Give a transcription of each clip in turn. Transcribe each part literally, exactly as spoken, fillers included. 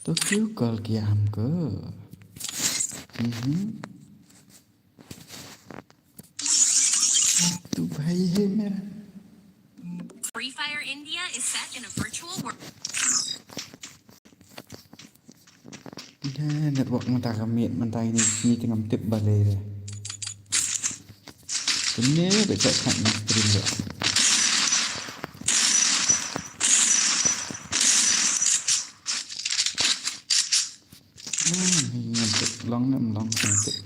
तो क्यों कॉल किया हमको? हम्म। तू भाई है मेरा। Free Fire India is set in a virtual world. Ine network mynta ka miet mynta ine, ine te ngam tip balei re. Kane ba chak khat na stream re. Hmm, ngam tip long ne em long ngam tip.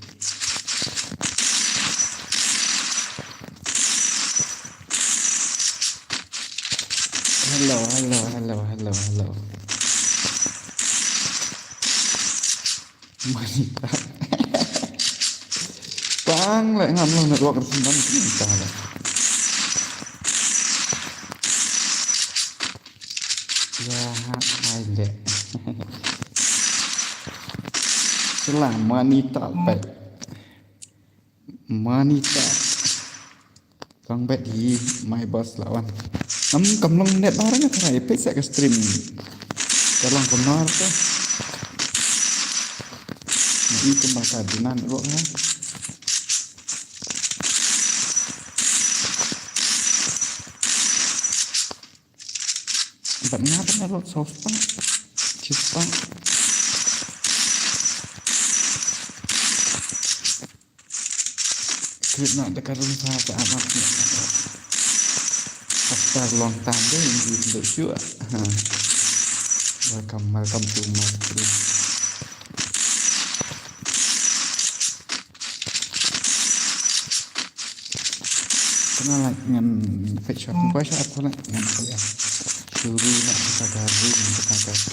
Hello, hello, hello, hello, hello. Manita. Tang le ngam long network resimbang kita le. Ya, hai le. Selamat ni tak baik. Manita. Tang bet hi my boss lawan. Ngam kam long net bar nga tharai peit sa ka stream. Ka long kumno te. Ni kumba ka dinan ro ha. Bat nga bat nga ro so spa. Chispa. Krit na da ka room sa ta amat ni. After long time deh in di do shu. Welcome, welcome to my stream. Kena like ngan pet shop, pet shop aku like ngan pet ya. Shuru na kita garu kita garu.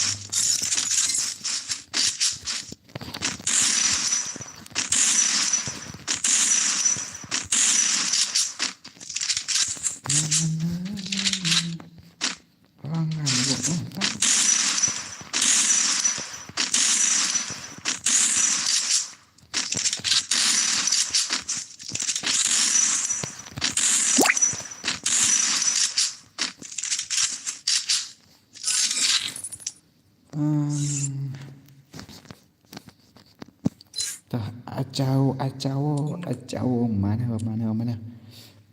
Tah, achau, achau, achau, mana, mana, mana.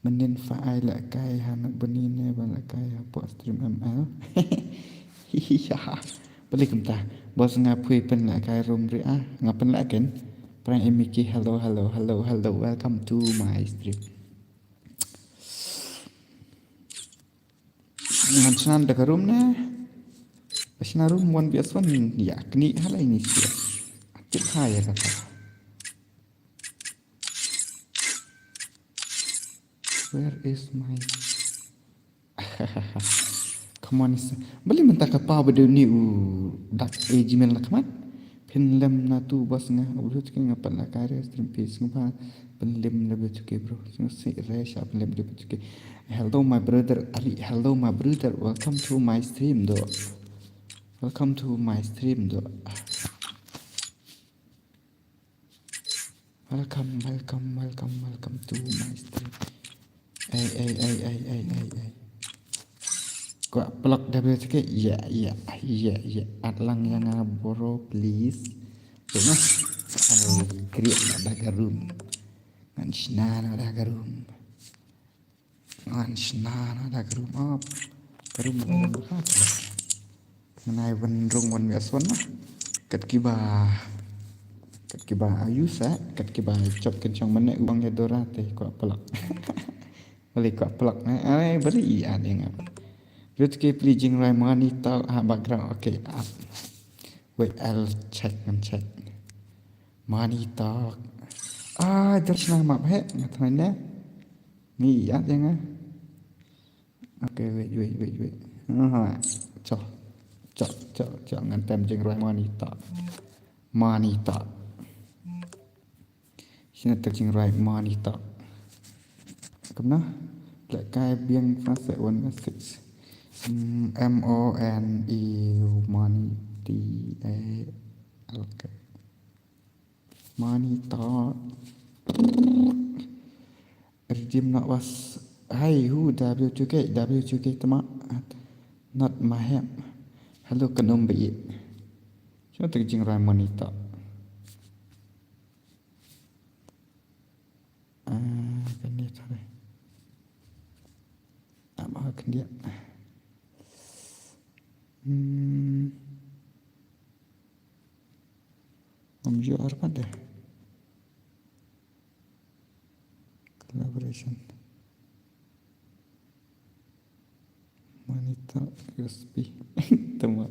Mending fa ai la kai ha nak bani ne ba la kai ha pok stream M L. Hihiha. Balik kumta. Bos nga pui pen la kai room ri ah. Nga pen la ken. Prank Emiki, hello, hello, hello, hello. Welcome to my stream. Ngan snan da ka room ne. Snan room one v one ya kni halai ni sia. Tip hai ya kata. Where is my Come on, is beli mentah ka pa bedu ni u dak e Gmail lakmat. Pynlem na tu bos nga, u bluh chike nga pat la kai re stream page nga ba pynlem le bluh chike bro. Sing si re sha pynlem le bluh chike. Hello my brother, ari hello my brother, welcome to my stream do. Welcome to my stream do. Welcome, welcome, welcome, welcome to my stream. Ei, ei, ei, ei, ei, ei, ei. Kwah plug da bel sikit. Ya, ya, ya, ya. At lang ïa nga bro, please. Tengok. Ai, kriat na da ka room. Ngan shna na da ka room. Ngan shna na da ka room up. Ka room up. Ngan ai ban rung ban bias wan na. Kat kiba. Kat kiba ayu sa. Kat kiba chop ken chong mane u bang ya dora te kwah plug. Bali kwah plug ne. Ai bali i an yang apa. Lut ke pli jingrai mani tau ha background. Okay, up. Wait, I'll check and check. Mani tau. Ah, jar shna map he. Ngat ne. Ngi ya yang ah. Okay, wait, wait, wait, wait. Aha. Chok. Chok, chok, chok. Ngan tem jingrai mani tau. Mani tau. Shina tak jingrai mani tau. Kumno? Leh kai biang fast one six. Hmm, M O N E U, mani, T A L K. Mani tau. Redeem not was. Hi, who W two K, W two K tama. Not my hem. Hello, kanum bi. Shuwa te ka jingrwai Money Talk. Ah, kane tare. Ah, ma khyndiat. Hmm. Ngam ju ar pat de. Collaboration. Money Talk U S B. Tama.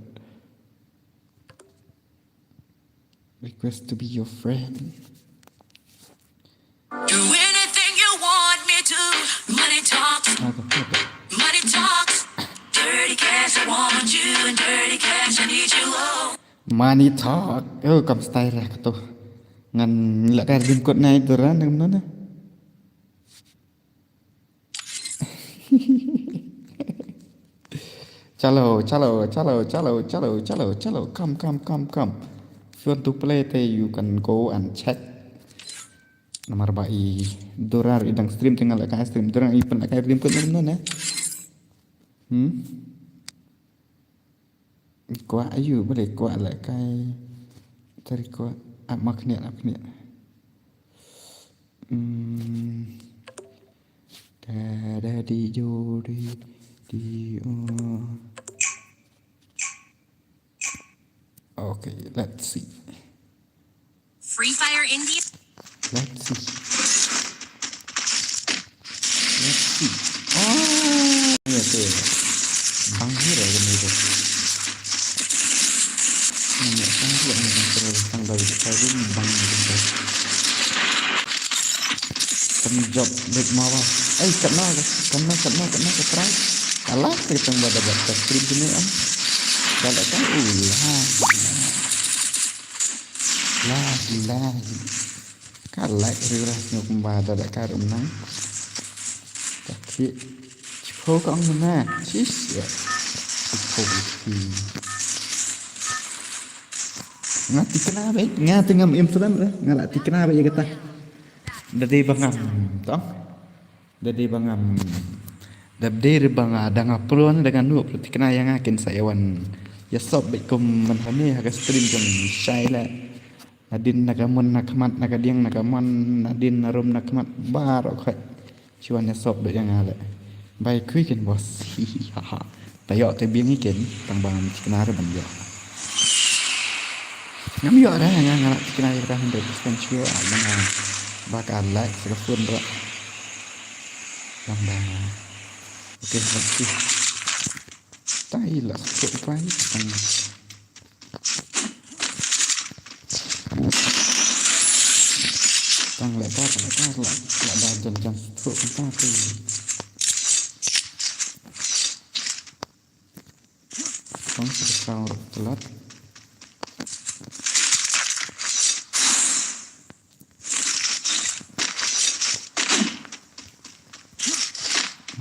Request to be your friend. Do anything you want me to. Money talks. Okay, okay. Money talks. Dirty cash, I want you, and dirty cash, I need you. Oh. Money Talk. Oh, kam style lah tu. Ngan lak ka rim kot nai tu ran dengan mana? Chalo, chalo, chalo, chalo, chalo, chalo, chalo. Come, come, come, come. If you want to play, te you can go and check. Namar ba i Durar i dang stream, te nga lak ka stream. Durar i pynlak ka stream kot nai, nai. Hmm? Kwah ayu, boleh kwah lah kai. Tari kwah. Ap ma khniat, ap khniat. Hmm. Da, da, di, do, di, di, oh. Okay, let's see. Free Fire India. Let's see. Let's see. Oh, ya, okay. Bang hero kan itu. Ini kan pula ni kan terus tang dari kita room bang ni kan. Kan job big mawa. Eh, katna, katna, katna, katna, katna. Alah, kita tang bada bada stream ni am. Kalau kan, uh, lah. Lah, lah. Ka like ri ras nyok kumba da da ka rum nang. Ka ki. Chipho ka ong na. Chis ya. Chipho ki. Nga tikna ba, nga tingam im sudan re. Nga la tikna ba ya kata. Da dei ba ngam tong. Da dei ba ngam, da dei ba nga da nga pruan da nga nuh pruan tikna ïa nga kin sa ïa wan ïa sop bad kum man hani ha ka stream kum shai la. Nadin na ka mon na khmat, na ka diang na ka mon, nadin na rum na khmat baroh khoit. Shi wan ïa sop bad ïa nga la. Bai khui kin boss. Hi hi ha ha. Ta ïoh te biang i ken tang ba ngam tikna re ban ïoh. Ngam ïoh re nga nga la tikna ïa ka hundred percent sure ah, ba nga ba ka like sa ka phone re. Tang ba. Okay, let's see. Ta i la suk pai tang. Tang le ta, tang le ta, la la da jan jan suk ta tu. Tang sa ka sound telat.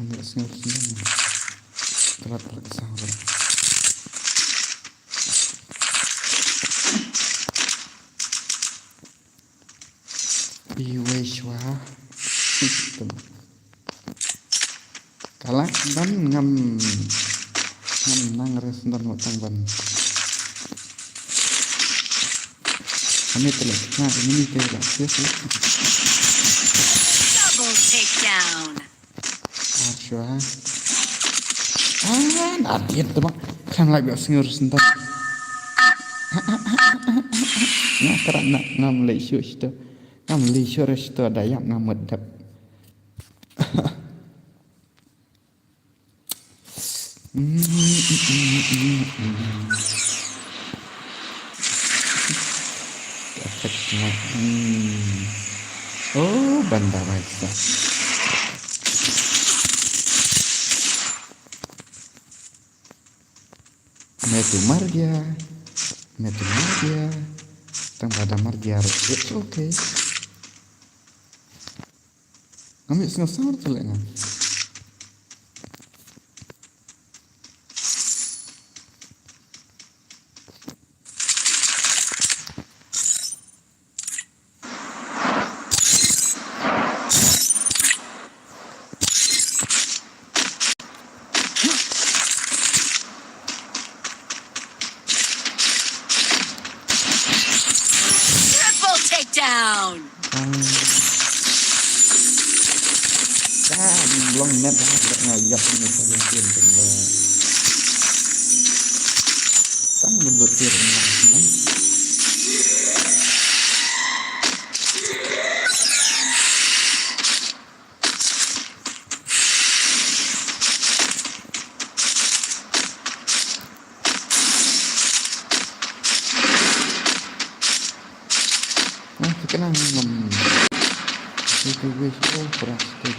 Ambil sini sini. Telat telat ka sound. Iwei shwa. Ka lak ban ngam, ngam nang res ban wat tang ban. Ani te lak na ini te lak sia sia. Double takedown. Ar shwa. Ah, na diet tu bang. Kan lak biak sngur sentan. Nga kara na ngam lei shu shito. Ngam lei shu re shito da yak ngam mut dap. Oh, banda baisa. Me tu mar gya. Me tu mar gya. Tang bada mar gya. It's okay. Ngam ïoh sngew sound te leh nga. Down. Ka long net ha ka nga yak ni ka long tin tin ba. Tang mun lut tir ni. Ah, ka kena ngam. Itu wis oh, peras tu.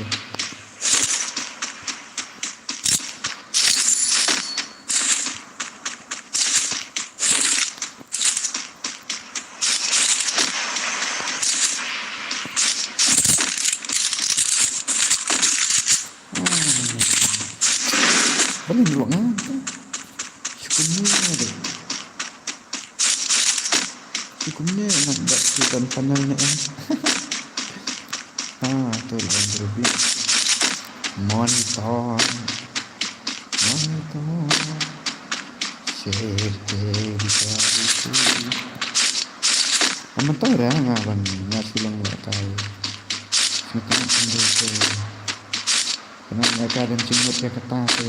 Bali ni wak ngan tu. Syukur ni ada. Syukur ni nak buat tu kan panel ni eh. Ah, tu lah yang terlebih. Monitor. Monitor. Share ke bisa itu. Amat tahu dah ngawan ngat silang buat kai. Semakin sendiri tu. Kena mereka dan cenggut dia kata tu.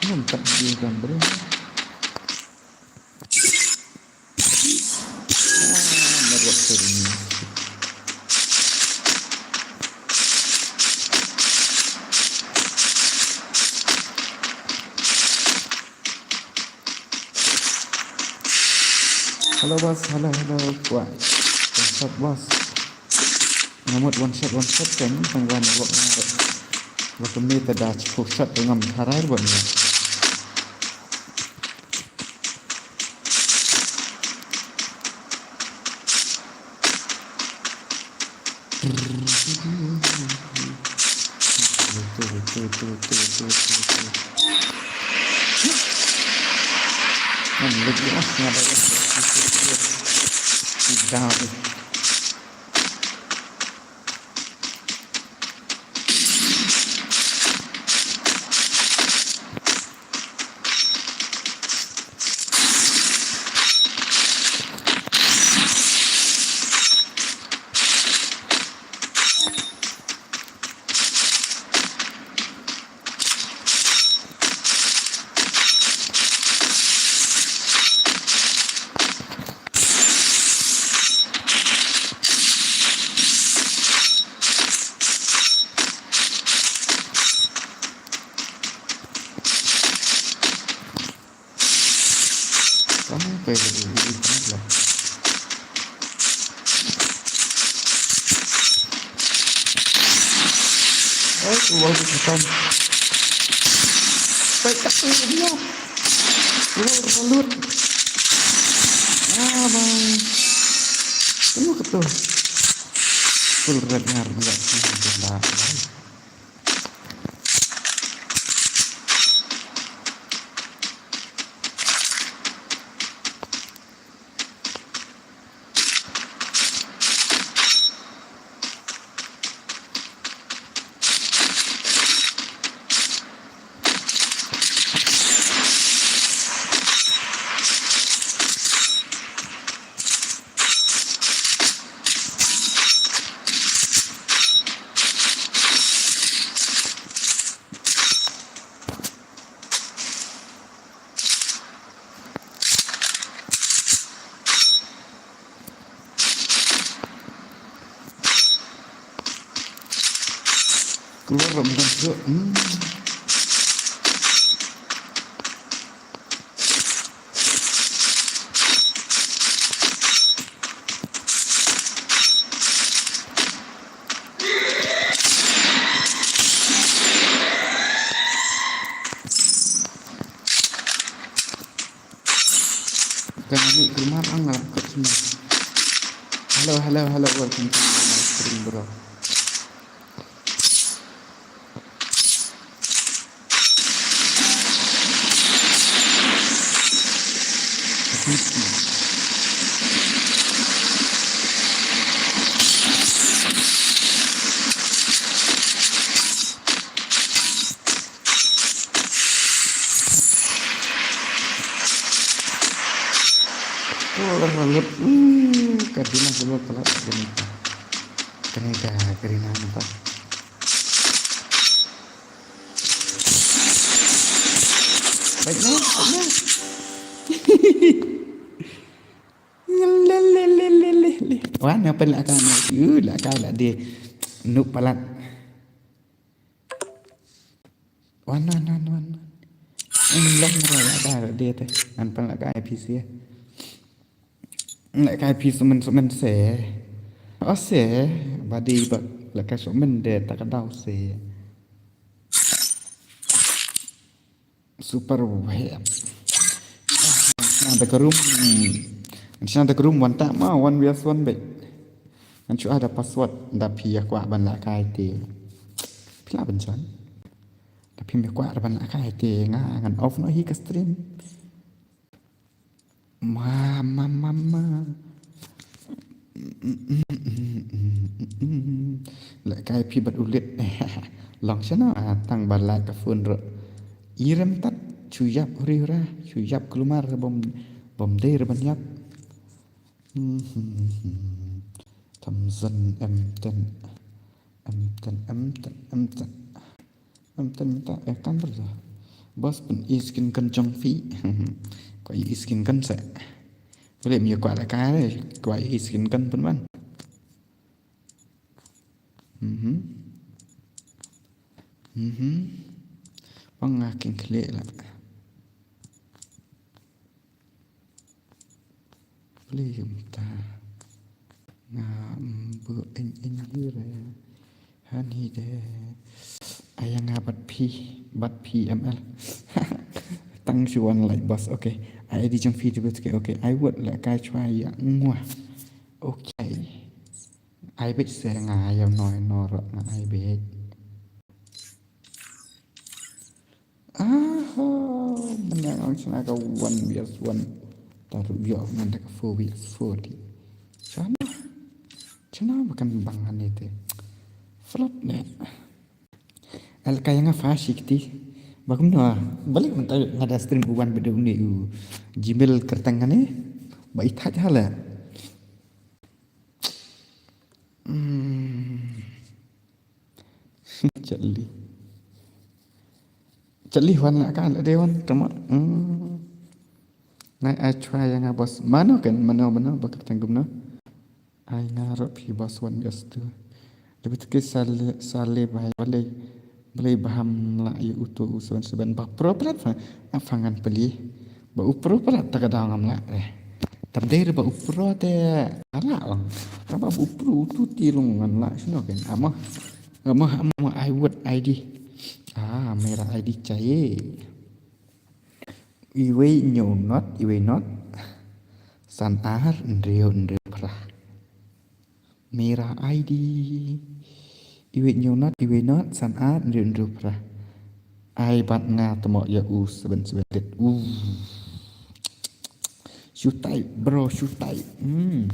Ngam tak dia gambar. Ah, network tu ni. Hello boss, hello hello. Kuat. What's up boss? Ngamut one shot one shot kan tang wan wak ngar. Wak kemi ta da chipuk shot ngam tharai buat ni. Kamu kayak gitu, gitu banget lah. Oh, keluar di hutan. Baik, aku dia. Keluar, keluar. Ah, bang. Tunggu ke tu. Full red ngar, ngar, ngar, ngar. Keluar dah bukan tu. Hmm. Kan ni keluar ang ngalap kat sini. Hello, hello, hello, welcome to my stream, bro. Ka dina sulu palat kane ka. Kane ka Karina nta. Baik na, baik na. Lelelelelele. Wan na pynlehkai na. Uh, lehkai la de. Nuk palat. Wan, wan, wan, wan. Em, long ra la da de te. Ngan pynlehkai phi se. Lehkai phi smen smen se. O se. Ba dei ba lehkai smen de ta ka daw se. Super web. Ngan da ka room. Ngan da ka room wan ta ma wan bias wan be. Ngan shu ada password da phi ïa kwah ban lehkai te. Phi lah ban jan. Da phi ïa kwah ban lehkai te nga ngan off noh hi ka stream. Ma ma ma ma. Lehkai phi bad u lit. Long shano, ah, tang ba lait ka phone ruh. Irem tat, shu ïap huri hura, shu ïap kulmar bom, bom dei re ban ïap. Tamzan em ten. Em ten, em ten, em ten. Em ten ta, eh, kan berda. Bos pyn-i skin gun jong phi. Kwah i skin gun se. Boleh mi kwah lehkai re, kwah i skin gun pynban. Mhm. Mhm. Pang nga king klik lah. Pli kumta. Nga mbu ing ing hi re. Han hi de. Aya nga bad phi, bad phi M L. Tang shu wan like boss. Okay. Ai di jong phi tu, okay. Okay. I would lehkai chwa ïa ngwa. Okay. Ai bit se nga ïa noi nor nga ai bit. Aha, manyang ang chana ka one vs one. Taru yo ngan da ka four vs four di. Chana. Chana makan bang ane te. Flop ne. Al kaya nga fashi kiti. Bakum no. Balik mental nga da stream uwan bedu ni u Gmail kertang ane. Ba ithat hala. Hmm. Chatli. Chatli wan la kan la de wan tama. Hmm. Nai ai chwa ïa nga boss. Mano kan mano mano bakar tanggum no. Ai nga rot phi boss wan bias tu. Lebih tu ke sale sale bai balai. Balei ba ham lah ïa uto u seven seven ba pro plat fa. Afangan peli. Ba u pro plat ta ka daw ngam lah eh. Tam dei ba u pro te ala ong. Ba u pro uto ti long ngan lah sino kan. Amah amah amah I would I D. Ah, mera I D chahiye. Iwei ñiew not, iwei not. San ar, hynriew, hynriew phra. Mera I D. Iwei ñiew not, iwei not, san ar, hynriew, hynriew phra. Ai bad nga temo ïa u seven seven lit. U. Shu tai, bro, shu tai. Hmm.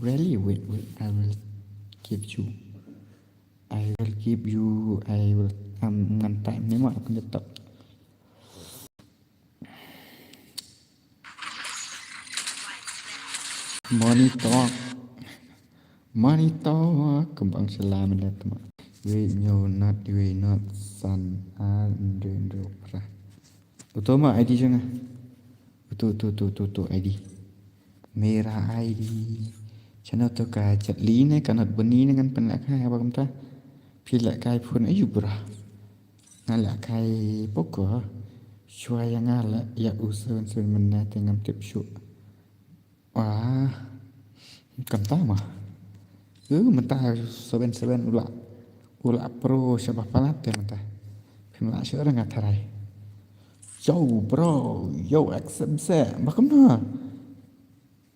Really, wait, wait, I will give you. I will give you, I will, um, ngan tai ne ma aku letak. Monitor. Monitor. Kembang selam ni teman. Wait, no, not, wait, not, san, ah, hynriew, hynriew phra. Uto ma I D jong nga. Uto, uto, uto, uto, uto I D. Mera I D. Chano to ka chatli ne ka not buni ne ngan pynlehkai ba kumta. Phi lehkai phone ayu bra. Nga lehkai Poco. Chwa ïa nga la ïa u seven seven mynne te ngam tip shuh. Wah. Kam ta ma. U mynta seven seven u la. U la pro sha ba palat te mynta. Phim lah shuh ra nga tharai. Yo bro, yo accept se. Ba kumno.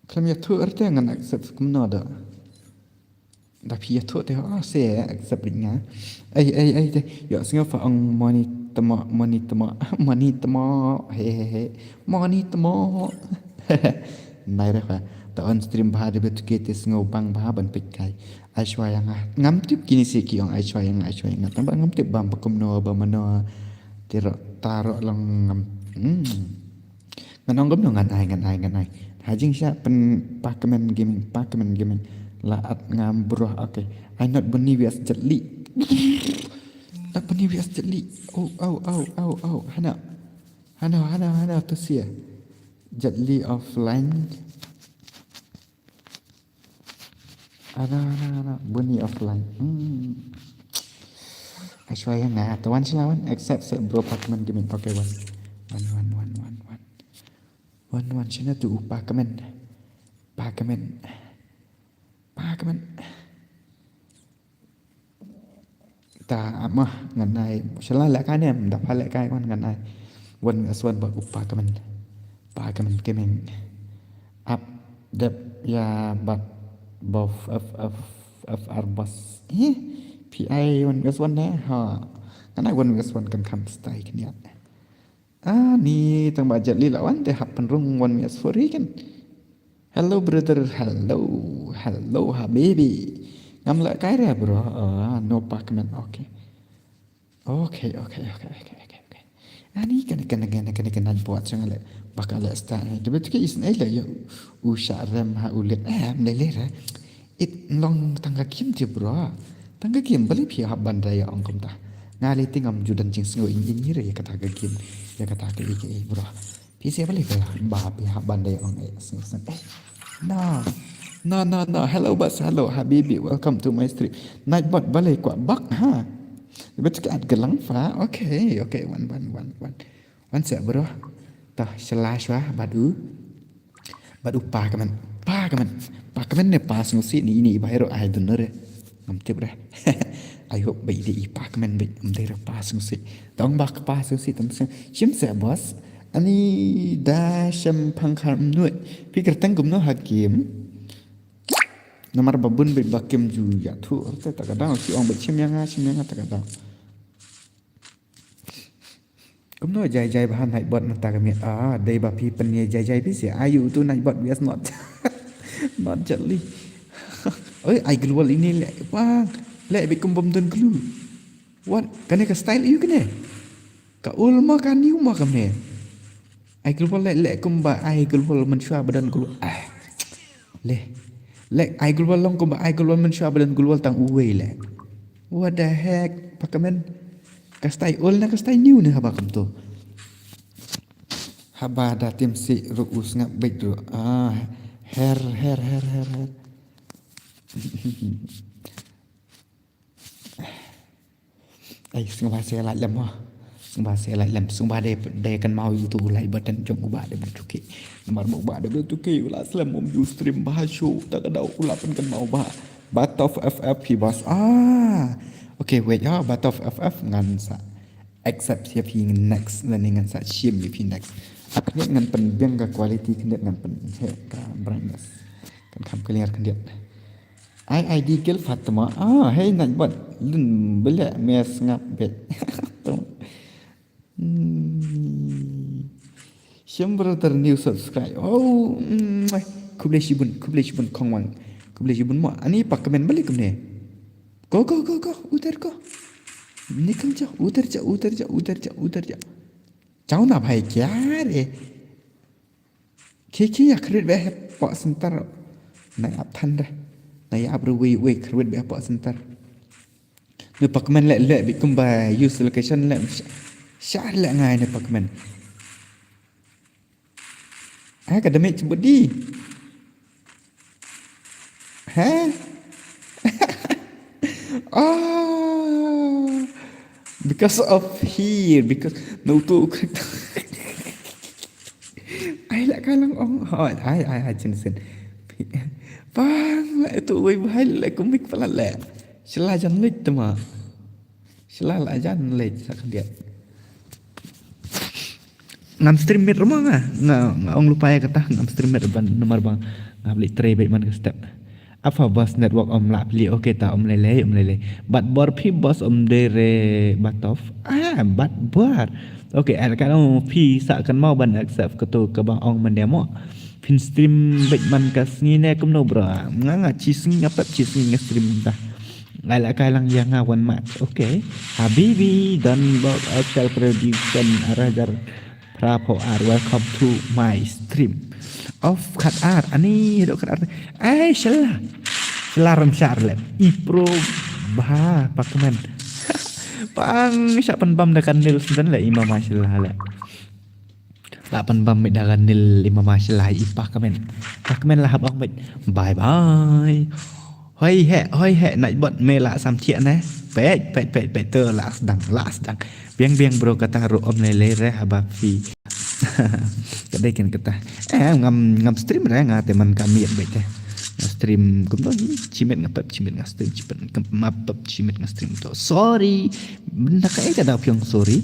Khlem ïathuh te ngan accept kumno da. Da phi ïathuh te, oh, se accept rit nga. Ai, ai, ai, te. Yo, sngew fa ong money temo, money temo, money temo. He, he, he. Money temo. Nai re fa. Ta on stream bha de betu ke te sngew bang bha ban peit kai. Ai shwa ïa nga. Ngam tip kine se ki ong ai shwa ïa nga, ai shwa ïa nga. Tang ba ngam tip bam ba kumno ba mano. Te ro, ta ro long ngam. Hmm. Ngan ong kumno ngan ai, ngan ai, ngan ai. Ha jingshisha pyn Pakmen Gaming, Pakmen Gaming. La at ngam bro, okay. Ai not bani wias jatli. Not bani wias jatli. Oh, oh, oh, oh, oh. Hana. Hana, hana, hana, to sia. Jatli offline. Ana, ana, ana, bani offline. Hmm. Ashwaya nga, to wan sila wan, accept set bro Pakmen Gaming. Okay, wan. Wan, wan, wan, wan, wan. Wan, wan, sila tu Pakmen. Pakmen. Pakmen. Ta amah ngan ai shala leh kai ne, da pha leh kai wan ngan ai. Wan as wan ba u Pakmen. Pakmen Gaming. Up dep ya bat bof F F F R bas. Eh, P I wan as wan ne ha. Ngan ai wan as wan kan kham stai kniat. Ani tang ba jatli la wan te hap pynrung wan mi asfori kan. Hello brother, hello, hello habibi. Ngam leh kai re bro. Ah, no Pakmen. Okay. Okay, okay, okay, okay, okay, okay. Ani kan kan kan kan kan buat sang le baka le sta. Tapi tu ke isn't ai le ya. U sha rem ha u let. Eh, mele le re. It long tang ka game te bro. Tang ka game balei phi hap ban da ïa ong kumta. Nga lei te ngam ju don jingsngew ïa ngi re ïa kata ka game. Ïa kata ka ïa ka bro. Phi seh balei ba ba phi hap ban da ïa ong eh sngew sngew. Eh. No. No, no, no. Hello bas, hello habibi. Welcome to my stream. Nightbot balei kwah bak ha. Betul ke at gelang fa. Okay, okay. Wan wan wan wan. Wan seh bro. Tah shala shwa bad u. Bad u Pakmen. Pakmen. Pakmen ne pa sngewsih ni ini ba hero ai dun re. Ngam tip re. I hope ba ide i Pakmen ba ngam dei re pa sngewsih. Tang ba pa sngewsih tang sngewsih. Shim seh bos. Ani da shem pangkhar mnut. Pikir tang kumno hakim. Namar ba bun ba kim ju ya thu. Te ta ka dang ki ong ba shim ya nga shim ya nga ta ka dang. Kumno jai jai ba ha Nightbot mynta ka miet. Ah, dei ba phi pynïa jai jai phi seh. Ayu tu Nightbot, we are not. Not jatli. Oi, ai global ini le. Wah, le bit kum bom don glue. What? Kane ka style ayu kane. Ka ul ma ka new ma kane. Ai global le le kumba ai global mynshuwa ba don global. Ah. Le. Le ai global long kumba ai global mynshuwa ba don global tang uwei le. What the heck? Pakmen. Ka style old na ka style new ne haba kumto. Haba da tim si ru u sngap bit ru. Ah, her, her, her, her, her. Ai, sngewbha se lait lem ha. Sngewbha se lait lem. Sngewbha de, de kan mau ïa utu u like button jong u Bah Debra Tuki. Namar ma u Bah Debra Tuki u la slem um ju stream ba ha show. Ta ka dau u la pynkan mau ba. Batof F F hi bas. Ah. Okay, wait ha. Batof F F ngan sa accept ïa phi next. Lane ngan sa shim ïa phi next. Khyndiat ngan pynbiang ka quality, khyndiat ngan pyn, he, ka brightness. Kan kham clear khyndiat. Ai, ai, di gel Fatima. Ah, hey, Nightbot. Lun bele mes ngap bet. Hmm. Shem brother new subscribe. Oh, mm, khublei shibun, khublei shibun khongwang. Khublei shibun mo. Ani Pakmen balik kumne. Go, go, go, go. Utar go. Nikal ja, utar ja, utar ja, utar ja, utar ja. Chau na bhai kya re. Ki ki ya khrit be he pok center. Na ya ap than da. Na ya ap ruwi wi khrit be he pok center. Ne Pakmen le le bi kumba use location le. Shar le ngai ne Pakmen. Ai ka damage body. Heh? Ah, because of here, because no to. Ai la ka lang ong. Oh, ai ai ai Jensen. Bang la tu wei bai la kumik pala le. Shala jan lik tema. Shala la jan leit sa khyndiat. Ngam stream miet ruh ma nga. Nga, nga ong lypa ïa kata, ngam stream miet ban namar ba nga plie trei beit man ka step. Apa bos network ym lah plie, okay ta ym lei lei, ym lei lei. Bad bor phi bos ym dei re Batof. Ah, bad bor. Okay, ar ka ong phi sa kan mau ban accept kato kaba ong man dei mo. Phin stream beit man ka sngi ne kumno bro. Nga nga chi sngi nga pep chi sngi nga stream ta. Ai la kai lang ïa nga wan mat. Okay. Habibi Don Bob Official Production ar hajar phra phew ar, welcome to my stream. Off khat ar, ani haduh khat ar. Ai, shala. Shala ram shar le. I pro bha, Pakmen. Pang, shah pynbam da ka nil senten le, i mama shala le. La pynbam mit da ka nil, i mama shala, i Pakmen. Pakmen la hap ong bye bye. Hoi he, hoi he, Nightbot me la sam thiah ne. Peit, peit, peit, peit, to la sdang, la sdang. Biang, biang bro, kata ruh ym lei lei re haba phi. Ka dei kan kata. Eh, ngam, ngam stream re nga te man ka miet beit te. Nga stream kumno hi, chimet nga pep, chimet nga stream, chimet nga pep, chimet nga stream to. Sorry. Benda ka eh ka da phi ong sorry.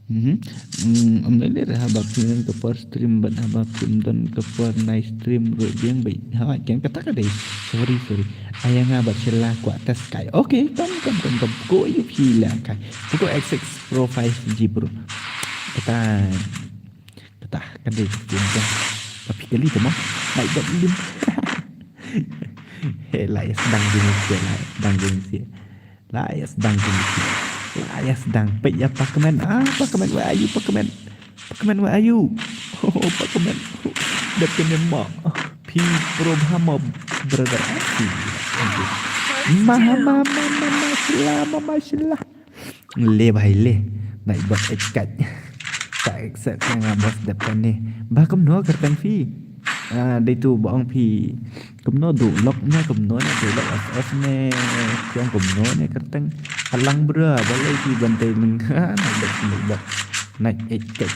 Mhm. Mm, ym lei lei re haba phi ong ka por stream bad haba phi ong don ka por night stream ruh biang beit. Ha, kan kata ka dei. Sorry, sorry. Aya nga bad shala kwah test kai. Okay, kam, kam, kam, kam. Ko yu phi la kai. Ko X six Pro five G bro. Kata, kata ka dei ka phi ong. Tapi kali tu mah. Baik bad lim. He, la ya sdang jingsi, la ya sdang jingsi. La ya sdang jingsi. La ya sdang. Peit ya Pakmen. Ah, Pakmen, where are you, Pakmen? Pakmen, where are you? Oh, Pakmen. Dep kene ma. Phi pro bha ma, brother. Thank you. Ma, ma, ma, ma, ma, shala, ma, ma, shala. Le bhai le. Nightbot ej kat. Ta accept nga boss dep kane. Ba kumno kyrteng phi? Ah, dei tu ba ong phi. Kumno du lok ne, kumno ne, du lok F F ne. Phi ong kumno ne kyrteng. Alang bro, balei phi ban tei ning. Ha, Nightbot, Nightbot. Night ej kat.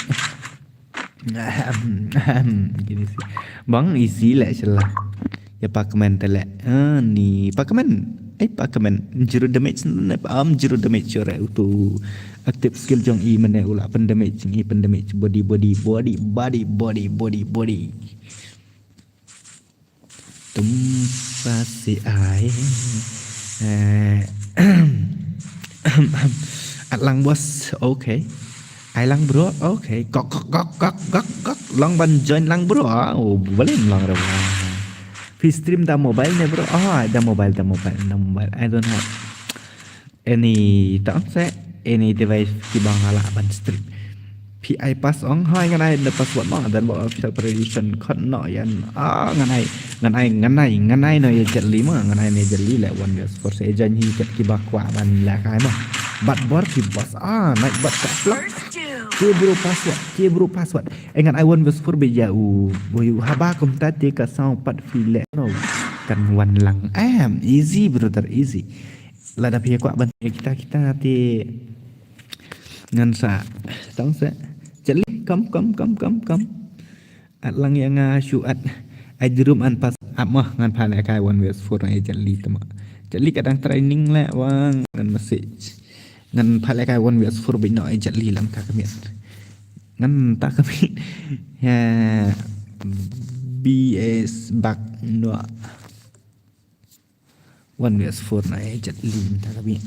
Ahem, ahem. Kini si. Bang isi le shala. Ya Pakmen te le. Ah, ni Pakmen. Ai Pakmen. Zero damage ne, am zero damage sure utu. Active skill jong i mane u la pyn damage, i pyn damage body, body, body. Tum pasi ai. Eh, At lang boss, okay. Ai lang bro, okay. Kok, kok, kok, kok, kok, kok. Long ban join lang bro. Ah, oh, boleh long re bro. Phi stream da mobile ne bro? Ah, da mobile, da mobile, da mobile. I don't have any, tang se, any device ki ba nga lah ban stream. Phi ai pass ong, hai ngan ai da password ma, dan ba official prediction khot no yan. Ah, ngan ai, ngan ai, ngan ai, ngan ai no ya Jet Li ma, ngan ai no ya Jet Li le one versus four se jan hi kat ki ba kwah ban la kai ma. Bat bor ki boss, ah, naik bat ka plak. Ke bro password, ke bro password. Eh ngan ai one versus four be ya u, boy u haba kumta te ka sound pat phi le no. Kan wan lang. Em, easy brother, easy. Lada phi kwah ban kita kita te ngan sa tang sa. Jali kam kam kam kam kam. At lang ya nga shu at. Ai di room an pas ap mah ngan pha le kai one versus four ai jali tama. Jali kadang training le wang ngan message. Ngan pha le kai one versus four bino ai jali lam ka kamian. Ngan ta kamian. Ya B S bak no. One versus four na eh jat lim ta ka bit.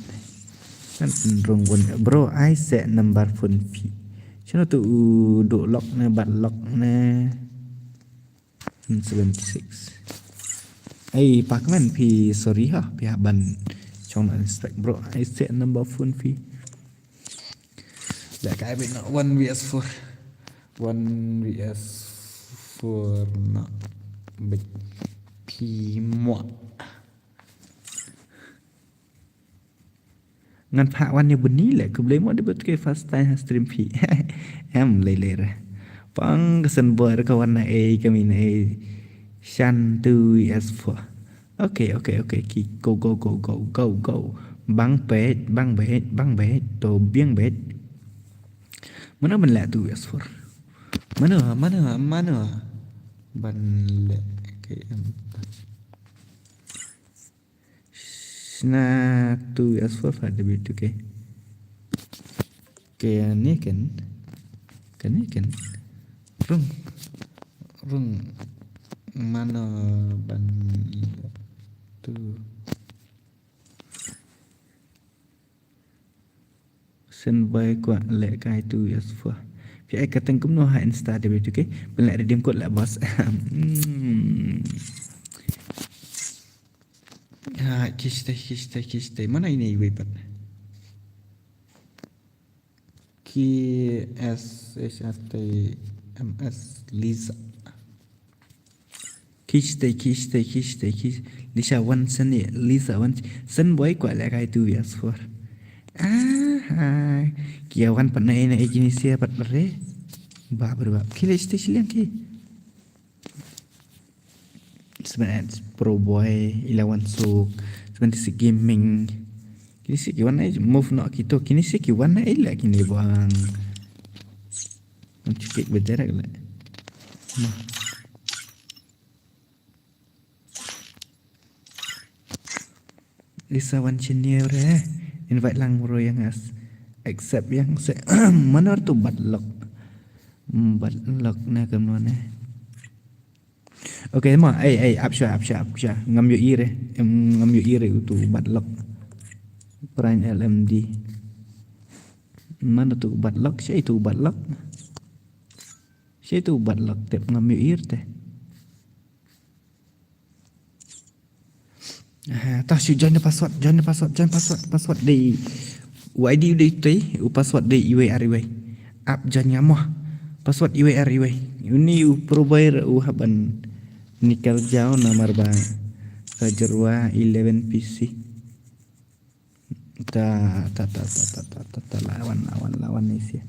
Kan rung one bro ai se number phone phi. Chano tu u do lock ne bat lock ne. Seventy six. Ai Pakmen phi sorry ha phi haban chong na respect bro ai se number phone phi. Leh kai bit na one versus four. One versus four na bit phi mo. Ngan phah wan ïa buni leh khublei mo dei bad ke first time ha stream phi. Em lei lei re. Pang ka sen bor ka wan na ei ka mi na ei. Shan two versus four. Okay okay okay ki go go go go go go. Bang peit bang peit bang peit to biang peit. Mano ban leh two versus four? Mano mano mano ban leh ke em. Sna two versus four fa debit okay. Kane kan kane kan rung rung mano ban tu sen bai kwah leh kai tu versus four. Phi ai ka teng kumno ha insta debit okay. Pynleh redeem code leh boss. Hmm. Ha kiste kiste kiste mana ini iwei pat. K S H A T M S Lisa. Kishte, kishte, kishte, kish. Lisa wan sene, Lisa wan sen boy kwa le kai tu yas for. Ah, hai. Kia wan pat na ina ejini sia pat re. Bab re bab. Kile ste siliang ki. Sebenarnya Pro Boy, Ilawan Suk, sebenarnya si Gaming. Kini si kiwan ai move no kito, kini si kiwan ai la kini bang. Mencekik berjarak la. Mah. Lisa wan senior eh. Invite lang bro yang as. Accept yang se. Mana tu bad luck. Hmm, bad luck na kam ne. Okay ma, ai ai ap sha ap sha ap sha. Ngam ïohi re. Em, ngam ïohi re utu bad luck. Prime L M D. Mana tu bad luck, sha itu bad luck. Sha itu bad luck tep ngam ïohi re te. Ah, tah shu join the password, join the password, join password, password dei. Y D dei tei, u password dei iwei ar iwei. Ap join nga mo. Password iwei ar iwei. Uni u provider u haban nikal jao namar ba ka jerwa eleven P C. Ta ta ta ta ta ta ta ta lawan lawan lawan ni sia.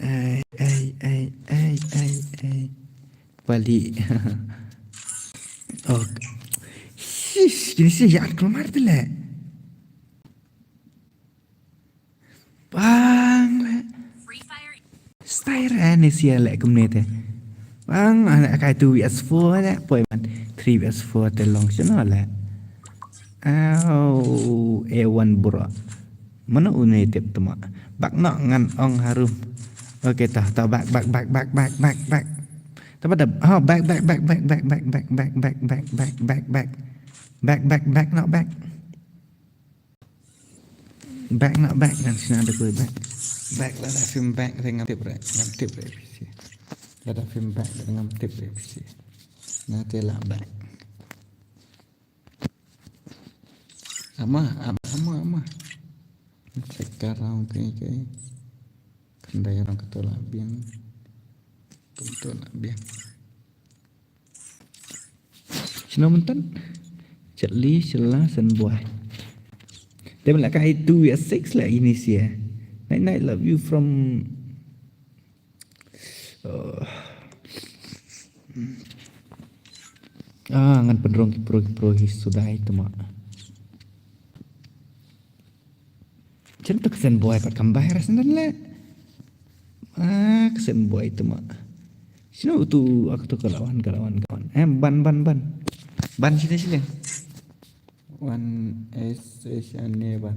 Ai ai ai ai ai ai. Bali. Ok. Shish, kini si ya keluar tu le. Bang le. Style ni sia le kumne te. Bang ana kai tu V S four le poi man. Three V S four te long sino le. Au, A one bro. Mano une tip tuma. Bak no ngan ong harum. Okay, tah tah bak bak bak bak bak bak bak. Tah pada ha bak bak bak bak bak bak bak bak bak bak bak bak bak. Bak bak bak no bak. Bak no bak ngan sina da koi bak. Bak lada phim bak te ngam tip re ngam tip re pisi. Lada phim bak te ngam tip re pisi. Na te la bak. Ama, ama, ama, ama. Check ka rong ke ke. Kandai rong ka tola biang. Ka tola biang. Shino mentan. Chetli shela sen buai. Dem la kai two ya six la ini sia. Night night love you from Ah, ngan pynrung ki pro ki pro hi sudai tu ma. Chem tu kesen boy pat kam bai ras nan le. Ah, kesen boy tu ma. Sino tu aku tu kalawan kalawan kawan. Eh, ban ban ban. Ban sini sini. One S S N ban.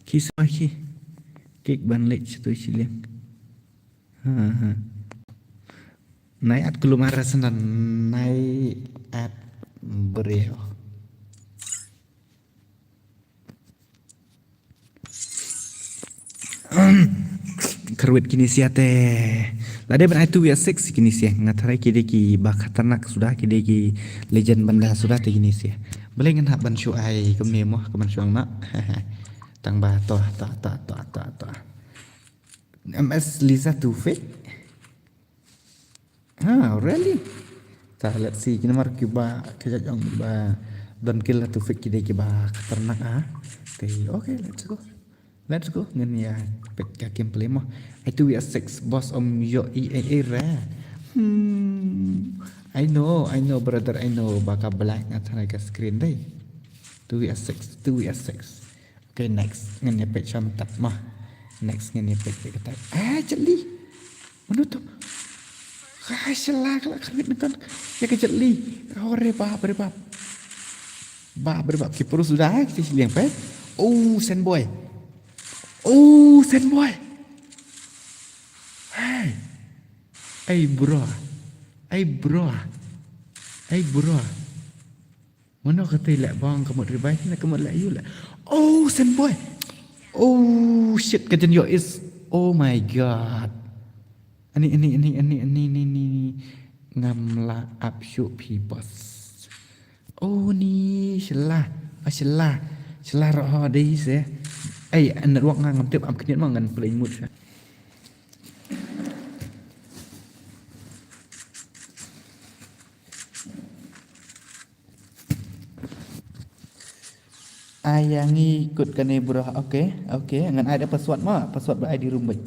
Ki sa ki. Kik ban lek situ siliang. Ha ha. Nai at kulumar rasan nai at breo. Kharwit kini sia te. Lade ban ai two ya six kini sia. Nga tharai ki dei ki ba khatarnak suda ki dei ki legend banda suda te kini sia. Bale ngan hap ban shu ai kumne mo ka ban shu ang na. Tang ba to to to to to to. M S Lisa Tufik. Ha, really? Ta let's see kini mar ki ba ka jajong ba don kila Tufik ki dei ki ba khatarnak ah. Te okay, let's go. Let's go. Ngan ya pet ka gameplay mo. Ai tu ya six boss om yo i ai ai ra. Hmm. I know, I know brother, I know ba ka black nga tharai ka screen dei. Two ya six, two ya six. Okay, next ngan ya pet sham tap mo. Next ngan ya pet ka tap. Ah, jeli. Mano tu? Hai shala kala karbit nangkan. Ya ka jeli. Hore bab re bab. Bab re bab ki purus sudah kita siliang pet. Oh, send boy. Oh, send boy. Hey. Hey bro. Hey bro. Hey bro. Mano kata lek bang kamut ribai kena kamut lek you lek. Oh, send boy. Oh shit, kajan yo is. Oh my god. Ani ani ani ani ani ani ani. Ngam la ap shu phi boss. Oh ni. Shala, ah, shala, shala roh ho dei se. Ai, network nga ngam tip, am khniat ma ngan play mute sha. Ai, ïa ngi kut kane bro. Okay, okay. Ngan ai da password ma, password ba I D room bad.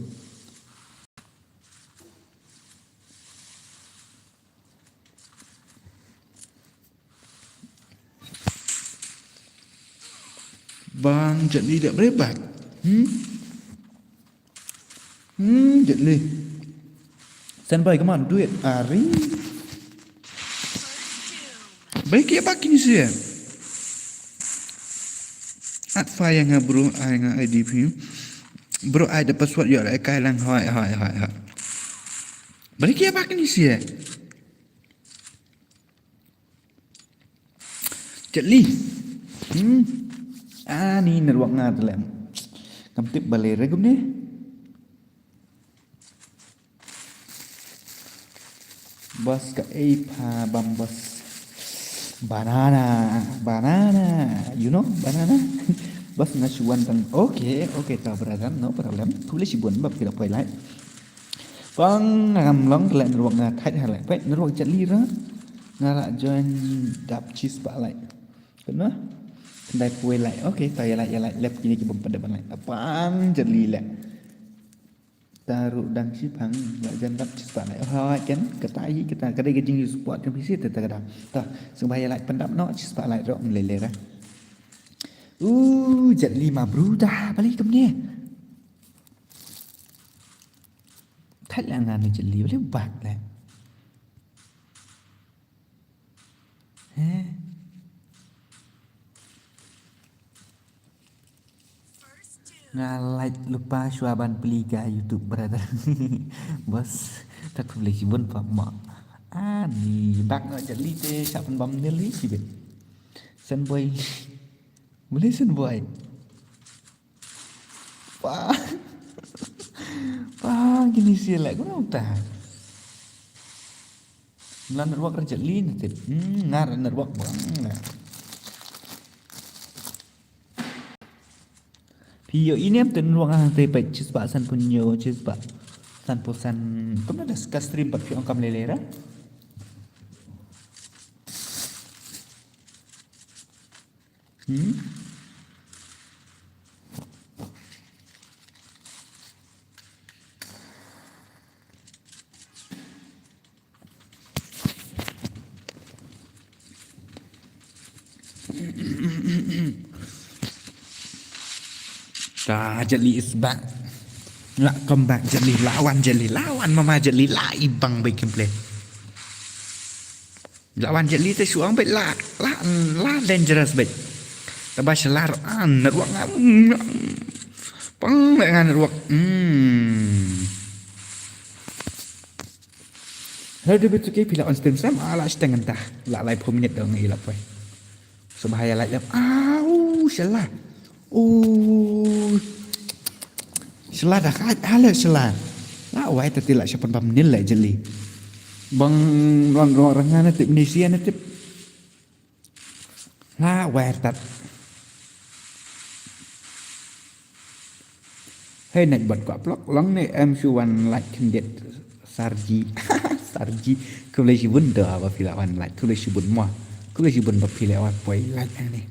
Bang Jet Li da brebak. Hmm? Hmm, Jet Li. Send boy, come on, do it. Ari. Baik ya bak ini sih ya. At fire nga bro, ai nga I D P. Bro, ai da password ya, ai kai lang, hai, hai, hai, hai. Baik ya bak ini sih ya. Jet Li. Hmm. Ah, ni network nga te lem. Kam tip balei re gum ni. Bos ka ei pha bam bos. Banana, banana. You know banana? Bos nga shu wan tang. Okay, okay, ta brother, no problem. Khublei shibun ba phi la poi lai. Pang ngam long leh network nga thait ha leh. Peit network Jet Li ra. Nga la join dap chispah leh. Kena? Khyndai phew leh. Okay, ta ïa leh, ïa leh. Lep kine ki bym pat dep ban leh. Pang Jet Li leh. Ta ruh dang shipang la join dap chispah leh. Hoi ken, kata hi, kata, ka dei ka jingïohi support kan phi shisha, ta, ta, kata. Ta, sngewbha ïa leh pyndap noh chispah leh ruh, ym lei lei ra. Uh, Jet Li ma bro ta, balei kumne. Thait la nga ne Jet Li, balei bak leh. He. Nga like lypa shuwa ban plie ka YouTube, brother. Bos, ta khublei shibun pa ma. Ani, bak nga Jet Li te, sha pynbam ne li shibit. Send boy. Balei send boy. Pa. Pa, kine shisha leh, kumno ta. Mla network ra Jet Li ne tip. Hmm, nga ra network bang leh. Phi ïohi ne em te network nga te peit chispah sanphew hynñiew, chispah sanphew san. Kumno da ka stream pat phi ong kam lei lei ra. Hmm? Ta Jet Li is back. La come back Jet Li, la wan Jet Li, la wan mama Jet Li, la i bang bad gameplay. La wan Jet Li te shu ong bad la, la, la dangerous bad. Taba sha la an network nga. Pang leh nga network. Hmm. Hello, dei bad tu ke phi la on stream sam, ah, la shiteng ngam ta. La laiphew minit dong i la poi. Sngewbha ïa like lem. Au, shala. Oh. Shala da khat, halo shala. La wai ta te la sha pynbam ne leh Jet Li. Bang wan rong ranga ne tip, ne sia ne tip. La wai tat. Hei, naik bad kwah plok, long ne em shu wan like khyndiat Sarji. Sarji, khublei shibun da ba phi la wan like, khublei shibun mo. Khublei shibun ba phi la wan poi like ani.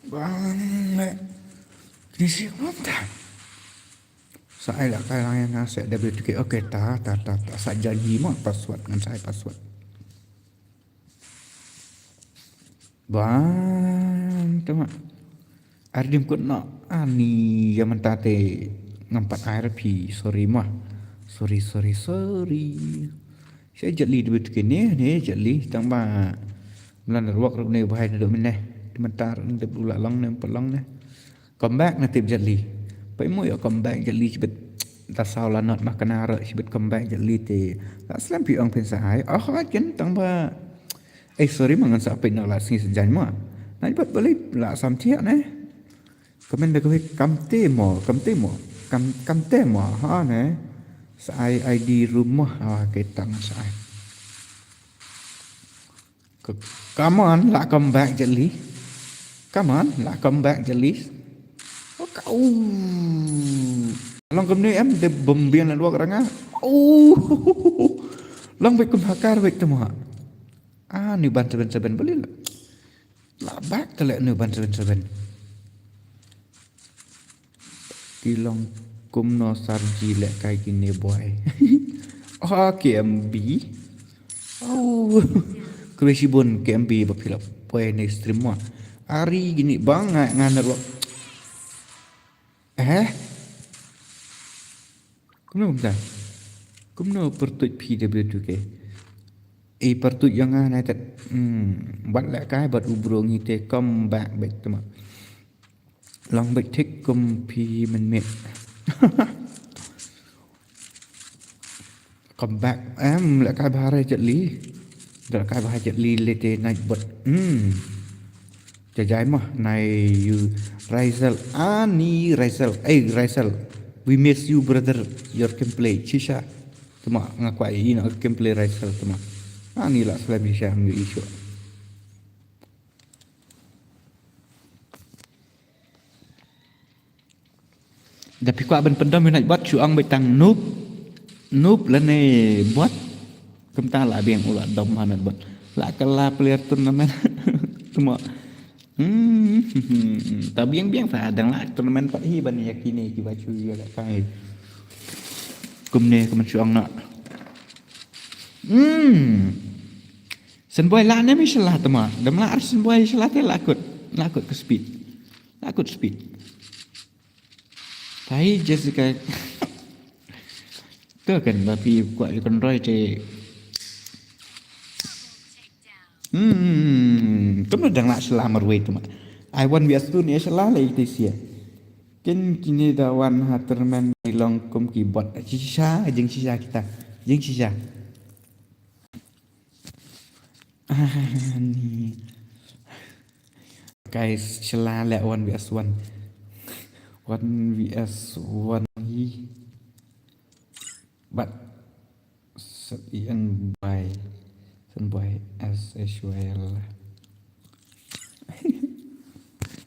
Bang le. Kini si ngam ta. Sa ai la kai lang ïa nga sa W T K. Okay, ta, ta, ta, ta. Sa janji mo password ngan sa ai password. Bang, tama. Ar dim kut no. Ani, ïa mynta te ngam pat ai ra phi. Sorry mo. Sorry, sorry, sorry. Sa Jet Li debut kine, ne Jet Li. Tang ba mlan ruak ruh ne bahai ne dok mine. Di mynta ruh ne dep la long ne, ym pat long ne. Come back na tip Jet Li. Peit mo ïa come back Jet Li shibit. Ta saw la not ma kane ruh shibit come back Jet Li te. La slem phi ong phin sa ai. Oh, ken tang ba. Eh, sorry ma ngan sa peit na la sngi sa jan ma. Na bat balei la sam thiah ne. Comment da kawei kam te mo, kam te mo. Kam, kam te mo ha ne. Sa ai I D room mo. Ah, ke tang sa ai. Come on, lah come back Jet Li. Come on, lah come back Jet Li. Oh, kau. Long kumne em de bom biang la luak ranga. Oh. Long bek kum hakar bek tuma. Ah, ni ban seven seven boleh lah. Lah back kale ni ban seven seven. Ki long kumno sarji lehkai kine boy. Oh, K M B. Oh. Khublei shibun K M B ba phi la poi ne stream mo. Ari kine bang nga nga network. Eh? Kumno kumta? Kumno pertuit P W two K? Eh, pertuit yang ah nai tet. Hmm, bat lehkai bat u bro ngi te come back back tuma. Long bek thik kum phi mynmiet. Come back em lehkai bha re Jet Li. Lehkai bha Jet Li lete night bot. Hmm. Jajai mah nai yu Raisel ani Raisel. Eh Raisel. We miss you brother. Your gameplay. Shisha. Tuma nga kwah ïa ina gameplay Raisel tuma. Ani lah slem shisha ngi isu. Da phi kwah ban pyndom ïa u Nightbot shu ong beit tang noob. Noob lane bot. Kumta la biang u la dom ha Nightbot. La kylla player tournament. Tuma. Hmm. Ta biang biang sa dang la tournament pat hi ban ïa kine kiba shu ïa lehkai. Kumne kumne shu ong na. Hmm. Shen boy la ne mi shala tuma. Dam la ar shen boy shala te la kut. La kut ka speed. La kut speed. Tai Jessica. To kan ba phi kwah ïa kan roi te. Hmm, kum dang la shala marwei tuma. Ai wan bias tu ne shala le ite sia. Ken kine da wan ha termen long kum ki bot. Shisha, jing shisha kita. Jing shisha. Ani. Guys, shala le one V S one. One V S one hi. But set in by send by as usual.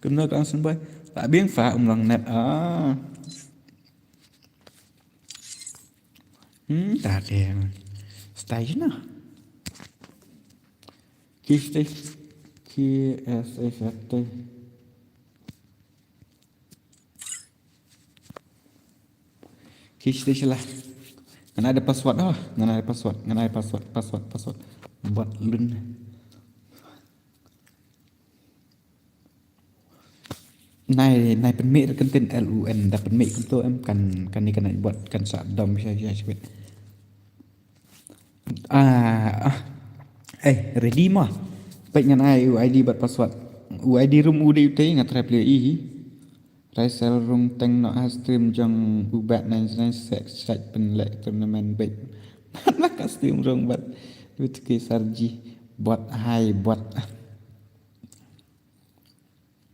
Kumno tang send by. Tak bing fa um long net ah. Hmm, ta te. Stai na. Ki stai ki S S T. Ki stai shala. Ngan ai da password ah, ngan ai da password, ngan ai da password, password, password. Bot lun. Nai, nai pynmih ruh kan tin L U N, da pynmih kumto em kan, kan ni kan ai bot kan sa dom sha, sha, sha. Ah, ah. Eh, ready ma. Peit ngan ai u I D bad password. U I D room u dei u tei nga try play i. Raisel rung teng no ha stream jong u bat nine nine six site pynleh tournament beit. Mana ka stream rung bat. Wit ke sarji bot hai bot.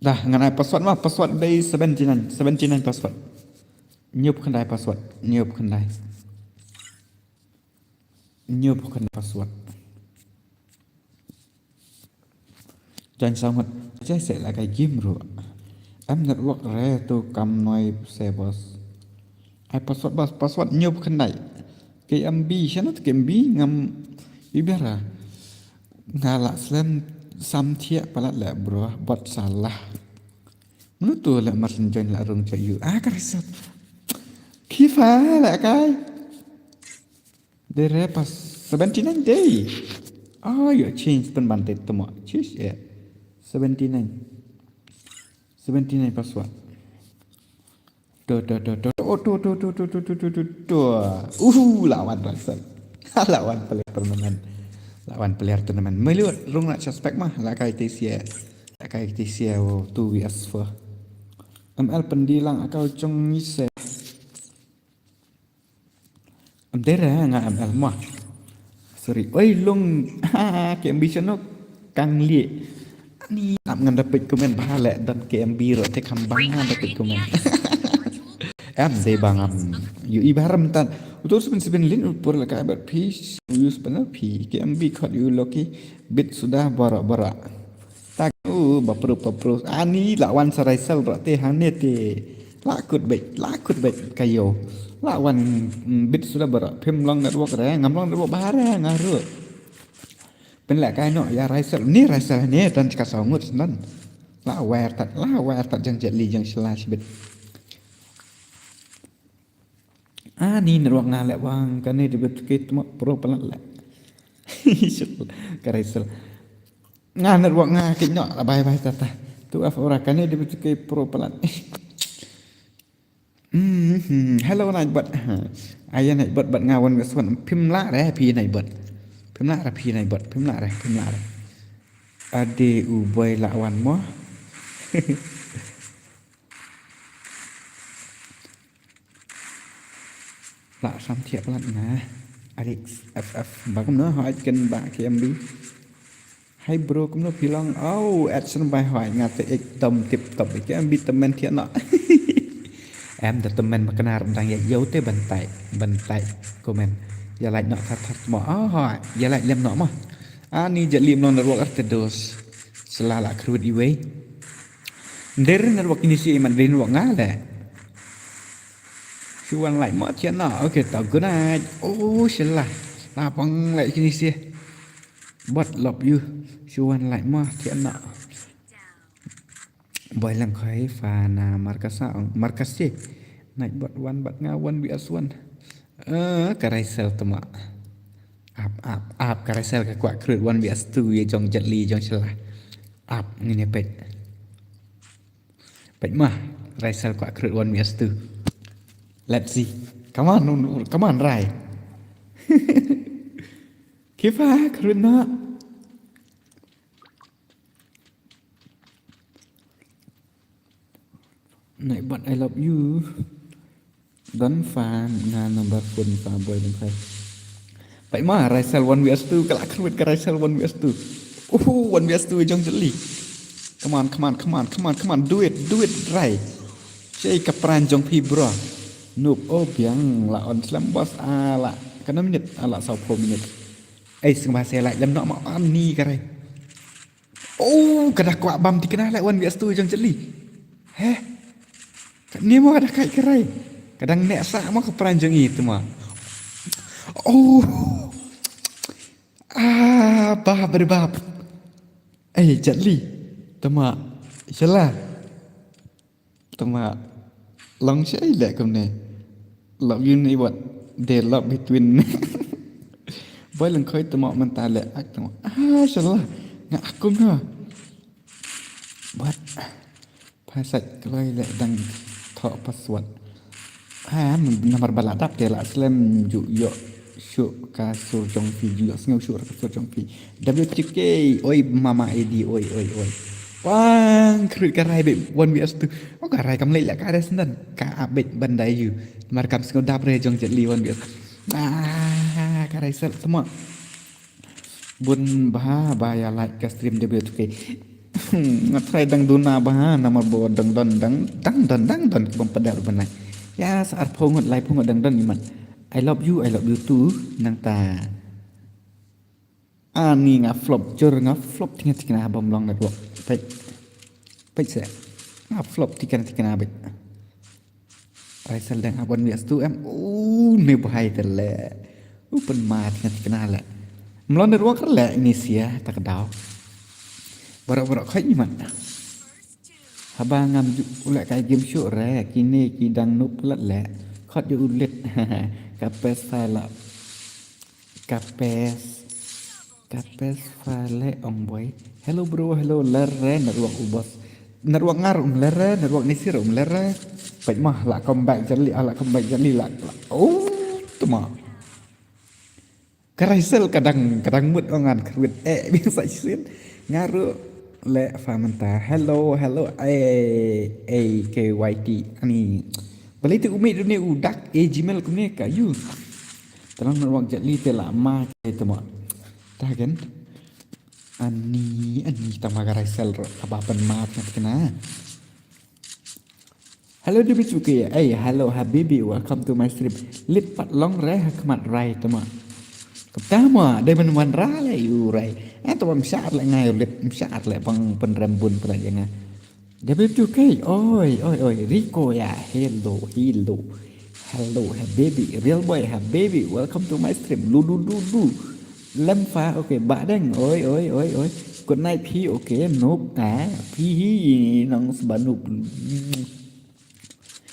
Dah, ngan ai password ma, password dei seventy nine, seventy nine password. Nyup khyndai password, nyup khyndai. Nyup khyndai password. Jan sangat, jai se la kai game ruh. Em network re tu kam noi se bos. Ai password bos, password nyup khyndai. K M B, shano tu K M B ngam ibera. Nga la slem sam thiah palat le bro, bot salah. Mano tu le mar sen join la rung cha yu. Ah, ka result. Kifa la kai. Dere pas seventy nine day. Ah, you change pun ban te temo. Change eh. Seventy nine. Seventy nine password. Tuh, tuh, tuh, tuh. Oh, tuh, tuh, tuh. Uhu, lawan Raisel. Lawan player tournament. Lawan player tournament. Meliut rung nak suspek mah. La kai T C A. La kai T C A, oh, two V S four. M L pendilang akau jong ngise. Em dere nga M L mah. Sorry. Oi lung. Ha, K M B shanok. Kang lie. Ani ap ngan dapet komen bha le dan K M B ro te kam bang ngan dapet komen. Em dei bang am. Yu i baram tan. Utur sibin sibin lin u por la ka bat phi. Use panel phi. K M B khot yu loki. Bit suda barak barak. Tak u bapru bapru. Ani la wan sarai sel barak te hane te. La kut bek, la kut bek kayo. La wan, mm, bit suda barak. Phim long network re, ngam long network bahar re, ngaru. Pen la kai no, ya rai sel, ni rai sel ne, tan chika saw ngut nan. La wire tat, la wire tat jang Jet Li jang sela sibit. Ah, ni network nga leh wang, kane di betuke tuma pro palat leh. Ka rai sel. Nga network nga kit no, la bye bye tata. Tu af ora kane di betuke pro palat. Hmm, hello Nightbot. Aya Nightbot bat nga wan ngaswan. Phim lah re phi Nightbot. Phim lah re phi Nightbot. Phim lah re, phim lah re. Ade u boy la wan mo. La sam thiap lat na. Alex F F. Ba kumno hoi ken ba K M B. Hai bro, kumno phi long? Au, action bai hoi nga te ekdom tip top. K M B temen thiap no. Em da temen ma kena dang ya yau te bantai, bantai komen. Ya like no thar thar mo. Au hoi, ya like lem no mo. Ani Jet Li mlong network arte dos. Sela la kruid iwei. Nder network ini si iman nder network nga le. Shuan like mo thiap no. Okay, tau good night. Oh, sela. Lapang like ini si. Bot love you. Shuan like mo thiap no. Boy lang khoi fa na markasa ong markasi. Naik bot wan bat nga wan bi as wan. Eh, ka rai sel tuma. Ap ap ap ka rai sel ka kwak krut wan bi as tu ye jong Jet Li jong sela. Ap ngin ye pet. Pet mah rai sel kwak krut wan bi as tu. Let's see. Come on, nun, nun, come on, rai. Kifa krut na. Naik bot I love you. Don fan nga number phone fa boy dong kai. Pai ma rai sel one vs two kala krut ka rai sel one vs two. Uhu one vs two jong Jet Li. Come on, come on, come on, come on, come on. Do it, do it, rai. Chei ka pran jong phi bro. Noob oh biang la on slam boss ala. Kana minit ala saw phew minit. Ei sing ba se la lem nok ma ani ka rai. Oh, ka da kwah bam thikna leh one vs two jong Jet Li. Heh. Ka ni mo ka da kai ka rai. Ka dang neh sah mo ka pran jong i tu mo. Oh. Ah, bap bre bap. Eh, Jet Li. Tu mo. Shala. Tama long shai leh kumne. Love you ni wat de love between. Boy lang khoi tama mynta leh ak tama. Ah, shala. Nga akum na. Wat. Phasat kloi leh dang tho password. Ha, namar ba la dap te la slem ju ïoh shuh ka sur jong phi, ju ïoh sngew shuh ka sur jong phi. W T K, oi mama A D, oi, oi, oi. Pang, khrut ka rai beit one vs two. Oh, ka rai kam leh la ka res ndan. Ka ap beit ban dai yu. Namar kam sngew dap re jong Jet Li one vs. Ah, ka rai sel semua. Bun bha ba ïa like ka stream W T K. Nga try dang duna bha namar ba dang don dang dang don dang don ki bym padar ban like. Ïa sa arphew ngut laiphew ngut dang don imat. I love you, I love you too. Nangta ani nga flop jur nga flop thikna thikna bym long network. Peit. Peit se. Nga flop thikna thikna beit. Rai sel dang ap one vs two em. U ne bhai te le. U pynma thikna thikna le. Mlon network le ini sia ta ka daw. Barok barok khoi ni man. Haba ngam ju u le kai game show re kine ki dang nup lat le. Khot ju u lit. Ka pes sa la. Kapes. Kapes fale ong boy. Hello bro, hello lere network u boss. Network ngar um lere, network nisir um lere. Pek mah la comeback Jet Li, ah, la comeback Jet Li la. La. Oh, tuma. Ka rai sel kadang kadang mut ong ngan kruit eh biasa sin. Ngaru le fa mynta. Hello, hello. Eh, A K Y T ani. Balik tu umi dunia udak eh Gmail kumne ka you. Tolong network Jet Li te la ma ke tuma. Tagen. Ani, ani tama ka rai sel ro kaba pen ma kena. Hello, David Suki. Hey, hello, habibi. Welcome to my stream. Lip pat long re ha khmat rai tama. Kapta ma, dei ban wan ra le yu rai. Eh, tama msha le ngai lip, msha le pang penrem bun pela janga. David Suki. Oi, oi, oi. Rico ya. Hello, hello. Hello, habibi. Real boy, habibi. Welcome to my stream. Lu, lu, lu, lu. Lemfa, okay, ba deng. Oi, oi, oi, oi. Good night, phi, okay, noob. Ah, phi hi nong sba noob.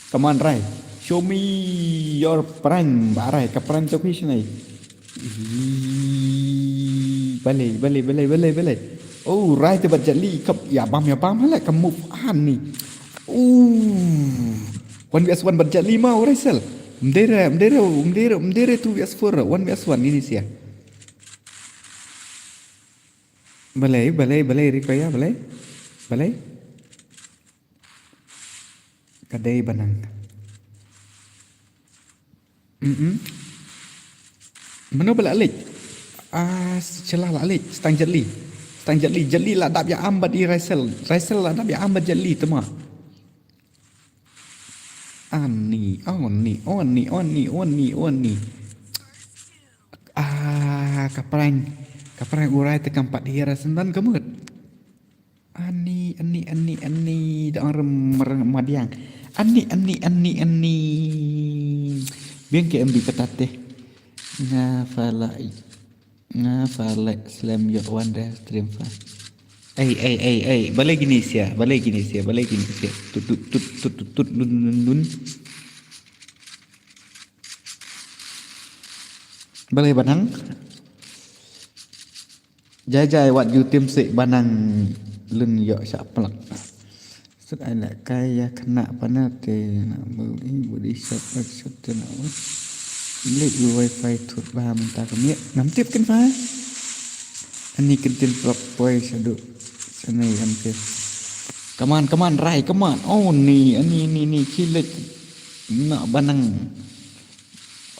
Come on, Rai. Show me your prank, ba Rai. Ka prank to phi shnai. Ih, balei, balei, balei, balei, balei. Oh, Rai te bat jali. Kap, ya bam, ya bam. Hala, ka move on ni. Oh. One versus one bat jali ma, Rai sel. Mdere, mdere, mdere, mdere two versus four. One versus one ini sia. Balei, balei, balei, Rikoya, balei? Balei? Kadei banang. Mm-mm. Mano bala alik? Ah, selah la alik. Stang jali. Stang jali, jali la dap ya am bat i Raisel. Raisel la dap ya am bat jali, tema. Ani, oni, oni, oni, oni, oni. Ah, kaprang. Kaprang urai te kampat hira sendan kemut. Ani, ani, ani, ani. Da orang rem-, rem-, madiang. Ani, ani, ani, ani. Biang ke M B ketat deh. Nga falai. Nga falai slam yok wan deh stream fa. Ei, ei, ei, ei. Balai gini sia, balai gini sia, balai gini sia. Tut, tut, tut, tut, tut, tut, lun, lun, lun. Balai banang. Jai, jai, wat ju tim sik banang lun yok syak pelak. Sut ai lek kai ya kena pana te nak beli body shop, shop te nak wat. Lek u wifi thut ba mynta kemiet. Nam tip kan fa? Ani kentin prok poi sadu. Sana yang ke. Come on, come on, Rai, come on. Oh, ni, ani, ni, ni, kilik. Nak banang.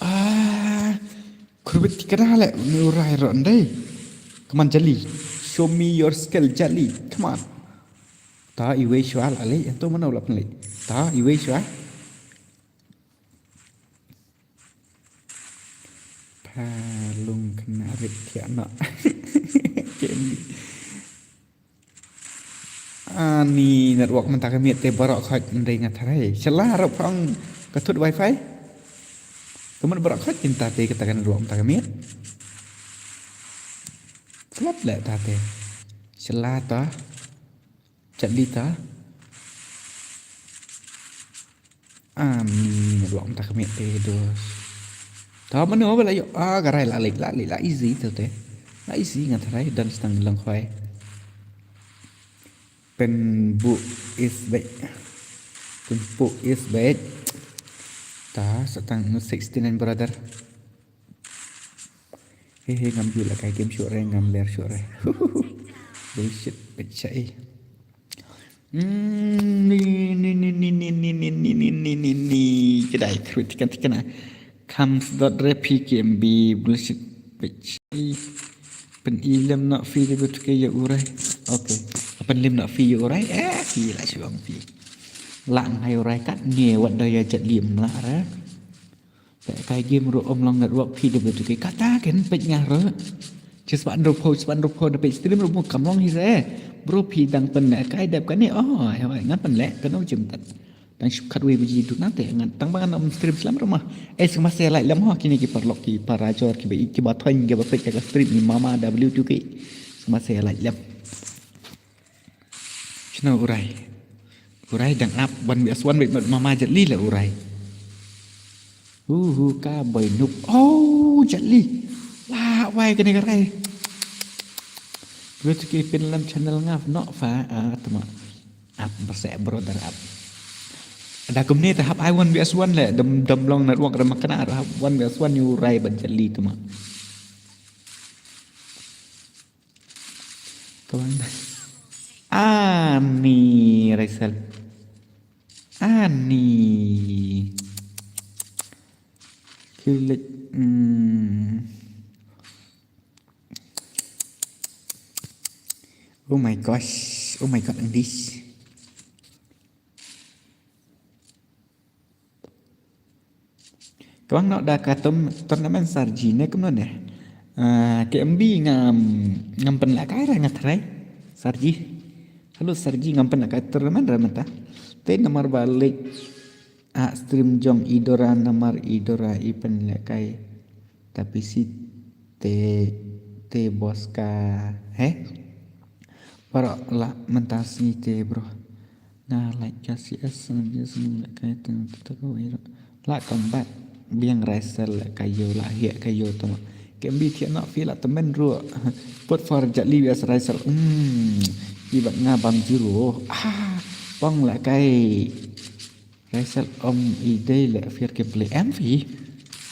Ah, kurbit kena lek, ni urai ro ndai. Come on, Jali. Show me your skill, Jali. Come on. Ta iwei shwa la lek, yang tu mana ulap lek. Ta iwei shwa. Palung kena rit thiak nak. Candy. Ani network mynta ka miet te baroh khoit ndai nga tharai. Shala rap phang ka thut wifi. Ka mut baroh khoit mynta te kata ka network mynta ka miet. Flop leh ta te. Shala ta. Jali ta. Ani ruang tak miet te dos. Ta mano ba la ïoh, ah, ka rai la lek, la lek, la easy tu te. La easy nga tharai dan stang long khwai. Pen bu is back. Pen bu is back. Ta satang sixty-nine brother. He he, ngam ju la kai game shuh re, ngam ler shuh re. Bullshit, pecah eh. Hmm, ni, ni, ni. Kedai, kru tikan, tikan, ah. Comes dot re P K M B, bullshit, pecah. Pen ilem nak fi de betuke ya urai. Okay. Pen lem nak fi ya urai. Eh, fi la shuang fi. Lang hai urai kat, ni wat da ya jat lim lah re. Pek kai game ruh ym long network phi da bluetooth ki kata ken pek ngah ruh. Just ban ruh pho, just ban ruh pho da pek stream ruh mu kam long hi se. Bro phi dang pen leh kai dep kane, oh, eh, ngan pen leh kano jim tat. Dang shu khat wei baji duna te ngan tang ba ngan ym stream slem ruh mah. Eh, sngewbha share like lem ho kine ki paralok ki para jor ki ba, ki ba thoiñ ki ba pek ka stream ni mama da bluetooth ki. Sngewbha share like lem. Shano urai. Urai dang ap, wan bias wan bit mama jat li la urai. Uhu ka boy noob. Oh, jat li. La wai kane ka rai. Bluetooth ki pin lam channel ngaf nok fa, ah, tama. Ap bersek brother ap. Da kumne ta hap ai wan bias wan le, dam, dam long network ram kena hap wan bias wan yu rai ban jat li tama. Kawan. Ani Raisel. Ani. Kilik. Hmm. Oh my gosh. Oh my god, and this. Bang noh da ka tom tournament Sarji ne kumno ne. Ah, K M B ngam, ngam pynlehkai ra nga try. Sarji. Halo Sarji, ngam pynlehkai tournament ra mynta. Te namar ba leit ha stream jong i Dora, namar i Dora i pynlehkai. Tapi si te, te bos ka, he? Baroh lah mynta sngi te bro. Nga like ka C S, nga sngi lehkai te, te, te, te, la comeback. Biang Raisel lehkai ïew, la hiar ka ïew tama. K M B thiah noh phi la tymmen ruh. Put for Jatli V S Raisel. Hmm. I bad nga bam zero. Ah, pang lehkai. Raisel ong i dei leh fair gameplay. Em phi.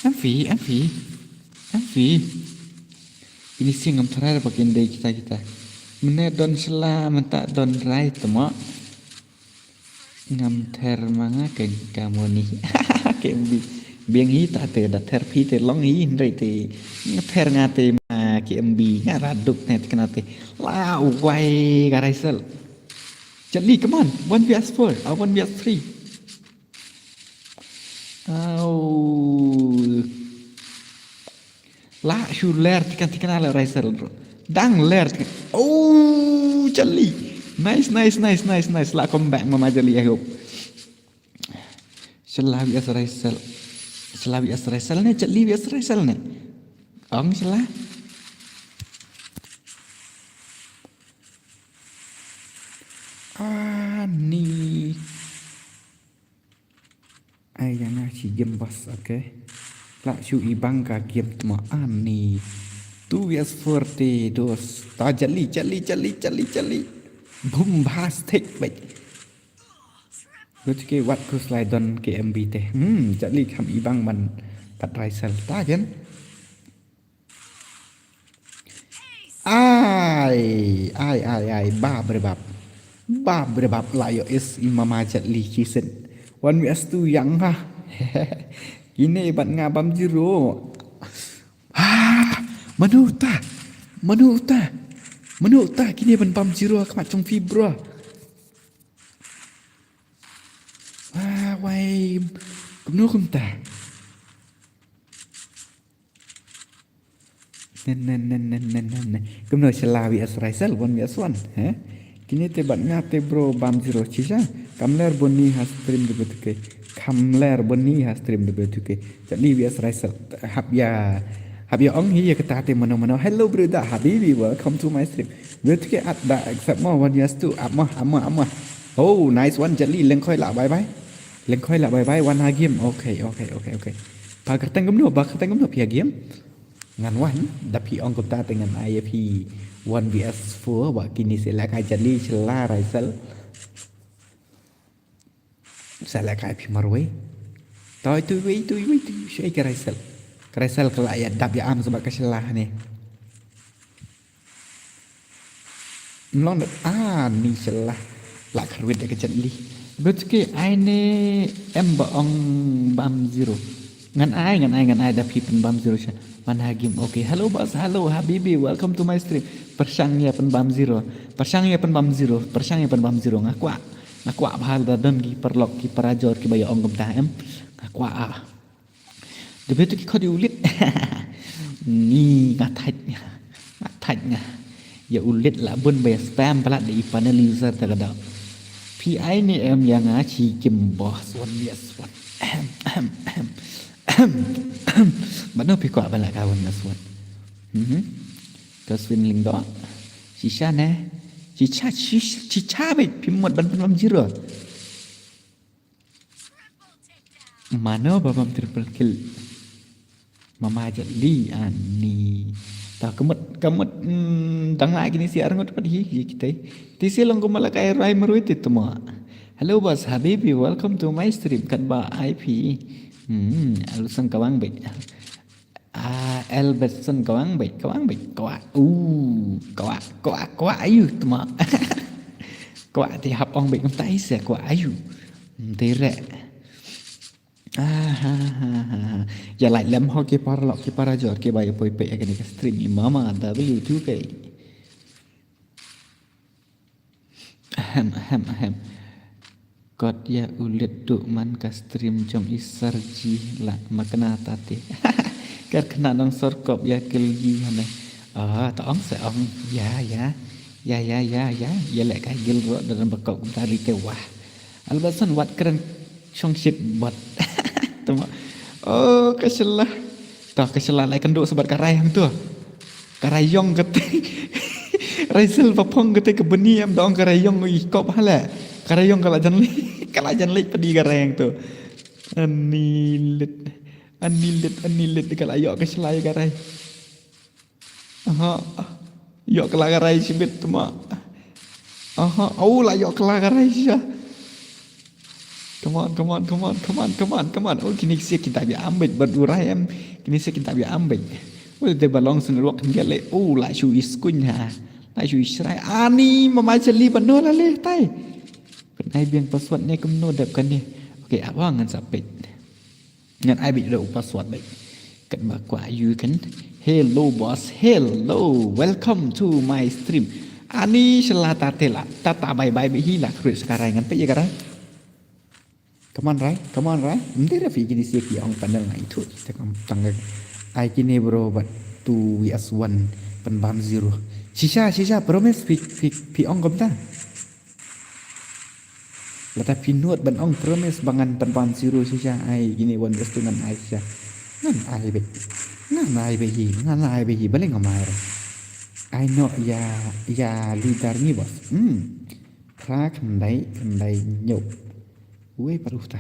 Em phi, em phi. Em phi. Ini sing ngam tharai ba kin dei kita kita. Mynne don sla mynta don rai tama. Ngam ther ma nga ken ka moni. K M B. Biang hi ta te da ther phi te long hi hynrei te. Nga ther nga te ma K M B. Nga raduk ne te kena te. La wai ka Raisel. Jatli, come on. One V S four. Ah, one V S three. Au. La shu ler tikan tikan ala Raisel bro. Dang ler tikan. Oh, Jatli. Nice, nice, nice, nice, nice. La comeback mama Jatli, I hope. Shala V S Raisel. Shala V S Raisel ne, Jatli V S Raisel ne. Ong shala. Ani. Ai, ïa nga shi game bos, okay. La shu i bang ka game tma ani. Two V S four te dos. Ta Jatli, Jatli, Jatli, Jatli, Jatli. Bombastic, bait. Gut ke wat kus lai don K M B te. Hmm, Jatli kham i bang ban pat Raisel ta ken. Ai, ai, ai, ai, bap re bap. Bap re bap, la ïoh is i mama Jatli ki sien. One V S two ïa nga. Kine bad nga bam zero. Ah, mano uta? Mano uta? Mano uta kine ban bam zero ha khmat jong phi bro? Ah, wai. Kumno kumta? Nen, nen, nen, nen, nen, nen, nen. Kumno shala V S Raisel, one V S one, he? Kine te bad nga te bro bam zero shisha. Kam ler bun ni ha stream de betuke. Kam ler bun ni ha stream de betuke. Jatli V S Raisel. Hap ïa, hap ïa ong hi ïa kata te mano mano. Hello brother Habibi, welcome to my stream. Betuke at da accept mo one V S two. Ap mo, ap mo, ap mo. Oh, nice one Jatli, lengkhoi la, bye bye. Lengkhoi la, bye bye, wan ha game. Okay, okay, okay, okay. Ba kyrteng kumno, ba kyrteng kumno phi ha game. Ngan wan, da phi ong kumta te ngan ai ïa phi one V S four, ba kine se lehkai Jatli, shala Raisel. Sa lehkai phi marwei. Toi tu wei, tu wei, tu shei ka Raisel. Ka Raisel ka la ïa dap ïa am saba ka shala ne. Mlong da, ah, ni shala. La kharwit da ka Jatli. Betuke ai ne em ba ong bam zero. Ngan ai, ngan ai, ngan ai da phi pynbam zero sha. Man ha game. Okay. Hello boss, hello Habibi, welcome to my stream. Pyrshang ïa pynbam zero. Pyrshang ïa pynbam zero. Pyrshang ïa pynbam zero. Nga kwah. Nga kwah bha lada don ki paralok ki parajor kiba ïa ong kumta em. Nga kwah ah. Da betuke khot ïa u lit. Ni nga thait nga. Nga thait nga. Ïa u lit la bun ba ïa spam palat da i panel user ta ka dok. Phi ai ne em ïa nga shi game boss one V S one. Ahem, ahem, ahem. Ahem, ahem. Mano phi kwah ban lehkai one V S one? Mhm. Ka Swin Lyngdoh. Shisha ne. Shisha, shisha, shisha beit phi mut ban pynbam zero. Mano ba bam triple kill? Mama Jatli ani. Ta ka mut, ka mut, mm, dang la kine shi arngut pat hi, hi kitai. Te shi long kumba lehkai rai marwei te tma. Hello boss Habibi, welcome to my stream. Katba I P. Hmm, alu sang kawang beit. Ah, Elberson kawang beit, kawang beit, kawang. Uh, kawang, kawang, kawang ayu tma. Kawang te hap ong beit kumta ise kawang ayu. Hmm, te re. Ah, ha, ha, ha, ha. Ïa like lem ho ki paralok ki parajor kiba ïa poi peit ïa kane ka stream i mama W two K. Ahem, ahem, ahem. Kot ïa u lit duh man ka stream jong i Sarji la makna tate. Kar khana nong sor kop ïa kilgi hane. Ah, ta ong se ong. Ya, ya. Ya, ya, ya, ya. Ya leh ka gil ro da ba kop tari te wah. Albasan wat kren shong shit bot. Tuma. Oh, ka shela. Ta ka shela lai kan duh sebat ka rai hang tu. Ka rayong kate. Raisel ba phong kate ka bani em dong ka rayong i kop hale. Ka rayong ka la jan leit. Ka la jan leit padi ka rayong tu. Ani lit. Ani lit, ani lit ka la yok ka shlai ka rai. Aha. Yok ka la ka rai shibit tuma. Aha. Oh, la yok ka la ka rai sha. Come on, come on, come on, come on, come on, come on. Oh, kini sia kita bi ambej bad urai em. Kini sia kita bi ambej. Oh, te balong sen ruak ndia le. Oh, la shu is kunya. La shu is rai. Ani mama jali bano la le tai. Kan ai biang password ne kumno dep kan ne. Okay, abang ngan sapit. Ngan ai bit da u password bit. Kat ba kwa you can. Hello boss. Hello. Welcome to my stream. Ani shala ta tela. Tata bye bye bit hi la kruit sekarai ngan pet ya karai. Come on, Rai. Come on, Rai. Mesti Rafi gini sia ki ong panel ngai tu. Kita kam tangga. Ai kini bro bat two V S one pen bam zero. Shisha, shisha, promise pi pi pi ong kam ta. Lata pi nuat ban ong promise bangan pen bam zero shisha ai kini one versus two ngan ai shisha. Ngan ai be. Ngan ai be hi, ngan ai be hi. Baleng amai. Ai no ya ya leader ni boss. Hmm. Phra khyndai khyndai nyuk. Wei paruh ta.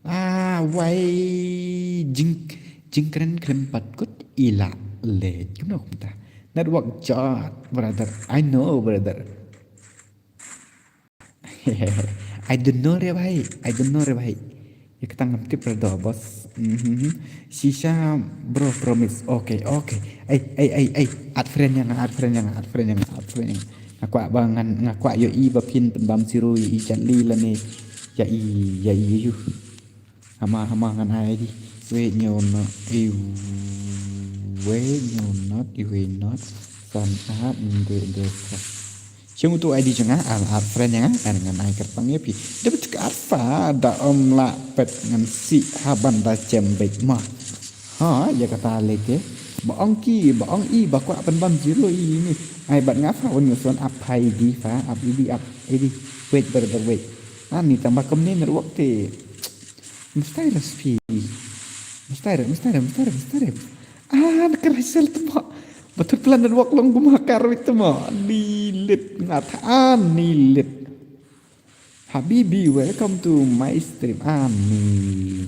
Ah, wei jing jingkren kren pat kut ila le. Kumno kumta. Network jot, brother. I know, brother. I don't know re bhai. I don't know re bhai. Ïa kata ngam tip re doh boss. Mhm. Shisha bro promise. Okay, okay. Ai ai ai ai. Add friend ïa nga, add friend ïa nga, add friend ïa nga, add friend ïa nga. Nga kwah ba ngan nga kwah ïohi ba phin pynbam zero ïa i Jali lane ïa i ïa i ïa u. Hama hama ngan ai di. Wait, no, no. Eh, wait, no, not, wait, not. San app, de de. Shu mutu I D jong nga, add friend ïa nga, ngan ai kyrpang ïa phi. Da betek arfa da ym lah pet ngan sih ha ban da jem beit ma. Ha, ïa kata leke. Ba ong ki, ba ong i, ba kwah pynbam zero i ni. Ai bad nga fa wan ngan son ap phai di fa, ap i di, ap i di. Wait, brother, wait. Ani tang ba kumne network te. Mesti ra spi. Mesti ra, mesti ra, mesti ra, mesti ra. Ah, nak kena sel tu mak. Betul plan network long gua makar itu mak. Delete ngat an delete. Habibi, welcome to my stream. Ani.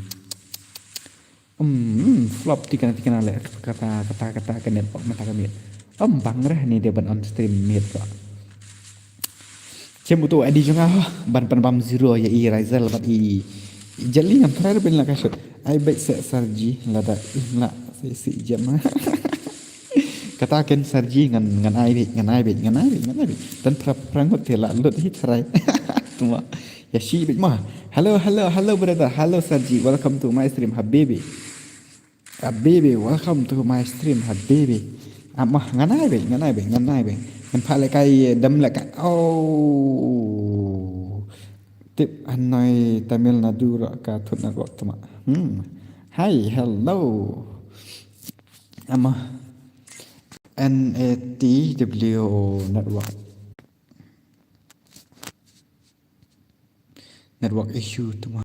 Hmm, flop tikana tikana le kata kata kata ka network mata kami. Em bang reh ni dia ban on stream miet ko. Chem utu adi jong nga ban pynbam zero ïa i Raisel bad i Jali ngam try bin la ka shot. Ai beit se Sarji lada im la si si jem. Kata ken Sarji ngan ngan ai beit ngan ai beit ngan ai beit ngan ai beit. Tan pra prangut te la lut hi try. Tuma ya shi beit ma. Hello hello hello brother. Hello Sarji. Welcome to my stream habibi. Habibi, welcome to my stream, habibi. Amah ngan ai beit, ngan ai beit, ngan ai beit. Ngan phah lehkai dam lehkai. Oh. Tip hanoi Tamil Nadu ro ka thut network tuma. Hmm. Hi, hello. Amah N A T W network. Network issue tuma.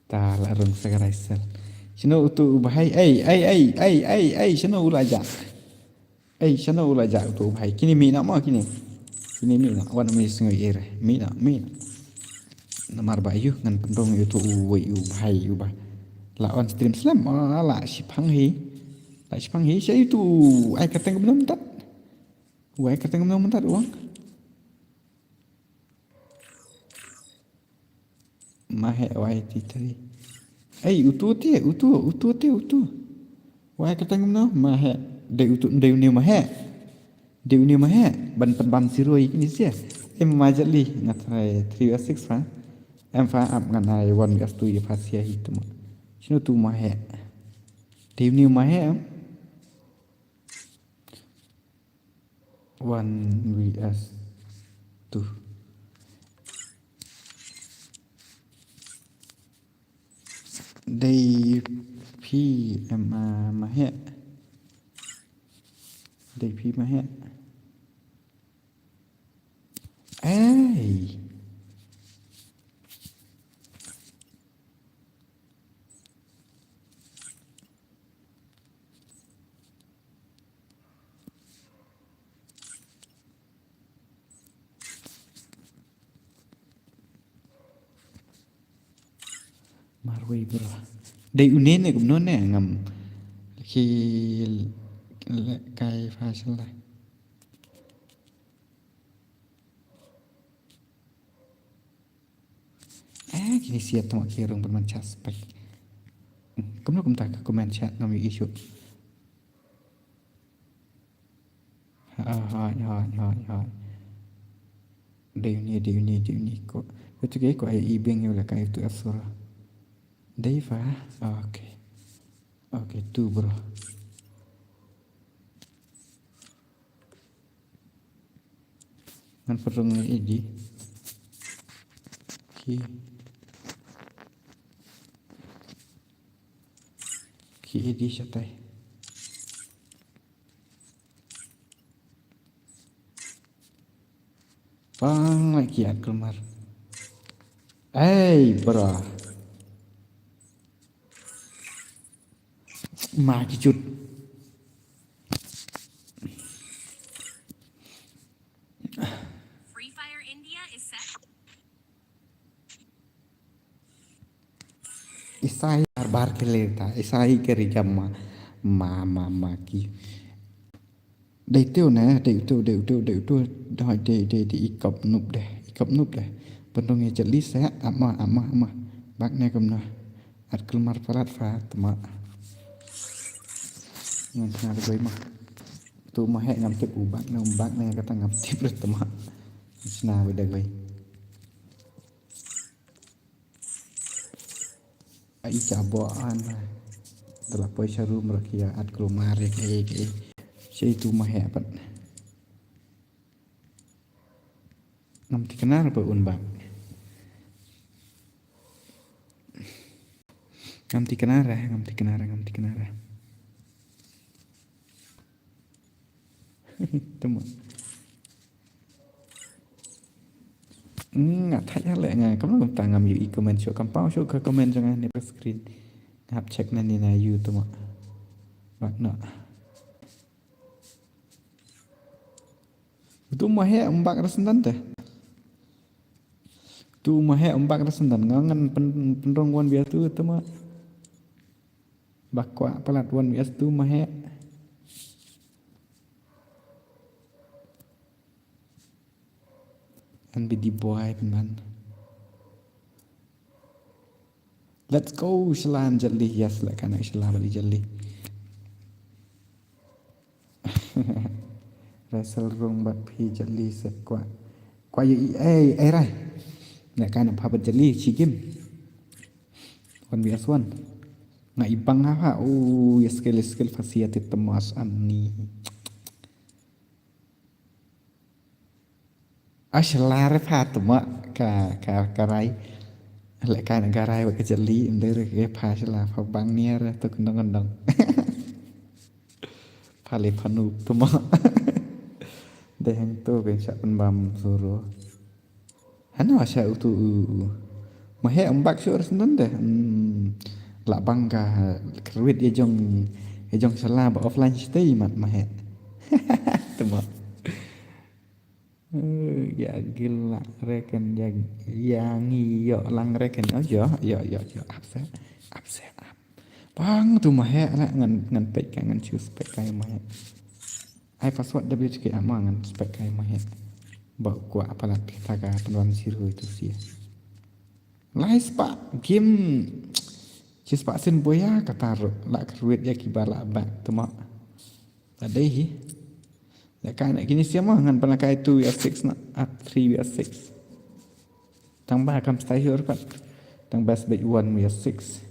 Ta la rung sa ka Raisel. Shano utu u bahai? Ei, ei, ei, ei, ei, ei, shano u la jah? Ei, shano u la jah utu u bahai? Kini mih na ma kini. Kini mih na. Wan mi sngew ir. Mih na, mih na. Namar ba yu ngan pynrung utu u wei u bahai u bah. La on stream slem. Ah, la shipang hi. La shipang hi. Sha utu ai ka teng belum tat. Wai ka teng nong mentat wang. Mahe wai ti tadi. Ei, utu te, utu, utu te, utu. Wai ka teng nong mahe. Dei utu, dei uni mahe. Dei uni mahe. Ban pen bam siroi kini sia. Em majat li ngat hai three or six fa. Em fa ap ngan hai one or two fa sia hi tu ma. Sino tu mahe. Dei uni mahe em. One V S. Tu. Dei phi em ma heh. Dei phi ma heh. Ei. Marwei bro. Dei une ne kumno ne ngam. Ki le kai fashion la. Eh, kini siat tama ki rung berman chat spek. Kumno kumta ka comment chat ngam issue. Ha ha ha ha ha. Dei uni, dei uni, dei uni ko. Ko tu ke ko ai ibeng yo la kai tu asura. Dei fa. Okay. Okay, tu bro. Ngan pynrung ïa i di. Ki. Ki i di shatai. Pang lagi at keluar. Hey, bro. Ma ki jut. Free Fire India is set. Isai arbar keleta, isai kerja ma, ma, ma, ma ki. Dei tu ne, dei tu, dei tu, dei tu, dei, dei, dei, dei ikop nup deh, ikop nup deh. Pendong ya jeli se, ama, ama, ama. Bak ne kumno. At keluar palat fa, tema. Ngan kena degoi ma. Tu ma heh ngam tip u bak ne, u bak ne kata ngam tip re tema. Sna beda goi. Ai cha bo an. Dala poi cha room ra kia at keluar re ke ke. Che tu ma heh pat. Ngam tikna ra ba un bak. Ngam tikna ra, ngam tikna ra, ngam tikna ra. Tama. Nga thait ha le nga kam lam ta ngam ïohi comment shuh kam paw shuh ka comment jong nga ne ka screen. Nga hap check na ni na ïohi tama. Bak na. Tu ma heh um bak ra syndan te. Tu ma heh um bak ra syndan nga ngan pyn-, pynrong wan bia tu tama. Ba kwah palat wan bia tu ma heh. An bi di boy pynban. Let's go, shlan jali, yes, la kana shlan bali jali. Wrestle rung bad phi jali se kwah. Kwah ïa i, ei, ei, rai. La kana pha bad jali, chi game. One V S one. Nga ibang ha ha, oh, ya skill, skill, fasiat, temas, ani. Ashlar pha tama ka, ka, ka rai. Leh ka na ka rai wa ka jali, nder ke pha shla pha bang niar tu kendong kendong. Pha le pha nup tama. Deh hang tu ke sha pynbam suru. Hano sha utu u. Ma heh um bak shu ars nan deh. Hmm. La bang ka kyrwit ya jong, ya jong shala ba offline stay mat ma heh. Tama. Eh, ya gila reken ya, ya ngi yo lang reken. Oh, yo, yo, yo, yo. Upset, upset, up. Bang tu ma heh la ngan, ngan pek ka ngan choose pek ka ma heh. Ai password W H K ama ngan spek kai ma heh. Ba kwah palat kita ka pynwan zero itu sia. Lai spah game. Chi spah sin boya kata ru la kyrwit ya ki ba la ba tama. Ta dei hi. La kai na kini sia ma ngan pynlak kai two vs six na at three vs six. Tang ba kam stai hur pat. Tang best bet one vs six.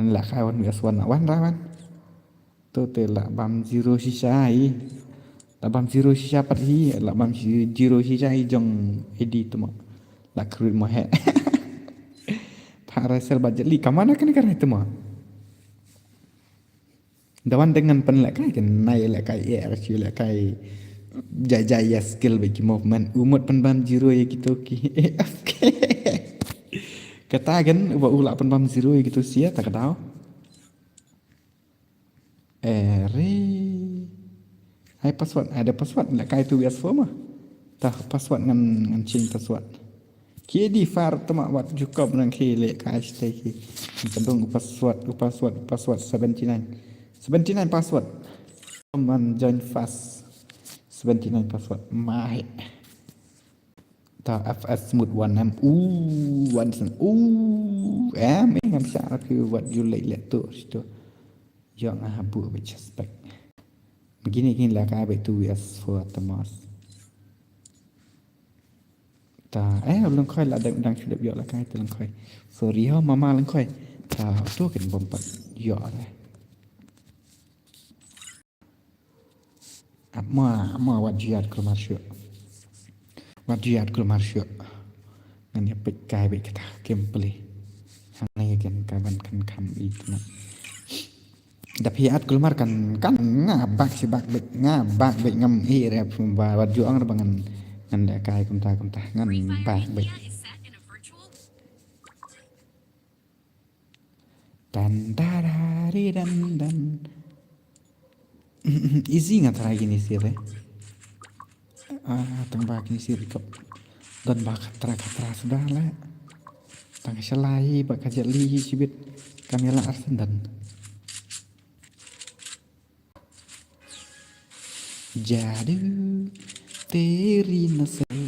Ngan la kai one vs one na one ra one. Tu te la bam zero shisha hi. La bam zero shisha pat hi, la bam shi-, zero shisha hi jong A D tuma. La kruid mo he. Pha Russell ba jali kamana kane ka rai tuma. Da wan dengan pen lekai kan nai lekai e ar shi lekai jai jai ya skill bagi movement. Umut pen bam zero ya gitu ki. Kata kan uba ula pen bam zero ya gitu sia tak dau. Ere. Ai password, ada password lekai tu bias forma. Tah password ngan ngan change password. Ki di far tama wat jukop nang ki lekai stay ki. Kadung password, password, password seventy nine. Seventy nine password. Man join fast. Seventy nine password. Mahe. Ta F S smooth one em. U one sen. U em eh ngam sha ki wat julai le tu situ. Yo nga habu be suspect. Gini gini la ka be tu as for Thomas. Ta eh lengkhoi la dang dang sudap yo la ka tu lengkhoi. Sorry ho mama lengkhoi. Ta tu kan bompat yo le. Ama ama wat jiat kulmar syu. Wat jiat kulmar syu. Ngan ya pek kai be kata kemple. Hang ne kan kaban kan kam itna. Da phi at kulmar kan kan nga bak si bak bek nga bak bek ngam hi re ba wat juang re ba ngan ngan da kai kumta kumta ngan bak bek. Dan da da ri dan dan. Easy nga try kini sir eh. Ah tang ba kini sir kop. Dan ba khatra khatra sudah le. Tang shalai ba ka jali shibit. Kam ya la arsen dan. Jadu teri nasal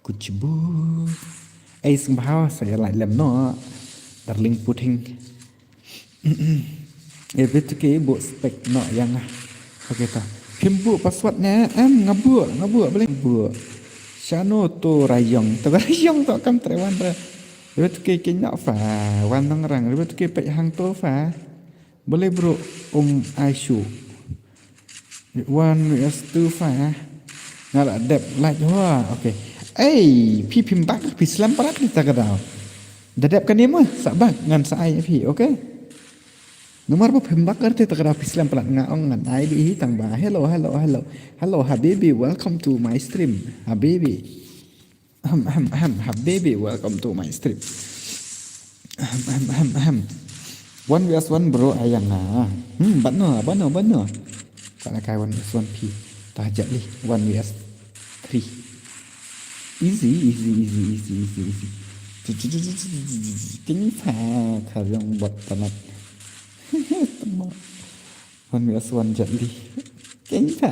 kuchbu. Ai sing bahawa saya lai lem no. Darling puting. Ya betul ke bu spek no yang ah. Okay ta. Kim bu password ne em ngabu ngabu boleh bu. Shano to rayong to rayong to kam trewan ra. Ya betul ke kinya fa wan nang rang ya betul ke pek hang to fa. Boleh bro um Aishu. One vs two five eh. Nga la dep like hoa. Okay. Ei, phi phim bak phi slam palat kita ka daw. Da dep ka ni mo sa bak ngan sa ai phi, okay? Nomor ba phim bak ka te ta ka daw phi slam palat nga ong ngan ai di hi tang ba. Hello, hello, hello. Hello habibi, welcome to my stream. Habibi. Ahem ahem ahem habibi, welcome to my stream. Ahem ahem ahem ahem. One vs one bro ayang ah. Hmm, bano bano bano. Kana kai one vs one P. Tahajat li one vs three. Easy easy easy easy easy easy. Kini fa ka yang buat panat. Wan mi aswan jat li. Keng ta.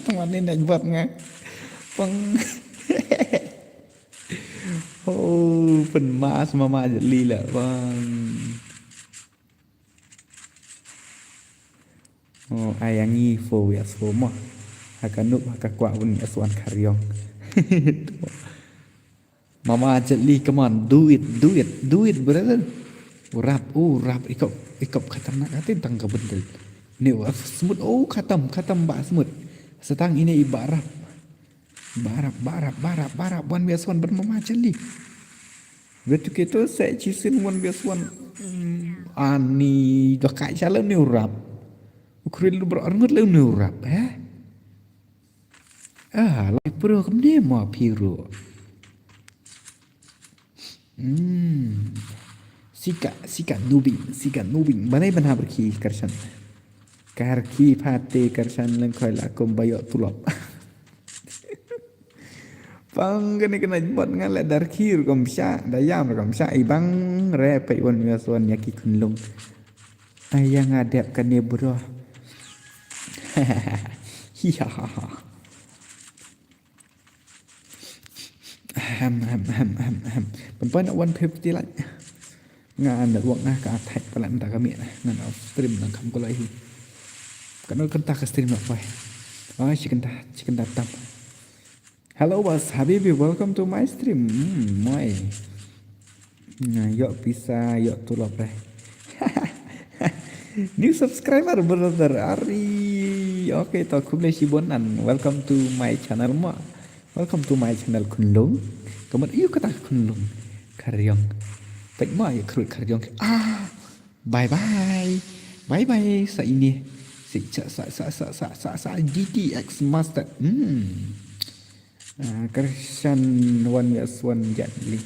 Tang wan ni naik bot nga. Pang. Oh, pen mas mama jat li la pang. Oh, ayangi fo wi asfo mo. Haka nup haka kwak wan mi aswan karyong. Mama Jet Li, come on, do it, do it, do it, brother. Rap, oh, rap, ikop, ikop khatarnak atin tang ka bendel. Ni wa smooth, oh, khatam, khatam ba smooth. Setang ini i ba rap. Ba rap, ba rap, ba rap, ba rap, one vs one ban Mama Jet Li. Betu keto se chisin one vs one. Hmm, ani dokai chala ni rap. Ukril bro arngut le ni rap, eh? Ah, lai pro kam ne ma piro. Hmm. Sika, sika nubing, sika nubing. Banai ban habar ki karshan. Kar ki phate karshan lengkhoi la kum bayo tulop. Pang kani kena jembat ngan le dar khir kom sha, dayam kom sha ibang re pai wan yaswan yaki kunlung. Ayang adep kani bro. Hihahaha. Ahem, ahem, ahem, ahem, ahem. Pun pun one fifty like. Nga network nga ka attack pala nda kami na. Ngan off stream nang kam kulai hi. Kan kenta ka stream nak pai. Ah, si kenta, si kenta tam. Hello was Habibi, welcome to my stream. Hmm, moi. Nga yok pisa, yok tulop deh. New subscriber brother Ari. Okay, to khublei shibun and welcome to my channel mo. Welcome to my channel Khunlung. Ka mut ïa kata Khunlung. Khariong. Peit mo ïa khrut khariong. Ah. Bye bye. Bye bye sa ini. Sa sa sa sa sa sa sa G T X Master. Hmm. Ah, Krishan one vs one Jet Li.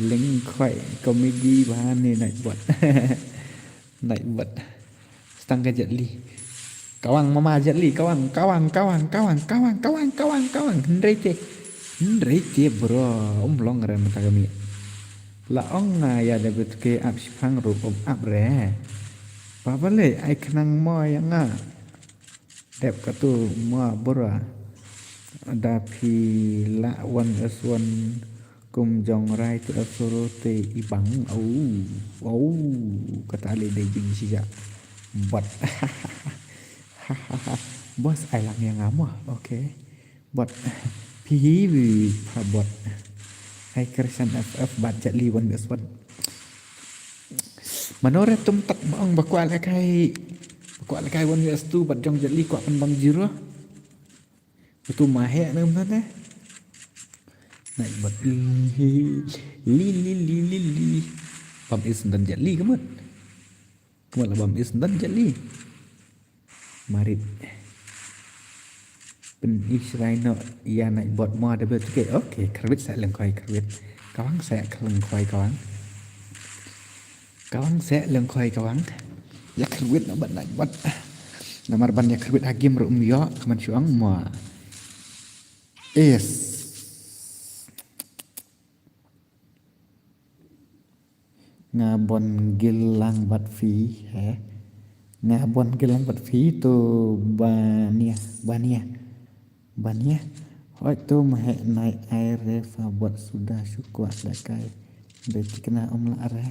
Lyngkhoi comedy bha ne Nightbot. Nightbot. Stang ka Jet Li. Kawang mama Jet Li, kawang, kawang, kawang, kawang, kawang, kawang, kawang, kawang. Hynrei te. Hynrei te bro, um long re mynta ka miet. La ong nga ïa da bet ke ap shipang ruh um ap re. Pa balei ai khnang mo ïa nga. Dep katu ma bora. Da phi la wan es wan kum jong rai te asoro te ibang. Au. Au. Kata le dei jing sija. Bot. Bos ai lang ïa nga mo. Okay. Bot. Phi hi wi pha bot. Hai Krishan F F bad Jet Li wan es wan. Mano re tum tak ba ong ba kwah lehkai. Ba kwah lehkai one vs two bad jong Jet Li kwah pynbang zero. Utu ma heh ne um ne. Nai bot li li li li li li. Bam is dan Jet Li ka mut. Ka mut la bam is dan Jet Li. Marit. Pyn-i shrai noh ïa Nightbot mo da bel. Okay, okay, kyrwit sa lyngkhoi kyrwit. Kawang sa lyngkhoi kawang. Kawang sa lyngkhoi kawang. Ïa kyrwit noh bad Nightbot. Namar ban ïa kyrwit ha game ruh um ïoh, ka man shu ong mo. Yes. Nga bon gil lang bad phi, he. Nga bon gil lang bad phi to bania, bania. Bania. Hoi to ma heh nai ai re fa bot suda shu kwah da kai. Be tikna um la re.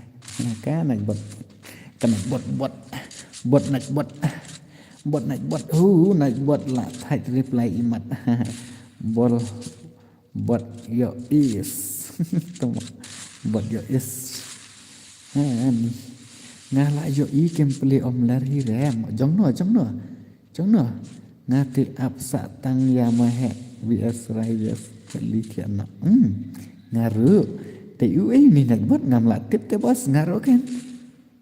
Ka nai bot. Ka nai bot bot. Bot nai bot. Bot nai bot. Hu nai bot la thait reply imat. Bol. Bot ïoh is. Tama. Bot ïoh is. Ha ni. Nga la ïoh i kem peli om lar hi rem. Jong no, jong no. Jong no. Nga ti ap sa tang ïa ma heh V S Rai V S peli thian na. Hmm. Nga ru. Te u ei ni nak bot ngam la tip te bos nga ru ken.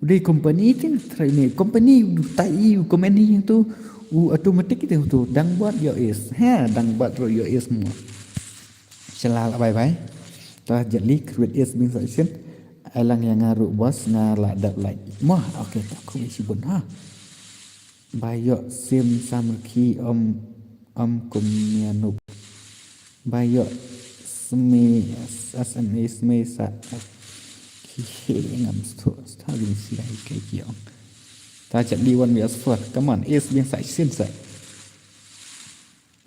U dei company te, try ne company u tai u company tu u automatic te tu dang bot ïoh is. Ha, dang bot ru ïoh is mo. Shalala bye bye. Ta Jet Li create is being session. Alang ïa nga ru bos nga la dap like. Mo, okay ta ku isi bun ha. Ba ïoh sim sam ki om om kum nia nup. Ba ïoh smi S M E smi sa. Ki he ngam stu stu bin si ai kai ki ong. Ta Jet Li one V S four. Come on, is bin sa sin sa.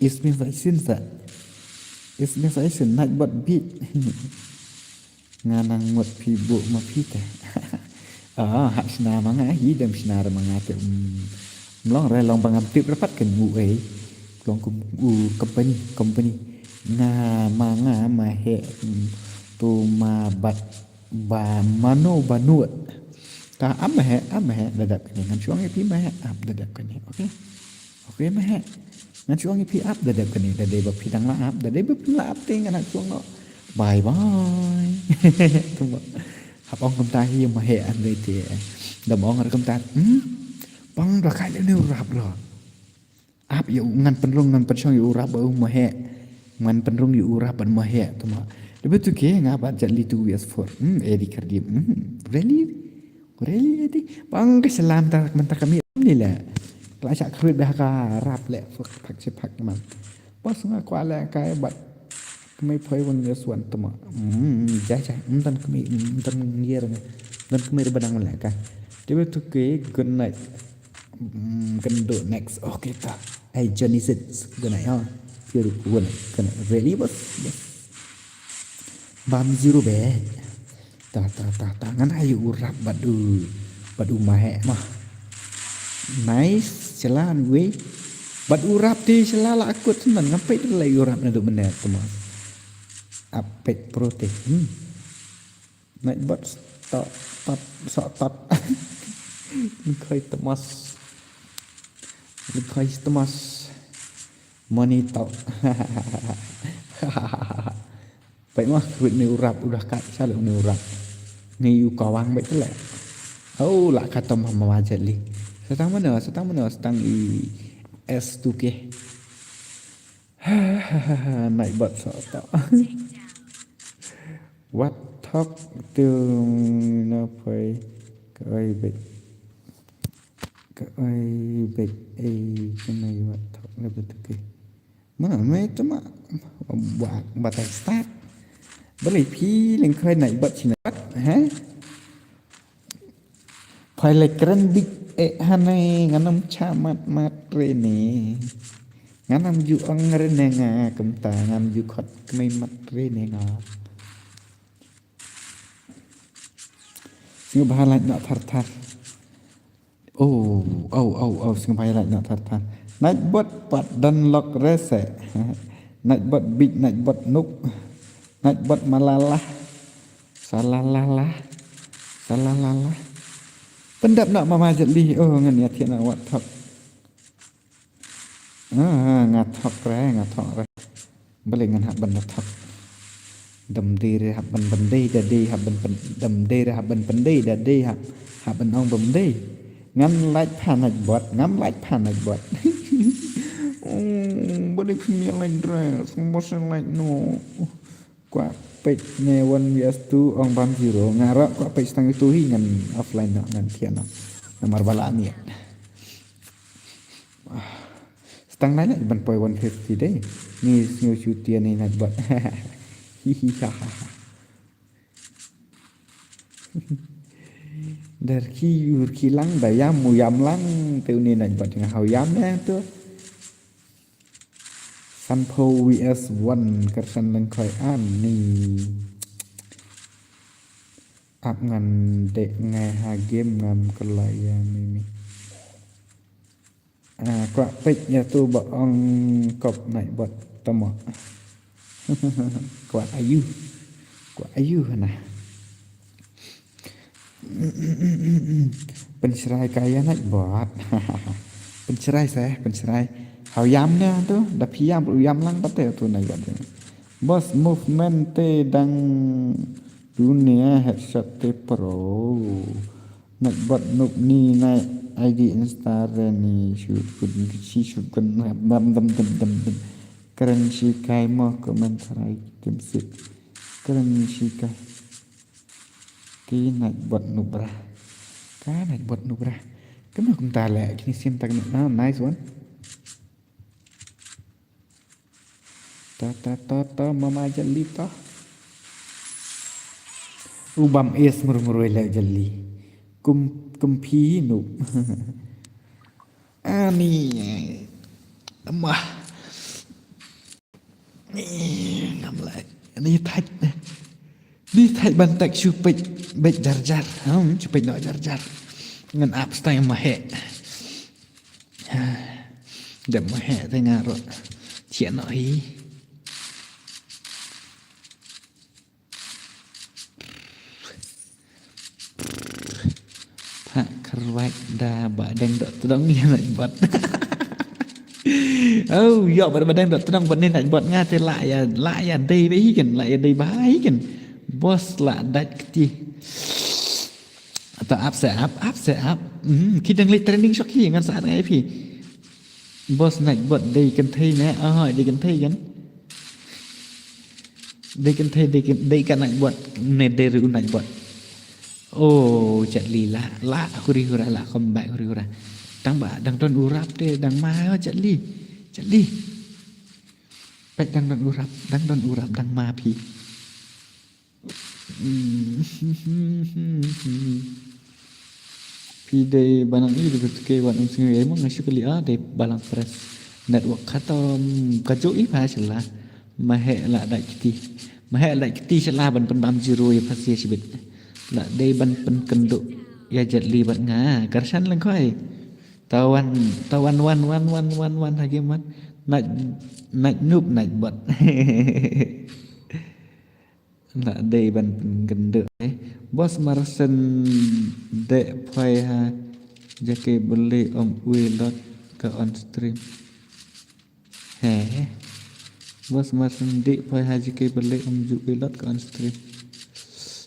Is bin sa sin sa. Is bin sa sin nat bot bit. Nga nang mut phi buh ma phi te. Ah, hap shna ma nga hi dem shna re ma nga te. Mlong re long ba ngam tip re pat ken u ei. Long kum u company, company. Nga ma nga ma he tu ma bat ba mano ba nuot. Ta am ma he, am ma he dadap kane ngan shuang pi ma he ap dadap kane. Okay. Okay ma he. Ngan shu ong ïa phi ap da dep kane da dei ba phi dang la ap da dei ba phi la ap te ngan shu ong noh. Bye bye. Hap ong kumta hi ma he an dei te. Da ma ong kumta. Hmm. Pang da kai le ne u rap lo. Ap ïa u ngan pynrung ngan pynshong ïa u rap ba u ma he. Ngan pynrung ïa u rap ba ma he tuma. Dei ba tu ke nga ba Jet Li tu V S four. Hmm. Edi Khardim. Hmm. Really? Really edi. Pang ka salam ta mynta ka mi ni le. Kla shah khwit bha ka rap le phak phak shi phak man. Bos nga kwah le kai bat. Kmai phoi wan ngi swan tama. Hmm, ja ja. Mtan kmai mtan ngier nga. Mtan kmai re badang le ka. Tiba tu ke good night. Hmm, kendo next. Okay ta. Ai Johnny Sits good night ha. Piru good night. Good night. Really bos. Bos. Bam zero be. Ta ta ta ta ngan ai u rap bad u bad u ma he ma. Nice, shala anyway. Bad u rap te shala la akut snan ngam peit la u rap na du mene tama. Ap peit pro te. Hmm. Nai bad stop stop stop stop. Khoi tama. Request Thomas. Money talk. Peit mo, khwit ne u rap u da kat sha le ne u rap. Ngi ïoh kawang beit te leh. Oh, la khatam ha Mama Jet Li. Sa tang mano, sa tang mano, sa tang i S two K. Nightbot sa ta. Wat thok tu na phai ka ai beit. Ka ai beit ai ka mai wat thok na beit ke. Ma mai tu ma ba ba tai start. Balei phi leng khoi Nightbot sini wat, ha? Phai le kren bik eh hane ngan ym cha mat mat re ne. Ngan ym ju ong re ne nga kumta ngan ju khot kmai mat re ne nga. Sngewbha like noh thar thar. Oh, oh, oh, oh, sngewbha like noh thar thar. Nightbot pat don lok rese. Nightbot big, Nightbot nuk. Nightbot malala. Salalala. Salalala. Pyndap noh Mama Jet Li. Oh, ngan ïa thiah noh wat thok. Ah, nga thok re, nga thok re. Balei ngan hap ban thok. Dam dei re hap ban ban dei, da dei hap ban pyn-, dam dei re hap ban pyn dei, da dei hap, hap ban ong bam dei. Ngan like pha Nightbot, ngam like pha Nightbot. Oh, balei phi ïa like re, sngewbha like noh. Kwah peit ne one vs two ong bam zero. Nga ruh kwah peit stang ïa tu hi ngan offline noh ngan thiah noh. Namar ba la miet. Stang nai nai ban poi one fifty dei. Ngi sngew shu tian ne Nightbot. Hi hi ha ha ha. Dar ki ur ki lang da ïam u ïam lang te une Nightbot nga hau ïam ne tu. Sanphew vs one, Karshan Lyngkhoi ani. Ap ngan dek ngai ha game ngam kelai ïa mimi. Ah, kwah peit ïa tu ba ong kop Nightbot tama. Kwah ayu. Kwah ayu hana. Pynshrai ka ïa Nightbot. Pynshrai seh, pynshrai. Hau ïam ne tu, da phi ïam, u ïam lang pat te tu Nightbot. Boss movement te dang dunia headshot te pro. Nightbot nuk ni nai I D Insta re ni shoot kun shi shoot kun dam dam dam dam dam. Kren shi kai mo comment rai tim sit. Kren shi kai. Ki Nightbot nubra. Ka Nightbot nubra. Kena kumta le kini sim tak na nice one. Ta ta ta ta Mama Jet Li ta. U bam es mur mur le Jet Li. Kum kum phi nu. Ani. Amah. Ngam lai. Ni thait. Ni thait ban tak shu peit beit jar jar. Hmm, shu peit no jar jar. Ngan ap stang ma he. Dep ma he te nga ro. Chia no hi. Pha kharwai da ba deng dot tdong ïa Nightbot. Oh, ïa ba ba deng dot tdong ba ne Nightbot nga te la ïa la ïa dei ba hi kan la ïa dei ba hi kan. Boss la dat kti. Ta ap se ap ap se ap. Hmm, ki dang le training shok hi ngan sa ngai phi. Boss Nightbot dei kynthei ne? Ah, dei kynthei kan? Dei kynthei dei kyn-, dei ka Nightbot ne dei ru Nightbot. Oh, Jet Li la la huri hura la khom bai huri hura. Tang ba dang don u rap te dang ma yo Jet Li. Jet Li. Pek dang don u rap, dang don u rap dang ma phi. Phi dei ba nang i dei ke wan um sngew ei mo nga shu kali a dei balang press network khatam ka jo i pha shala. Ma he la dai kiti ma he la dai kiti shala ban pynbam zero i pha sia shibit la dei ban pynkyndu ya Jet Li bad nga Karshan Lyngkhoi. Tawan tawan wan wan wan wan wan ha game wan. Naj naj noob naj bot. La dei ban pynkynduh eh. Boss Marsen de phai ha jake beli om ui lot. Ka on stream. He. Bos mar sum dih poi haji ke balik um ju ilot ka on stream.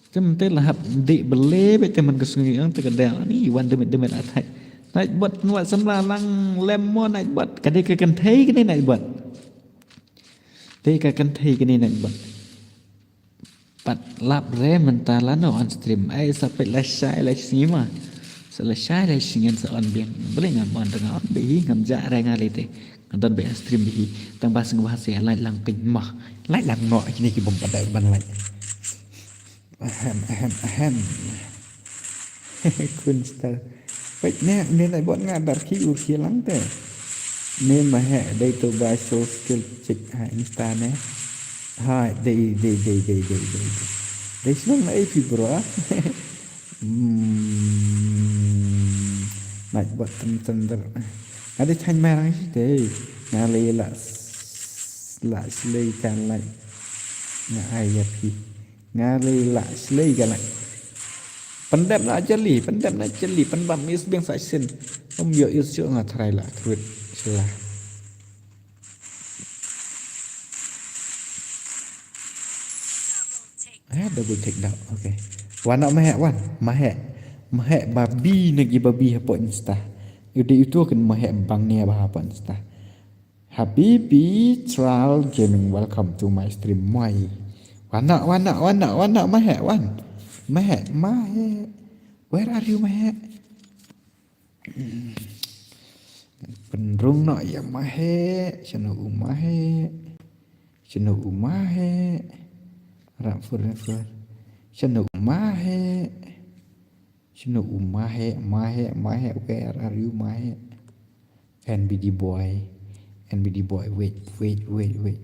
Tem te lahap dih bele be te man ka sngi ang te ka dang ni wan demit demit athai. Nightbot nuat samla lang lem mo Nightbot. Ka dei ka kynthei kane Nightbot. Dei ka kynthei kane Nightbot. Pat lap re mynta lano on stream. Ai sa peit lashai lashngi ma. Sa lashai lashngi sa on biang. Bele ngam on tengah on bihi ngam ja re nga lete. Nga don be on stream bihi. Tang ba seng ba se light lang pink ma. Light lang no kine ki bom pada ban light. Ahem ahem ahem. Kun star. Peit ne ne Nightbot nga dar ki ur ki lang te. Ne ma he dei to ba show skill check ha Insta ne. Hai dei dei dei dei dei dei. Dei shnong na A P bro ah. Hmm. Nightbot tem tender. Nga dei thain mai rang shi dei. Nga lei la la slei kan lai. Nga ai ya phi. Nga lei la slei kan lai. Pyndep na jali, pyndep na jali, pynbam is biang sa shin. Um yo is yo nga try la kruit sila. Eh, double take down. Okay. Wan nak mahek wan. Mahek. Mahek babi nagi babi hapo Insta. Udah itu kan mahek bang ni bah hapo Insta. Habibi Trial Gaming, welcome to my stream. Mai. Wan nak, wan nak, wan nak, wan nak mahek wan. Mahek, mahek. Where are you mahek? Pynrung noh ïa mahe, shano u mahe. Shano u mahe. Rap fur rap fur. Shano u mahe. Shano u mahe, mahe, mahe, where are you mahe? N B D boy. N B D boy, wait, wait, wait, wait.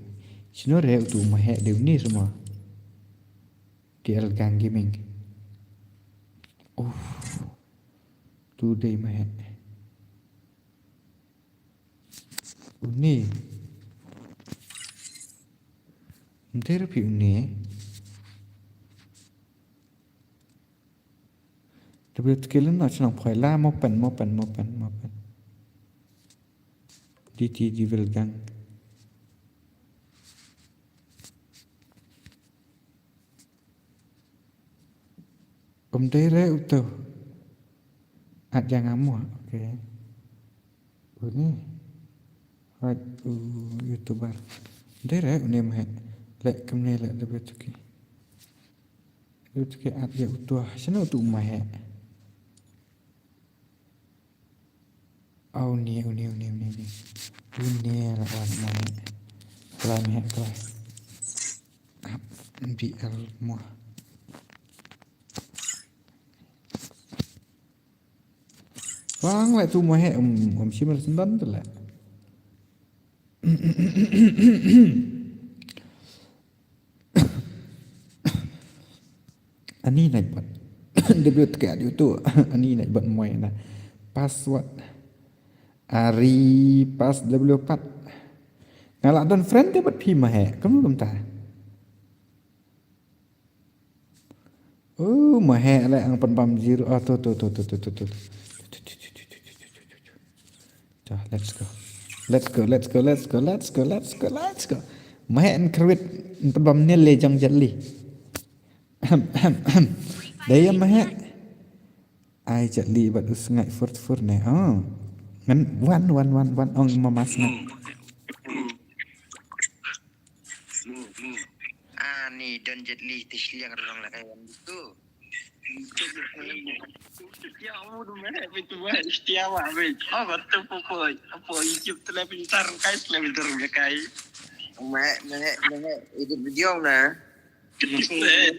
Shano re utu mahe de uni semua. T L Gang Gaming. Uff. Tu dei mahe. Une. Nte rapi une. Tapi tu kelen na chnong phoi la mo pen, mo pen, mo pen, mo pen. D T Devil Gang. Um dei re uto. At jang amo, okay. Uni. Hoi u YouTuber. Dei re uni mah. Le kamne le debe tuki. Debe tuki at ya uto. Shano uto mah. Au ni, uni, uni, uni, uni. Uni la wan mah. Klan he klan. Ap, B L mah. Wang la tu mah he um um shimel sendan tu la. Ani naik bat. Debut ke adu tu. Ani naik bat moi na. Password. Ari pas W pat. Ngala don friend te bat phi mah he. Kamu kumta. Oh, mah he le ang pen bam zero. Ah, tu tu tu tu tu tu tu. Dah, let's go. Let's go, let's go, let's go, let's go, let's go, let's go. Mah he an krawit an pen bam nil le jong jali. Ahem, ahem, ahem. Daya mah he. Ai jali bat us ngai fur fur ne. Oh. Ngan wan wan wan wan ong mamas ngai. Ani don jet li te shliang rong la kai wan tu. Ya amu du meh betu meh setia wa meh. Oh betul pokok apa YouTube telah pintar kai telah pintar kai. Meh meh meh edit video na. Kita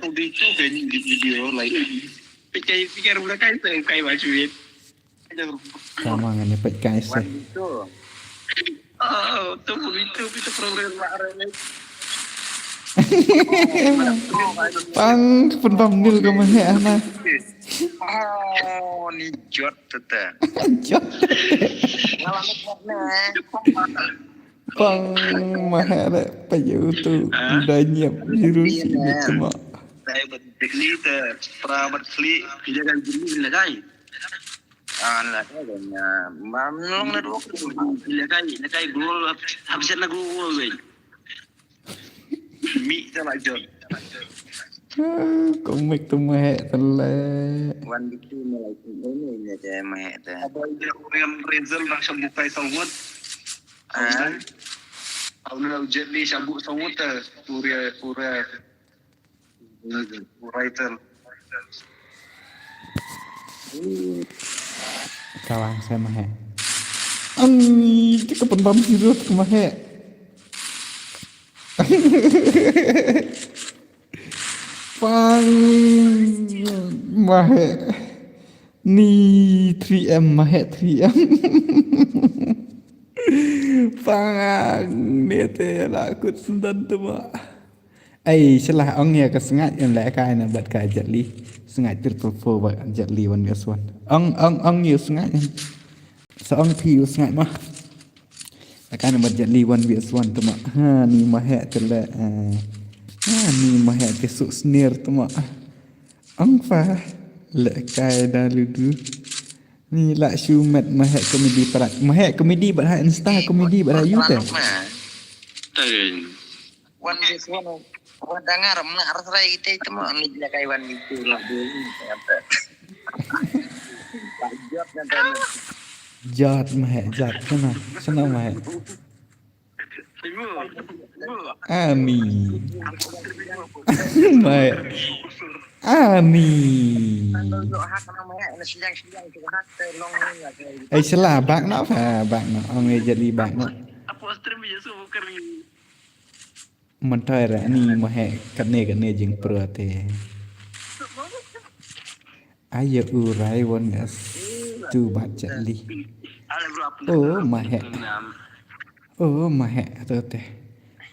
tu di tu kan di video lain. Pikir pikir udah kai tu kai bacuit. Sama ngani pek kai se. Oh, tu itu itu problem lah. Pang pun bam nil ke mah ana. Oh, ni jot tete. Jot. Ngalah ni. Pang mah ada payu tu udah nyiap biru sini cuma. Saya betul tu perabat klik jangan jenis lah kai. An la ka nya mam long na duk. Le kai le kai gol hap set na gol wei. Mi ta la jot. Komik tu meh tele. Wan bitu me la ini ini te meh te. Aba ida uriam Renzel bang shabu kai sawut. Ah, Auna Jet Li shabu sawut ta uria uria. Uritel. Kalang saya meh. Ang ni kita pun bam sirut ke meh. Pang meh. Ni three M meh three M. Pang ni te la kut sendan tu mah. Ai, salah ong ya ka sngaid yang leh kai na bad ka Jet Li. Sngaid triple four bad Jet Li one versus one. Ong ong ong yu sngaid. Sa ong phi yu sngaid mah. Leh kai na bad Jet Li one versus one tu mah. Ha ni mah heh te leh. Ha ni mah heh te suk snir tu mah. Ong fa leh kai da ludu. Ni la shu met mah heh komedi parat. Mah heh komedi bad ha insta komedi bad ha yu te. Wan bisu wan wan dangar ma arsrai ite itu ma ni dia kai wan bisu lah dulu. Jot na Jot mah heh jot sana sana mah heh. Ani. Mai. Ani. Ai sela bak na fa bak na ong ai Jet Li bak na. Mentai ra ni mah heh katne katne jing pro te. Ayo u rai wan as tu bat Jet Li. Oh mah heh. Oh mah heh tu te.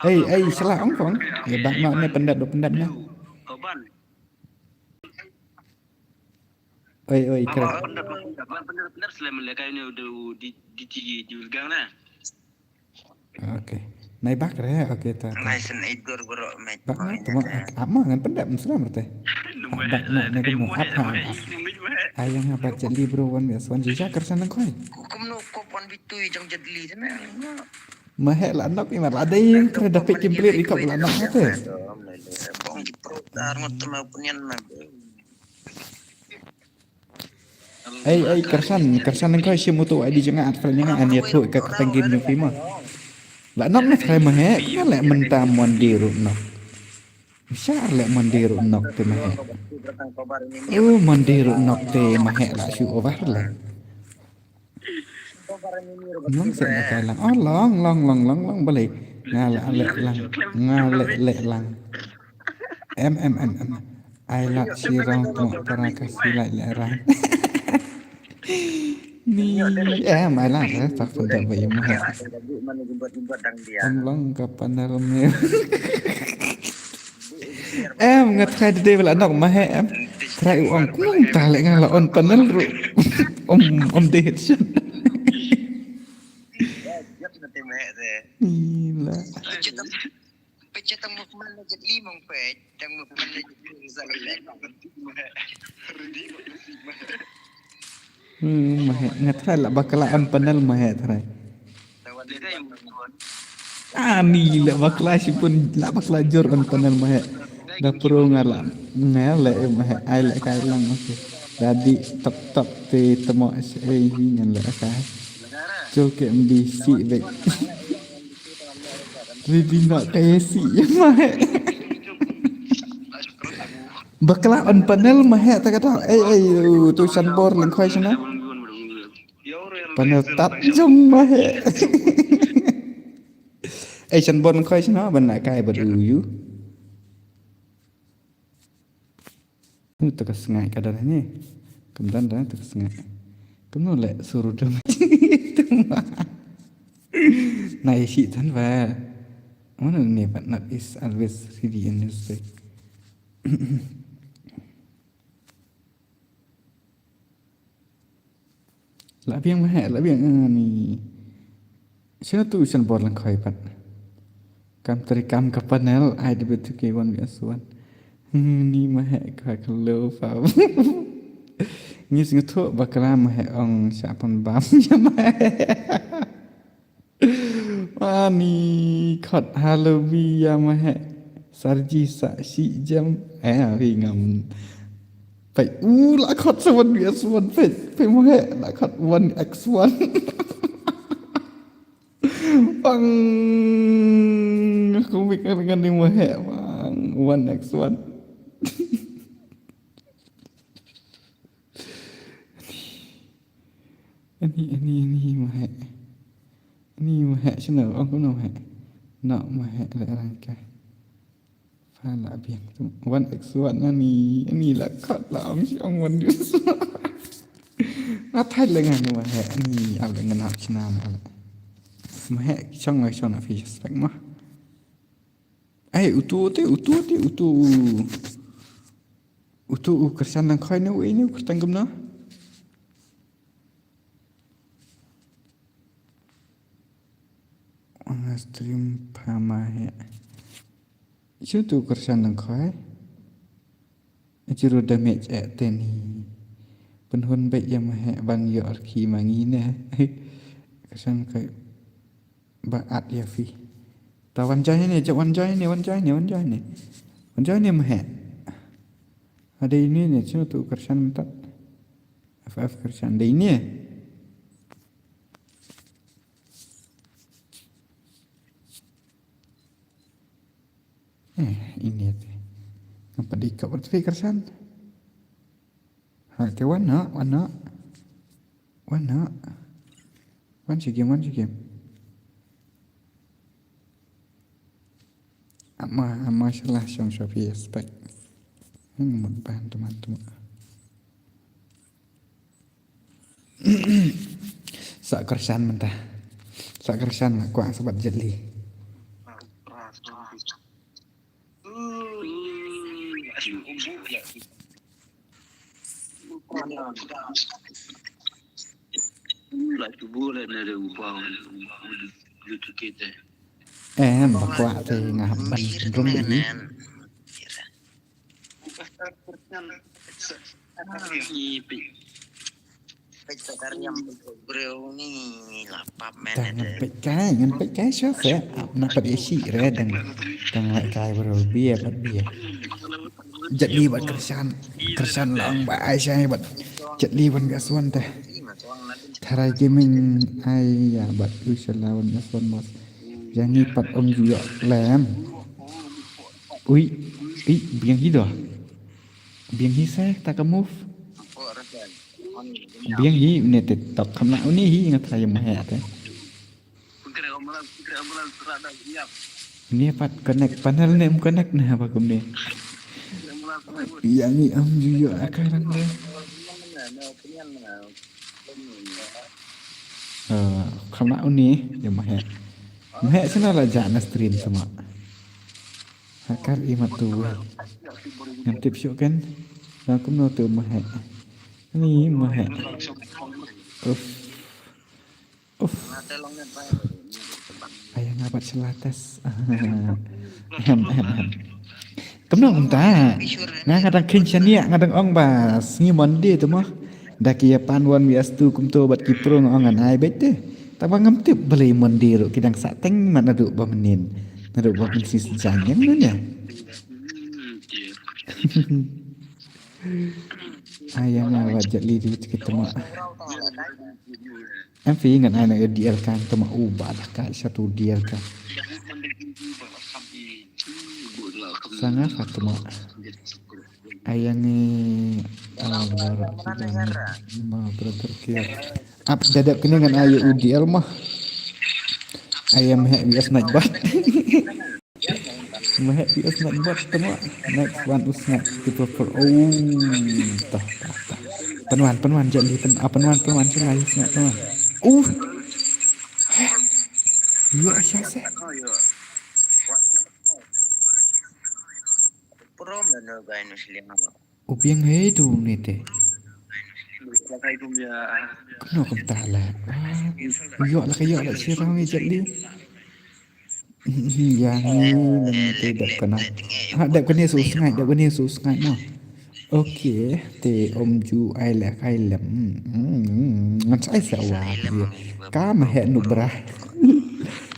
Ei ei sela ong kong. Ya bak na ne pendat do pendat na. Oi oi kra. Okay. Nai bak re, okay ta. Nai sen ai dur bro mai. Bak na tuma ama ngan pendap mesra merte. Bak na ne kemo hap ha. Ayang ha bat Jet Li bro wan bias wan jija kersan nang koi. Kum no kop wan bitui jong Jet Li sana. Mahek la nok ima la dei kena dapet kimplit ikop la nok hate. Bong ki pro dar ngot ma punian ma. Ei ei kersan kersan nang koi shim utu ai di janga at friend janga an ya thu ka katang game jong pima. La nok na try mahek kena lek mentam wan di ruh nok. Shar lek mandi ruh nok te mahek. Oh mandi ruh nok te mahek la shu over lek. Long sek na kai lang. Oh long long long long long balei. Nga lek lek lang. Nga lek lek lang. Em em em em. Ai lak shi rong tong para ka shi lai lek ran. Ni em ai lak eh tak pun tak bayu mahek. Em long ka panel me. Em nga try de ba la nok mahek em. Try u ong kung ta lek nga la on panel ruh. Om om de headshot. Gila. Pecah tang movement na Jet Li mong pecah tang movement na Jet Li. Hmm, mahek nga try la bakla on panel mahek try. Ani la bakla shi pun la bakla jur on panel mahek. Da pro nga la nga le mahek ai le kai lang okay. Dadi tok tok te temo sei ngan le kai. Chul ke mbi si bek. Ready nok kai si mahek. Bakla on panel mahek ta kata. Ei ei tu san bor lengkhoi sana. Panel tat jong mahek. Ei san bor lengkhoi sana ban na kai bad u yu. Yu ta ka sngai ka dan ni. Kam dan dan ta ka sngai. Kam no le suru dam. Na isi tan ba. Mana ni but not is always ready in this way. La biang mahek la biang ani. Sino tu usan bor lang khoi pat. Kam teri kam ka panel ai de betu ke wan bias wan. Ni mahek ka kelo fa. Ngi sngewthuh bakla Maheh ong sha pynbam ïa Maheh. Mani khot halobi ïa Maheh. Sarji sa shi jem. Eh, ri ngam. Peit u la khot sa one V S one peit. Peit Maheh la khot one X one. Bang. Aku mik ngan ni Maheh bang. One X one. Ani, ani, ani Maheh. Ani Maheh, sino ong kumno Maheh. No Maheh le rangka. Fa la biang tu. One X one ani, ani la khot la ong shi ong one X one. Nga thait le ngan Maheh, ani ap le ngan ap shna ma le. Maheh, shong le shong na fi spek ma. Ai, utu te, utu te, utu. Utu u kyrshan nang khoi ne, u ini u kyrteng kumno. Anga stream pha Maheh. Shu tu kyrshan nang khoi. Jiru damage eh teni. Pynhun beit ïa Maheh ban ïoh rki ma ngi ne. Kyrshan khoi. Ba at ïa phi. Ta wan join ne, ja wan join ne, wan join ne, wan join ne. Wan join ne Maheh. Ada ini ne, shu tu kyrshan mynta. F F kyrshan da ini. Eh, ini te. Ngam pat dei ka wat fi kyrshan. Ha, te wan na, wan na. Wan na. Wan shi game, wan shi game. Ama, ama shalah shong shopi spek. Heng mut ban teman teman. Sa kyrshan mynta. Sa kyrshan la kwah sa bad Jet Li. Eh, ba kwah te nga hap ban rung ïa i. Peit ka riam briew ni la pap men. Tang ngan peit kai, ngan peit kai sha se. Ap na pat ïa shi re dang, dang leh kai briew bia bad bia. Jet Li bad kyrshan, kyrshan long ba ai shai bad Jet Li wan ga swan te. Tharai Gaming ai ïa bad u shala wan ga swan mos. Ïa ngi pat ong ju ïoh lem. Ui, ui, biang hi doh. Biang hi se, ta ka move. Biang hi, une te tok kham lah une hi nga try Maheh te. Une pat connect panel ne em connect ne ba kumne. Ïa ngi am ju ïoh akai lang ne. Eh, kham lah une, ïa Maheh. Maheh sina la ja na stream sama. Hakar i mat tu. Ngam tip shuh kan. Lang kumno tu Maheh. Ni Maheh. Uff. Uff. Ai nga bat shalates. Hem, hem, hem. Kumno kumta. Nga nga dang kynshaniah nga dang ong ba sngi Monday tu mo. Da ki ïa pan wan wi astu kumto bad ki pro nga ong ngan ai beit te. Taba ngam tip balei Monday ruh ki dang sah teng mat naduh ba mynnin. Naduh ba mynnin sih jan yang ngan ya. Ai ïa nga ba Jet Li di kita ma. Em phi ngan ai na D L ka tama u ba da ka satu D L ka. Sanga Fatma. Ai ïa ngi ah, baru kita ni ma brother kia. Ap dadap kini ngan ai u D L mah. Ai ïa Maheh wi as night bat. Maheh wi as night bat tama. Next one us night kita per oh. Tah tah tah. Panwan panwan jadi pen ah, panwan panwan sila us night panwan. Uh. Heh. Wi as night. U biang hei tu ni te. Kano kumta la. Ïoh la ka ïoh la shi rang ni Jet Li. Ïa ngi ni te dep kana. Ha dep kane su sngai, dep kane su sngai mo. Okay, te ym ju ai leh kai lem. Hmm, ngan sa ai sa wa. Ka ma heh nu bra.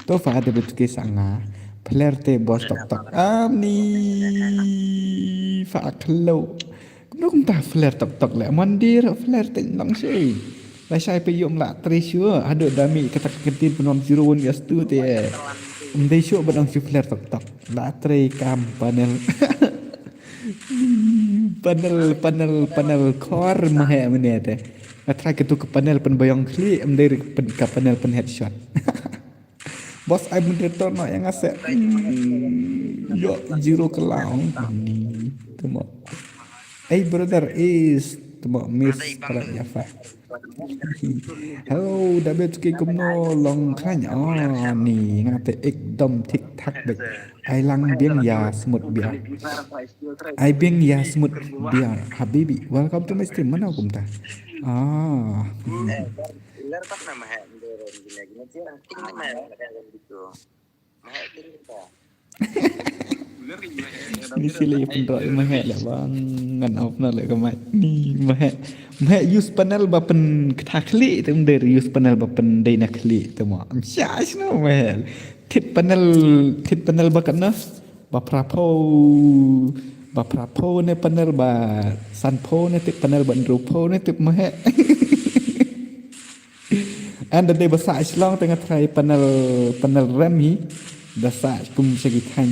To fa da bet ke sa nga. Player te boss tok tok. Ani fa khlo. Kumno kumta player tok tok leh. Mandir player te long shi. La shai pe yom la tre shu. Haduh da mi kata ka ktien Pynban zero one yes two te. Ym dei shu ba dang shu player tok tok. La tre kam panel. Panel, panel, panel khor ma heh mynne te. Nga try katu ka panel pynbiang khlieh, ym dei ka panel pyn headshot. Boss ai moderator noh ïa nga seh. Hmm, ïoh zero ka la ong. Ni, tu mo. Hey brother is, tu mo miss kala ïa fa. Hello, da bet ki kumno long khlaiñ. Oh, ni nga te ekdom thik thak beit. Ai lang biang ïa smut bia. Ai biang ïa smut bia. Habibi, welcome to my stream. Mano kumta? Ah. Ni sila ïa pynroh ïa ma heh leh bang ngan off na leh ka mic. Ni ma heh. Ma heh use panel ba pynktha khlieh te ym dei use panel ba pyndei na khlieh te mo. Sha shano ma heh. Thit panel, thit panel ba katno? Ba phra phew, ba phra phew ne panel ba san phew ne tip panel ba hynriew phew ne tip ma heh. An da dei ba sah shlong te nga try panel, panel rem hi. Da sah kum sha ki thaiñ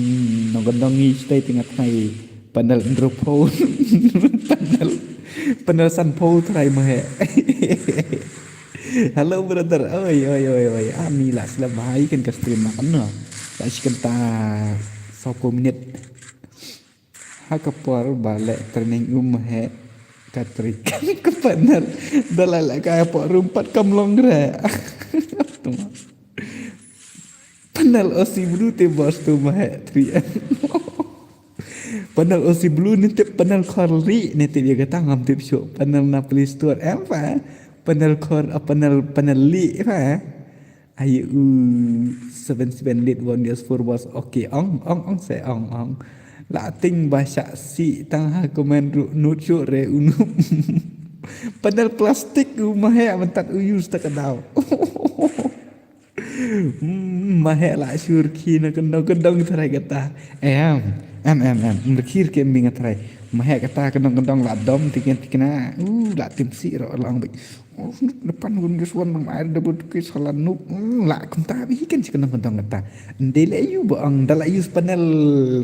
nongkyndong hi shatei te nga try panel hynriew phew. Panel, panel san phew try ma heh. Hello brother. Oi oi oi oi. Ami la slem bha ïa kane ka stream ma katno. La shi kynta saw phew minit. Ha ka por ba leh training u ma heh ka trei kam ka panel. Da la leh ka ha por rum pat kam long re. Panel Aussie Blue te boss tu ma heh three M. Panel Aussie Blue ne tip panel khor ri ne tip ïa kata ngam tip shuh. Panel na Play Store em pa. Panel khor, ah, panel, panel li pa. Ai u seven seven lit one yes four boss. Okay, ong ong ong se ong ong. La ting ba shah si tang ha comment ruh nut shuh re u nup. Panel plastik u ma heh mynta u use ta ka daw. Hmm, ma heh la shur khi na kyndong kyndong trai kata. Em em em em. Mrkhir ke mi nga trai. Ma heh kata kyndong kyndong la dom tiken tikna. U la tim si ro la ong bik. Oh, snduk depan gun gus wan nang ai da bud ki sala nuk. Hmm, la kumta bi kan sik nang kentang kata. Ndele yu ba ang dala use panel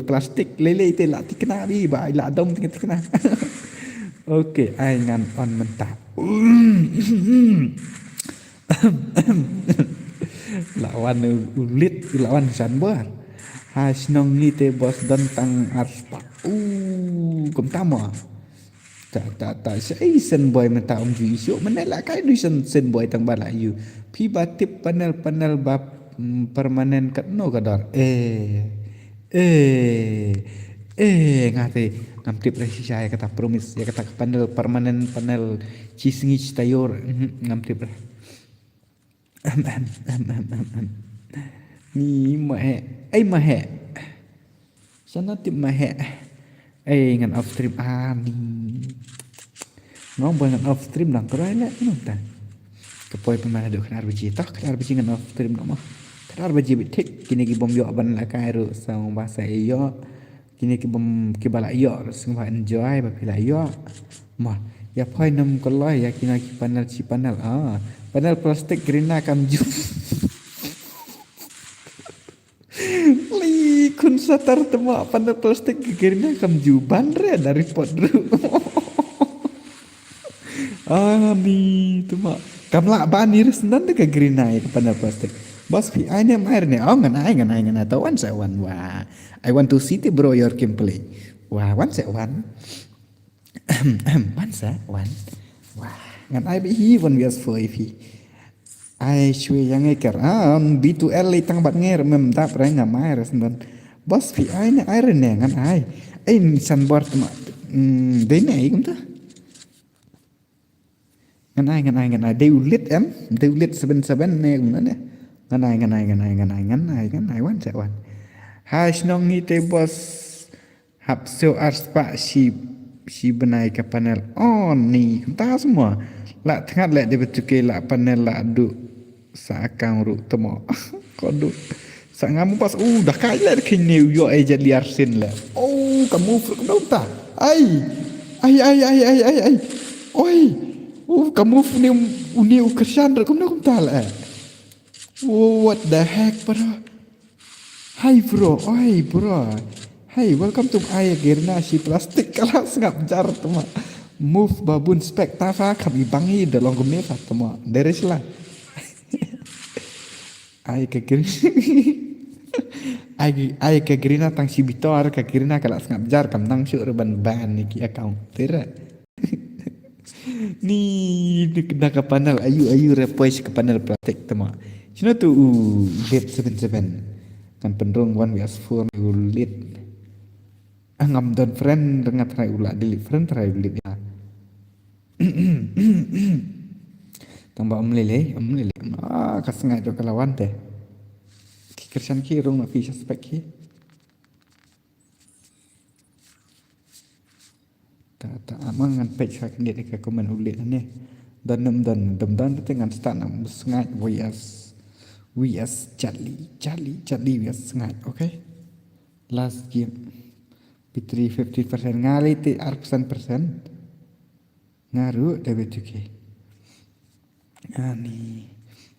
plastik lele te la tikna bi ba la dom tikna tikna. Okay, ai ngan on mynta. La wan ulit, la wan sanbar. Ha shnong ngi te bos don tang ar spah. Uh, kumta mo. Ta ta ta shai sen boy mynta ym ju issue. Mynne la kai du sen sen boy tang ba la yu. Phi ba tip panel panel ba, mm, permanent katno ka dor. Eh. Eh. Eh, nga te ngam tip re shisha ïa kata promise, ïa kata ka panel permanent, panel chi sngi chi taïew. Mhm, ngam tip re. Em, em, em, em, em, em. Ni ma heh. Ai ma heh. Sana tip ma heh. Ai ngan off stream ani. Ngam boy ngan off stream dang krai le nonta. Ka poi pynban haduh khatar baje, toh khatar baje ngan off stream noh mo. Khatar baje bit thik, kine ki bym ïoh ban la kai ruh sa ba sa ïoh. Kine ki bym, ki ba la ïoh ruh sngewbha enjoy ba phi la ïoh. Mo, ïa poi nym kloi ïa kine ki panel chi panel. Ah, panel plastik grina kam ju. Li khun satar te mo panel plastik grina kam ju ban re da report ruh. Ah, ni te mo. Kam lah ban ni ris nan te ka grina ïa ka panel plastik. Bos phi ai ne mai ne. Oh, ngan ai, ngan ai, ngan ai. To wan sa wan wa. I want to see the bro your gameplay. Wah, wan seh wan. Wan seh wan. Wah, ngan ai bad hi wan bias foi phi. Ai shwe yang eker. Ah, B two L li tang bat nger mem dap reng ngamai res don. Bos phi ai ne ai rene ngan ai. Ai ni san bor tma. Hmm, dei ne ai kumta. Ngan ai, ngan ai, ngan ai. Dei u lit em? Dei u lit seven seven ne kumno ne? Ngan ai, ngan ai, ngan ai, ngan ai, ngan ai, ngan ai, wan seh wan. Ha shnong ngi te bos hap siew ar spah shi, Shi bnai ka panel on ni kumta semua. La thngat leh dei betul ke la panel la du sa account ruh temo. Ko du sa ngam pas u dah kai leh kini u yo ai jadi arsin leh. Oh, ka move ruh kumta. Ai. Ai ai ai ai ai ai. Oi. Oh, ka move ni uni u Krishan ruh kumta kumta leh. Oh, what the heck, bro? Hi bro, oi bro. Hey, welcome to Ai Gerina shi plastik kala sngap jar tuma. Move babun spek tafa kam i bangi da long gumne fa tuma. There is la. Ai ka Gerina. Ai ai ka Gerina tang shi bitor ka Gerina kala sngap jar kam nang shu reban ban ni ki account. Tira. Ni, ni kena ka panel ayu ayu re poi ka panel plastik tama. Sino tu u lit seven seven. Kan pendrong one vs four ni u lit. Ah, ngam don friend nga try u la delete friend try u lit ya. Tang ba um lele, um lele. Ah, ka sngai tu ka lawan te. Ki Krishan ki rung na fi suspect ki. Ta ta amang ngan peit sha kane ka comment u lit ne. Don nem don dem don te ngan start na sngai vs vs Charlie Charlie Charlie vs sngai, okay. Last game. P three fifty percent ngali te ar percent percent. Nga ruh da betuke. Ani.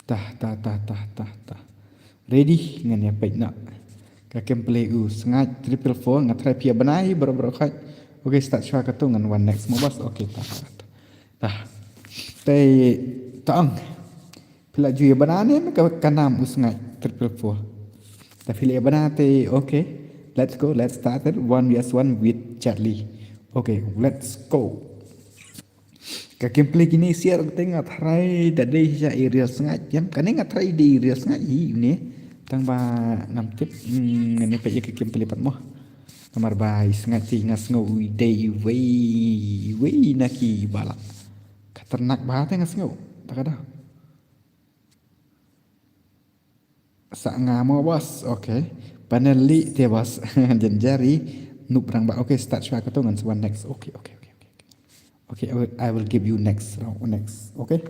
Tah tah tah tah tah tah. Ready ngan ïa peit noh. Ka kem play u sngai triple four nga try pia bnai bro bro khait. Okay, start shwa ka tu ngan wan next mo bas. Okay, tah tah tah. Tah. Te tong. Phi la ju ïa bana ne ka, ka nam u sngai triple four. Ta phi la ïa bana te, okay. Let's go, let's start it. One vs one with Charlie. Okay, let's go. Ka gameplay kine siar te nga try da dei sha aerial sngai. Yam kane nga try dei aerial sngai hi ne. Tang ba ngam tip, mm, ngam tip ïa ka gameplay pat mo. Namar ba i sngai te nga sngew i dei iwei iwei na ki bala. Khatarnak ba te nga sngew. Ta ka da. Sa nga mo bas, okay. Panel li te bas. Janjari nup rang ba, okay, start shwa ka tu ngan swan next. Okay, okay, okay, okay. Okay, I will, I will give you next round, next, okay.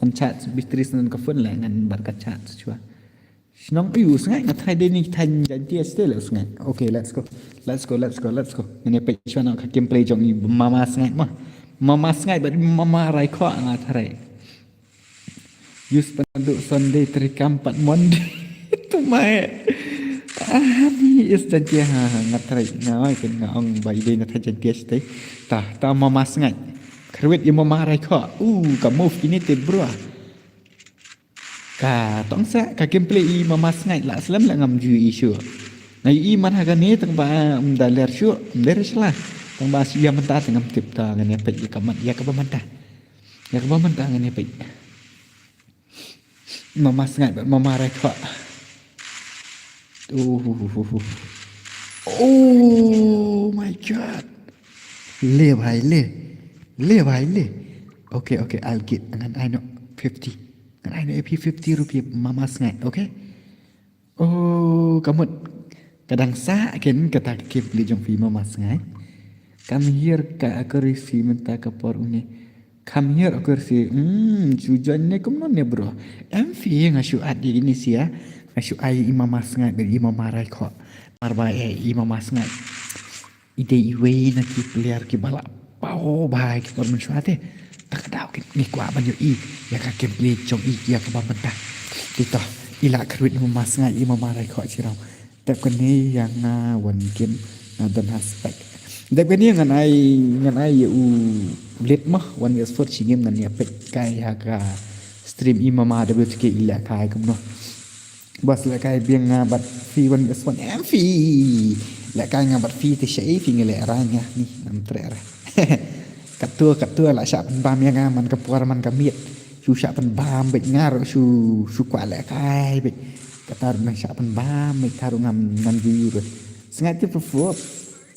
An chat bitris nan ka phone la ngan bar ka chat shwa. Shnong ayu sngai nga thai deni thai janti este le sngai. Okay, let's go. Let's go, let's go, let's go. Ini pe shwa na ka gameplay jong i mama sngai ma. Mama sngai bad mama rai kho nga thai. Use pandu Sunday trikam pat Monday. Tu mai. Ah, ni is jantia ha, ha, nga try, nga oi ken nga ong ba ide na thajan tia site. Ta, ta mama sngai. Kharwit i mama rai kho. Uh, ka move kini te bro. Ka tong sa, ka gameplay i mama sngai la slem la ngam ju issue. Nga i man ha kane tang ba, um, da ler shu, um, der shala. Tang ba sia menta tang ngam tip ta ngane pek ya ka man, ya ka ba menta. Ya ka ba menta ngane pek. Mama sngai bad mama rai kho. Oh, oh my God. Le bhai le. Le bhai le. Okay, okay, I'll get. Ngan ai no fifty. Ngan ai no fifty rupiah mama sngai, okay? Oh, kamut. Kadang sa ken kata ka kip li jong phi mama sngai. Kam hier ka akurisi menta ka por une. Kam hier akurisi. Hmm, sujan ne kumno ne bro. Em phi nga shu at ini sia. Nga shu ai i mama sngai bad i mama rai kho. Marba e i mama sngai. Ide iwei na ki player ki bala. Pau bai ki por mynshwa te. Tak daw ki ni kwa ban yo i. Ya ka gameplay jong i ya ka ba menta. Kita ila kruit mama sngai i mama rai kho chirau. Dep kane ïa nga wan game nga don ha spec. Dep kane ngan ai ngan ai ïa u lit mah wan ïa sport shi game ngan ïa pek kai ha ka stream i mama da bet ke ila kai kumno. Bas la kai biang nga bat fi wan ïa sport em fi. La kai nga bat fi te shai fi ngale rai nga ni ngam tre ra. Katua katua la sha pynbam ïa nga man ka por man ka miet. Shu sha pynbam bet ngar shu shu kwa la kai bet. Katar nang sha pynbam bet taru ngam ngam juyur. Sngat te perform.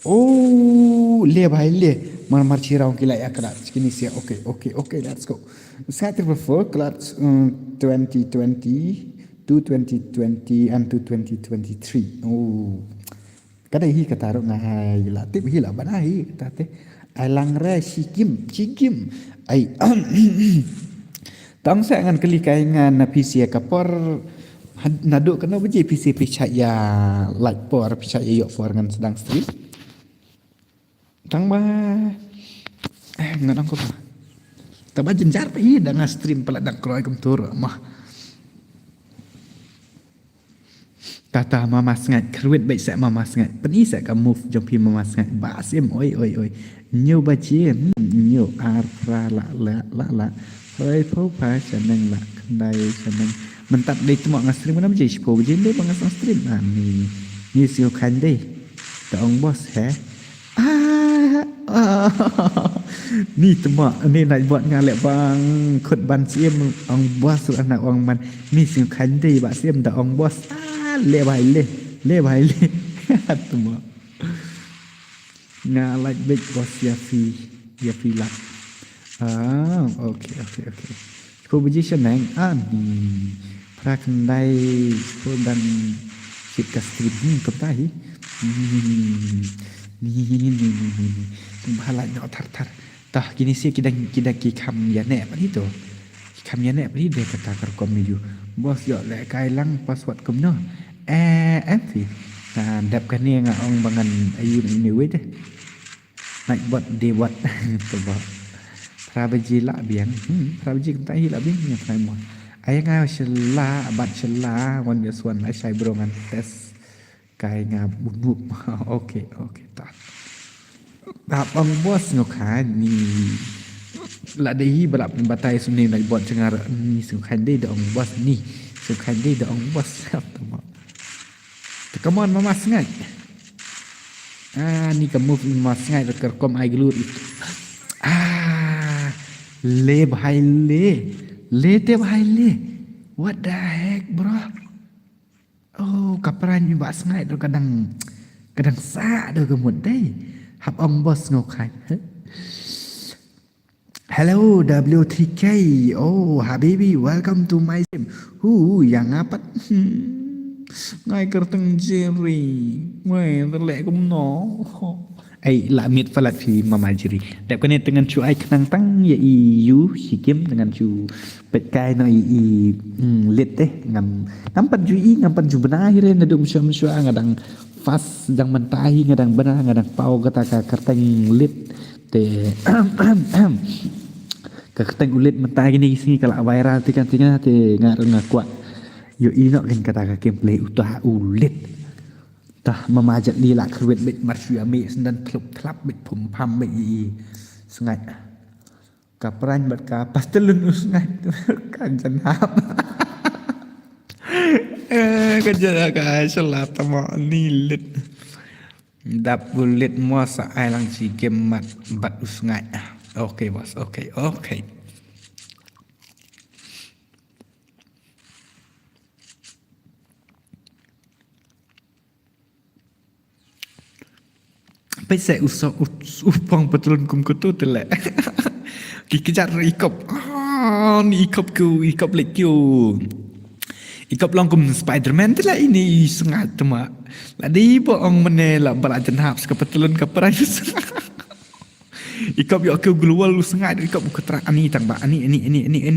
Oh, le bhai le. Mar mar chirau kila ya krat. Kini sia. Okay, okay, okay, let's go. Sngat te perform klat, um, twenty twenty, two twenty twenty and two twenty twenty-three. Oh. Kada hi kata ro nga hai la tip hi la bana hi kata te. Ai lang re, shi kim, shi kim. Ai. Tang sa ngan kylli kai nga na phi sha ka por. Naduh katno baje phi sha phi shait ïa lait por, phi shait ïa ïoh por ngan sdang stream. Tang ba, eh, ngan ong kumno. Tang ba jynjar ba i da nga stream palat dang kloi kumtu ruh mah. Kata Mama Sngaid, kyrwit beit seh Mama Sngaid. Pyni seh ka move jong phi Mama Sngaid. Bah Sim, oi, oi, oi. Hynñiew baje, hmm, hynñiew, ar, phra, la, la, la, la. Hoi, phew, phra, shaneng, la, khyndai, shaneng. Mynta dei tmoh nga stream, khyndai baje, shiphew baje, dei ba nga sdang stream. Ah, ni, ni shu khan dei. Da ong boss, he? Ah, ah. Ni tmoh, ni Nightbot nga leh bang khut ban siem ong boss ruh na ong man. Ni shu khan dei Bah Sim da ong boss. Ah, leh bha leh. Leh bha leh. Tmoh. Nga lait beit boss ïa phi, ïa phi lad. Ah, okay, okay, okay. Shiphew baje shaneng, ani. Phra khyndai, shiphew dang shit ka stream. Hmm, kumta hi. Hmm. Ni, ni, ni, ni, ni. Bha lait noh thar, thar. Tah, kine sha ki dang, ki dang ki kham ïaneh pat hi to. Ki kham ïaneh pat hi de kata ka rukom ne ju. Boss ïoh leh kai lang password kumno. Eh, em phi. Nga dep kane nga ong ba ngan ayu ne wei de. Nightbot dei bot. To ba. Phra baje lah biang. Hmm, phra baje kumta hi lah biang ïa phra mo. Ai nga shu lah, bad shu lah, wan ïa swan ai shai bro ngan test. Kai nga bunup. Okay, okay, ta. Hap ong boss ngo khan ni. La dei hi ba la pynbatai sum ne Nightbot jong nga ruh ni sum khan dei da ong boss ni. Sum khan dei da ong boss. Hap tama. Come on, Mama Sngaid. Ah, ni ka move Mama Sngaid ka rukom ai glur itu. Ah, leh bha leh. Leh te bha leh. What the heck, bro? Oh, ka pran i Bah Sngaid ruh ka dang, ka dang sah da ka mut dei. Hap ong boss ngo khan. Hello, W three K. Oh, habibi, welcome to my stream. Hu, ïa nga pat. Hmm. Ngai kyrteng Jerry. Wei, terleh kumno. Ai, la miet palat phi Mama Jerry. Dep kane te ngan shu ai khnang tang ïa i yu, shi kim te ngan shu peit kai noh i, i, mm, lid te. Ngam, ngam pat ju i, ngam pat ju bna hi re, naduh mynshuwa mynshuwa nga dang fast jong mynta hi, nga dang bna, nga dang paw kata ka kyrteng lid. Te ka kyrteng u lid mynta kine ki sngi ka la viral te kan te nga te nga ruh nga kwah ïoh i noh kan kata ka gameplay uta u lid. Tah Mama Jet Li la kyrwit beit mar shu ïa mih sendon tlup tlap beit pum pam beit i, i Sngaid. Ka pran bad ka pastelun u Sngaid ka jan hap. Eh, ka jan ka shala tama ni lit. Dap u lit mo sa ai lang shi game mat bad u Sngaid. Okay boss, okay, okay. Peit sa u so, u, u pong patlun kum kutu te le. Ki kjat i kop. Ah, ni i kop ku, i kop lek ku. I kop long kum Spider-Man te le ini i Sngaid te ma. La di ba ong mane la ba la jan hap sa ka patlun ka prai. I kop ïoh ku global u Sngaid, i kop u katra ani tang ba. Ani, ani, ani.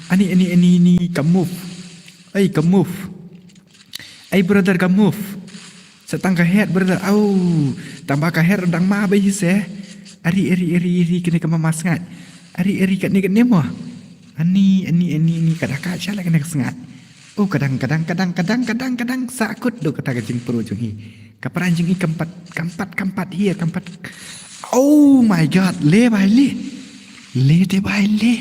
Ani, ani, ani, ani, ka move. Ai, ka move. Ai, brother, ka move. Sa tang ka head, brother. Au. Tang ba ka head dang ma ba hi se. Ari, ari, ari, ari, kane ka Mama Sngaid. Ari, ari, kane, kane mo. Ani, ani, ani, ani, ka da ka shala kane ka Sngaid. Oh, ka dang, ka dang, ka dang, ka dang, ka dang, ka dang. Sa kut do kata ka jingpro jong i. Ka pran jong i kam pat, kam pat, kam pat here, kam pat. Oh my God, le bai le. Le te bai le.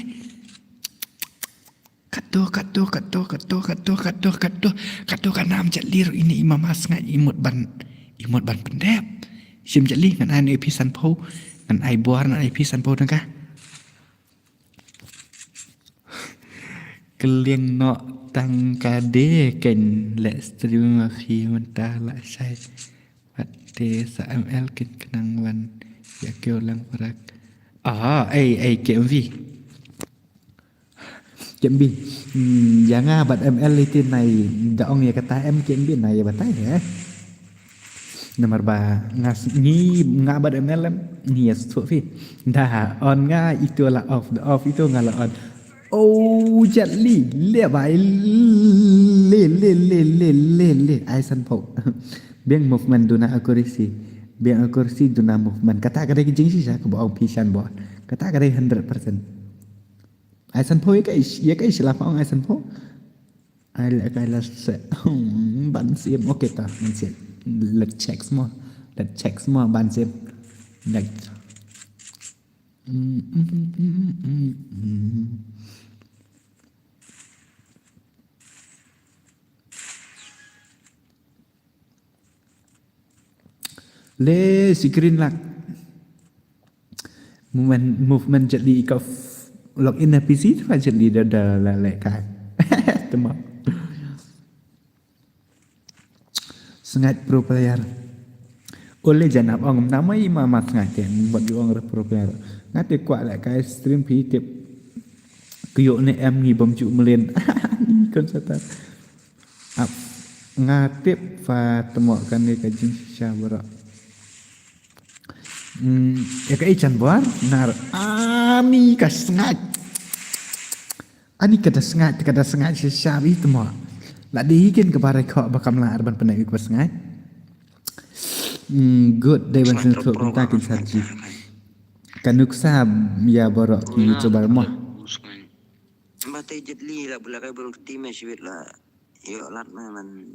Kat to, kat to, kat to, kat to, kat to, kat to, kat to, kat to, ka nam Jet Li ruh ini i Mama Sngaid i mut ban, i mut ban pyndep. Shim Jet Li ngan ai noh ïa phi sanphew, ngan ai bor, ngan ai phi sanphew tyngka. Kylliang noh tang ka de ken leh stream ma phi mynta la shai. Wat te sa M L ken khnang wan ïa kiew lang parak. Ah, ei, ei, K M V. K M B. Hmm, ïa nga bad M L iti nai da ong ïa kata M K M B nai ïa batai, eh. Namar ba nga s-, ngi nga bad M L M ngi ïa sngewthuh phi. Da on nga ito la off, da off ito nga la on. Oh, Jet Li, le bai, le, le, le, le, le, le, ai sanphew. Biang movement duna accuracy. Biang accuracy duna movement. Kata ka dei ka jingshisha kaba ong phi Shanbor. Kata ka dei hundred percent. Ai sanphew ïa ka ish, ïa ka ish la pha ong ai sanphew. Ai la ka la se. Hmm, ban sim. Okay ta, ban sim. Let's check some more. Let's check some more, ban sim. Let's Le screen lock. Movement, movement Jet Li ka f-, log in na P C tu Jet Li da, da la lehkai. Tama. Sngaid pro player. Ole janap ong namai ma ma sngaid te, wat ju ong re pro player. Nga te kwah lehkai stream phi tip. Kyo ne em ngi bam ju melen. Kon sata. Ap, nga tip fa temo kane ka jingshisha baroh. Hmm, ïa ka i Shanbor, nar ani ka sngaid. Ani ka da sngaid, ka da sngaid shisha i temo. La dei kin ka barai kho ba kam lah ban pynai ka ba sngaid. Hmm, good dei ban sngewthuh kumta kin sarji. Ka nuksa ïa baroh ki YouTuber mo. Ba te Jet Li la bula kai bul team eh shibit la. Yo lat me man.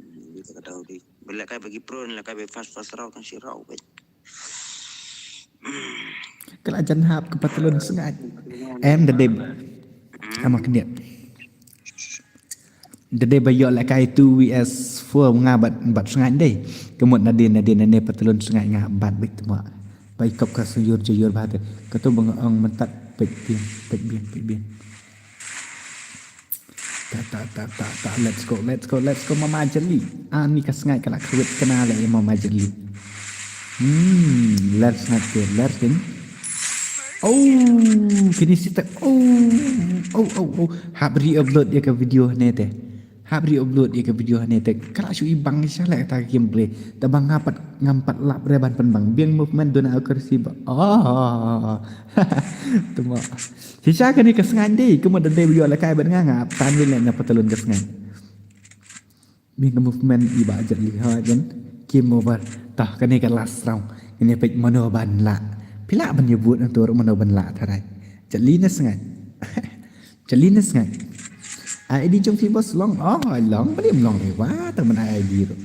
Bula kai bagi pro la kai be fast fast raw kan shi raw be. Ka la jan hap ka patlun sngaid. Em da dei. Ama kniat. Da dei ba ïoh lehkai two V S four nga bad, bad sngaid dei. Ka mut nadien, nadien, nadien patlun sngaid nga bad bit temo. Ba i kop ka suyur juyur ba te. Ka tu ba nga ong mynta peit biang, peit biang, peit biang. Ta, ta, ta, ta, ta, let's go, let's go, let's go, Mama Jet Li. Ani ka sngaid ka la khwit kane leh ïa Mama Jet Li. Hmm, ler sngaid te, ler kin. Oh, kini sitak. Oh, oh, oh, oh. Hap re-upload ïa ka video ne te. Hap re-upload ïa ka video ne te. Ka la shu i bang sha leh ta ka gameplay. Ta bang nga pat, ngam pat lap re ban pynbang. Biang movement duna accuracy ba. Oh. Temo. Shisha kane ka sngaid dei, kumba da dei ba ïoh lehkai bad nga nga ap tan leh na patlun ka sngaid. Biang ka movement i Bah Jet Li ha jan. Game over. Tah kane ka last round. Kane peit mano ban lah. Phi lah ban ïa vote nangta ruh mano ban lah tharai. Jet Li ne sngaid. Jet Li ne sngaid. I D jong phi boss long. Oh, long. Ba lim long re wa. Tang ban I D ruh.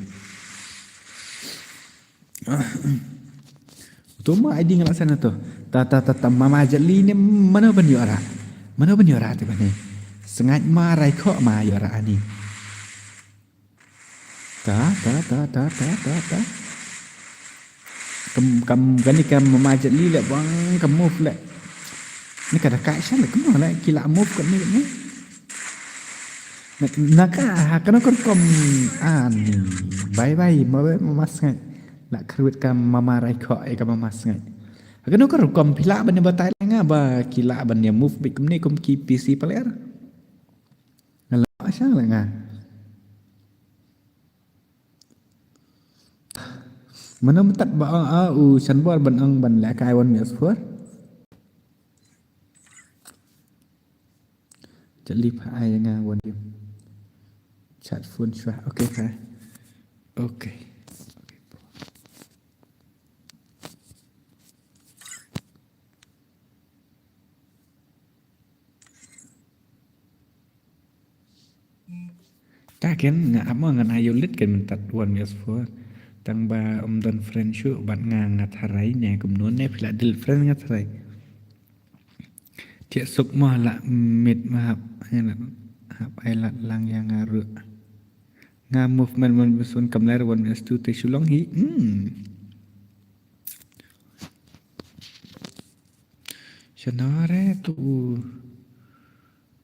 Tu ma I D nga la send tu. Ta, ta, ta, ta, Mama Jet Li ne mano ban ïoh ra. Mano ban ïoh ra te bane. Sngaid ma rai kho ma ïoh ra ani. Ta, ta, ta, ta, ta, ta, ta. Kam, kam, kane ka Mama Jet Li leh bang ka move leh. Ni ka da ka sha leh kumno leh ki la move kane ni. Na, na ka, ha, kano ka rukom, ani. Bye bye, ma bye, ma mas ngai. La kruit ka mama rai kho, eh, ka mama sngai. Ha, kano ka rukom phi lah ban ïa batai la nga ba, ki lah ban ïa move bit kumne kum ki P C player. Nga la sha la nga. Mano mynta ba, ah, ah, u Shanbor ban ong ban lehkai one minute four. Jet Li pha ai nga wan dim. Chat phone shuwa. Okay pha. Okay. Ta ken nga ap ma ngan ayu lit ken mynta one minute four. Tang ba ym don friend shuh bad nga nga tharai ne kumno ne phi la delete friend nga tharai. Thiah suk mo la mit ma hap, hap ai lad lang ïa nga ruh. Nga movement one minute one kam ler one minute two te shu long hi. Hmm. Shano re tu u,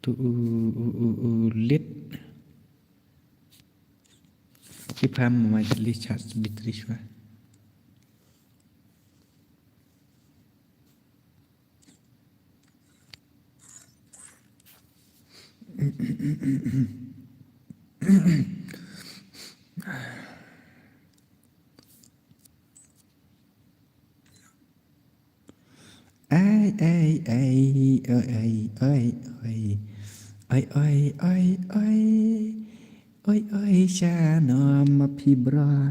tu u, u, u, u lit. Ki pham ma Jet Li charge battery shuwa. Ai, ai, ai, ai, ai. Ai, ai, ai, ai. Ai, ai, sha no ma phi bra.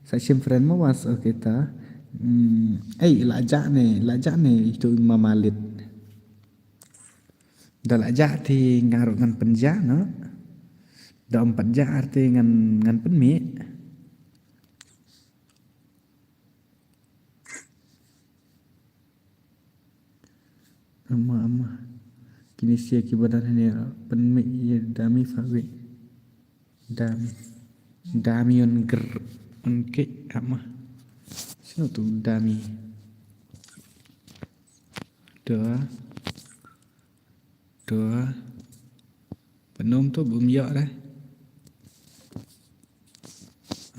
Sa shim friend mo was, okay ta. Hmm, ai, la ja ne, la ja ne itu mama lit. Da la ja ti nga ruh ngan pynja no. Da ym pynja arti ngan, ngan pynmih. Ama, ama. Kine sia ki badan ne pynmih ïa dami fa wi. Dami. Dami on ger. On ke ama. Sino tu dami. Dua. Dua. Penom tu bum yok dah.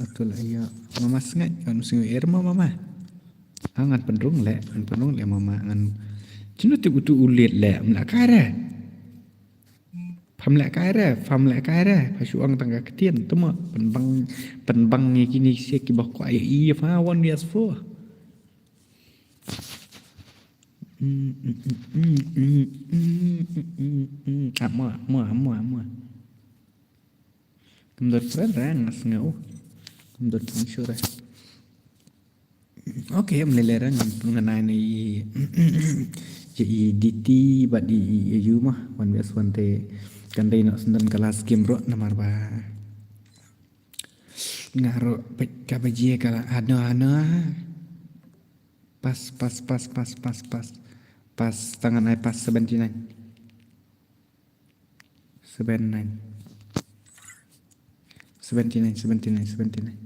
Aku lah yok. Mama sngaid kan sing er ma mama. Ha ngan pynrung leh, ngan pynrung leh mama ngan. Cino ti utu ulit leh, mla kai re. Pham leh kai re, pham leh kai re. Pha shu ang tang ka ktien, temo. Pynbang, pynbang ngi kini sia ki ba kwah ïa i, pha wan bias fo. Ah, mua, mua, mua, mua. Kam dot friend ra, nga sngew. Kam dot friend sure. Okay, em lele ra, ngan, ngan ai na i, i D T, bad i, i, i, yu mah, wan bias wan te, kan dei nok sendan ka last game ruh, namar ba. Nga ruh, peit ka baje ka la, ano, ano. Pas, pas, pas, pas, pas, pas. Pas, tangan ai pas seventy nine. Seven nine. Seventy nine, seventy nine, seventy nine.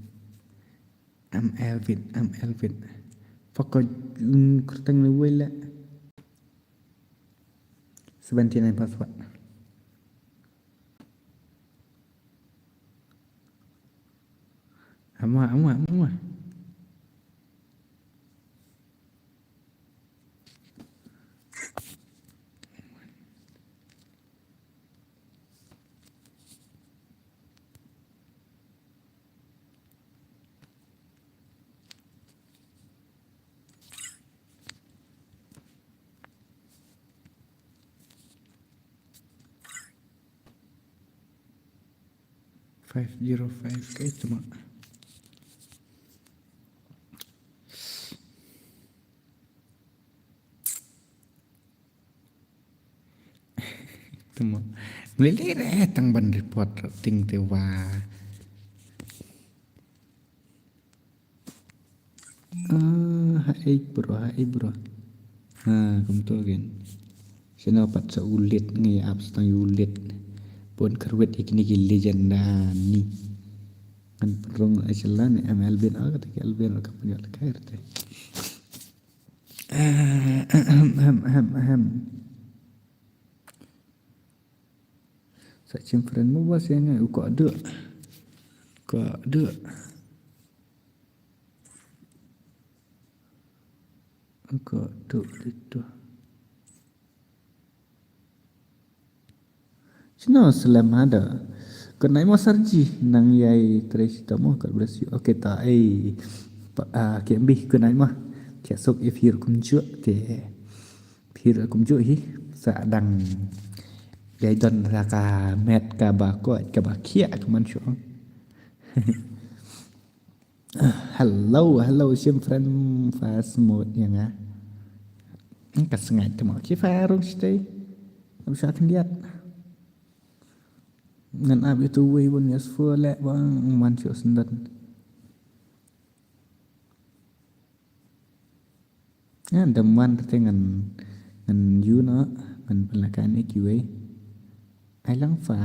Am Elvin, am Elvin. Pokok, mm, kurtang ni wei la. Seventy nine password. Ama, ama, ama. Five zero five ke cuma. Tuma. Mlili re tang ban report ting te wa. Ah, hai bro, hai bro. Ha, kumto gen. Sino pat sa ulit ngi apps tang ulit. Pun kerwet ikni ki legend ni. Ngan perung ajalan ni M L bin, ah, kata ki L bin ka punya lekai te. Ahem, ahem, ahem. Sa chim friend mo ba sia ngai u ko duk. Ko duk. Ko duk ditu. Sino slem hada. Kena mo sarji nang yai trei sita mo, God bless you. Okay ta ei. Pa, ah, ke mbi kena mo. Ke sok if hir kumjuk te. Phir kumjuh hi sa dang dei don ra ka met kaba koit kaba khiah ka man shuh. Hello, hello, shim friend fast mode ïa nga. Ka sngaid te mo ki fa rung stay. Am sha khyndiat. Ngan ap ïa tu wei bun ïa sfur leh bang man shuh sendon. Ngan dam wan te ngan, ngan yu no, ngan pynlaka ne kiwei. Ai lang fa.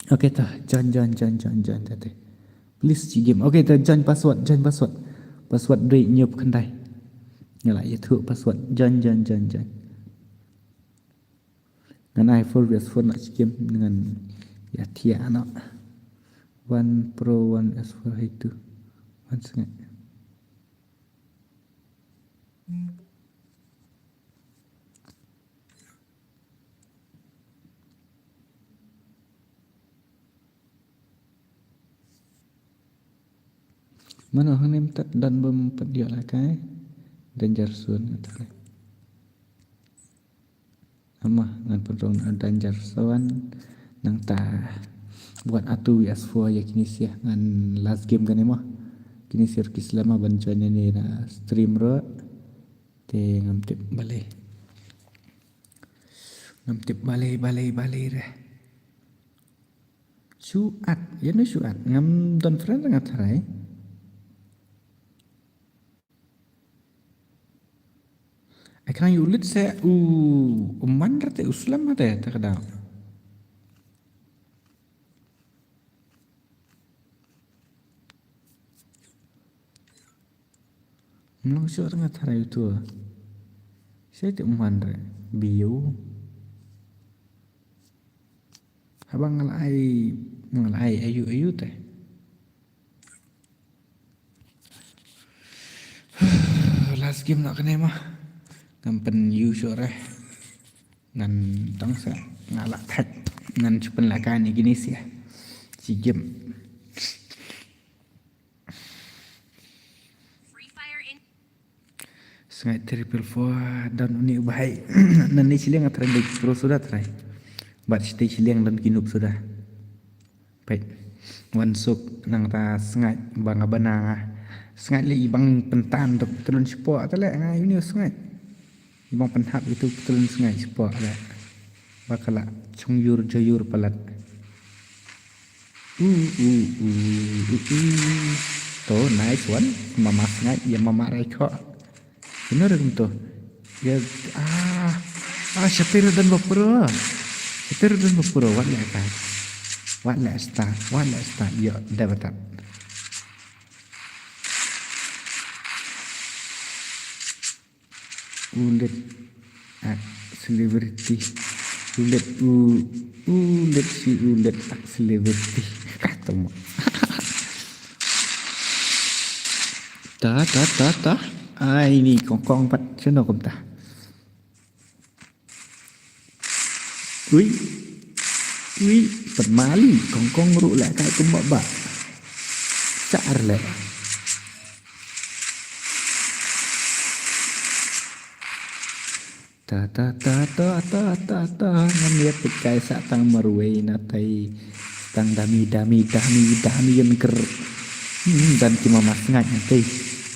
Okay ta, join, join, join, join, join ta te. Please chi game. Okay ta, join password, join password. Password dei nyup khandai. Nga la ïathuh password. Join, join, join, join. Ngan ai four versus four na chi game ngan ïa thiah na. One pro, one S four hai two. One sngaid. Mano hangne mynta don bym pat ïoh la kai. Danger zone nga tare. Ama ngan pynrung na danger seven. Nangta wat atu wi asfo ïa kine sha ngan last game kane ma. Kine sha ki slema ban join ne na stream ro. Te ngam tip balei. Ngam tip balei, balei, balei re. Shu at, ïa no shu at. Ngam don friend nga tharai. Ai khnang ïa u lit se u umman rate u slem hate ta ka daw. Mlong shu nga tharai u tu. Sai te umman re biu. Haba nga la ai, nga la ai ayu ayu te. Last game noh kane ma. Ngam pyn yu shuh re. Ngan tang sa nga la thait. Ngan shu pynlaka ni kine sha. Shi game. Sngaid triple four don uni u bahai. Nangne shiliang nga tharai dei pro suda tharai. Bad shatei shiliang don ki noob suda. Peit. Wan suk nangta sngaid ba nga bana nga. Sngaid lei i bang pyntan dok patlun shapoh te lei nga uni u sngaid. I bang pynhap itu patlun sngaid shapoh lei. Ba ka la chongyur joyur palat. U u u u u. To nice one. Mama sngaid ïa mama rai kho. Ino re kumto. Ïa ah ah shater don ba pro. Shater don ba pro wat leh ka. Wat leh start, wat leh start ïa da batat. U lit ak celebrity. U lit u u lit shi u lit ak celebrity. Kata mo. Ta ta ta ta. Ai ni kongkong pat seno kumta. Ui. Ui, pat mali kongkong ruh leh kai kumba ba. Sar leh. Ta ta ta ta ta ta ta ngam ïa peit kai sa tang marwei na tai tang dami dami dami dami yen ker. Hmm, dan ki mama sngaid na tai.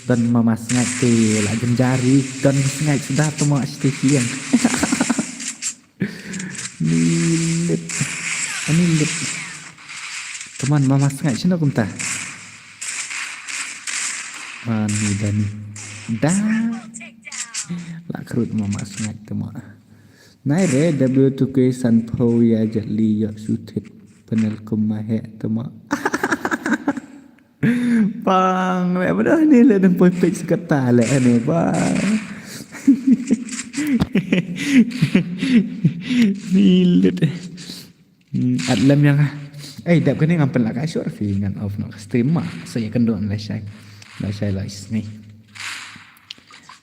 Dan mama sngaid te la jemjari dan sngaid suda tama shtei siang. Ni lit. Ani lit. Come on, mama sngaid shino kumta. Ani dani. Da. La khrut mama sngaid tama. Nai re W two K san phew ïa jatli ïa sutit panel kum ma he tama. Pang le ba dah ni le dang poi pek sekata le ni ba. Ni le. Hmm, at lem yang ah. Eh, dap kane ngam pynlak ai short fi ngan off no stream ma. So ya kan don la shai. La shai la ni.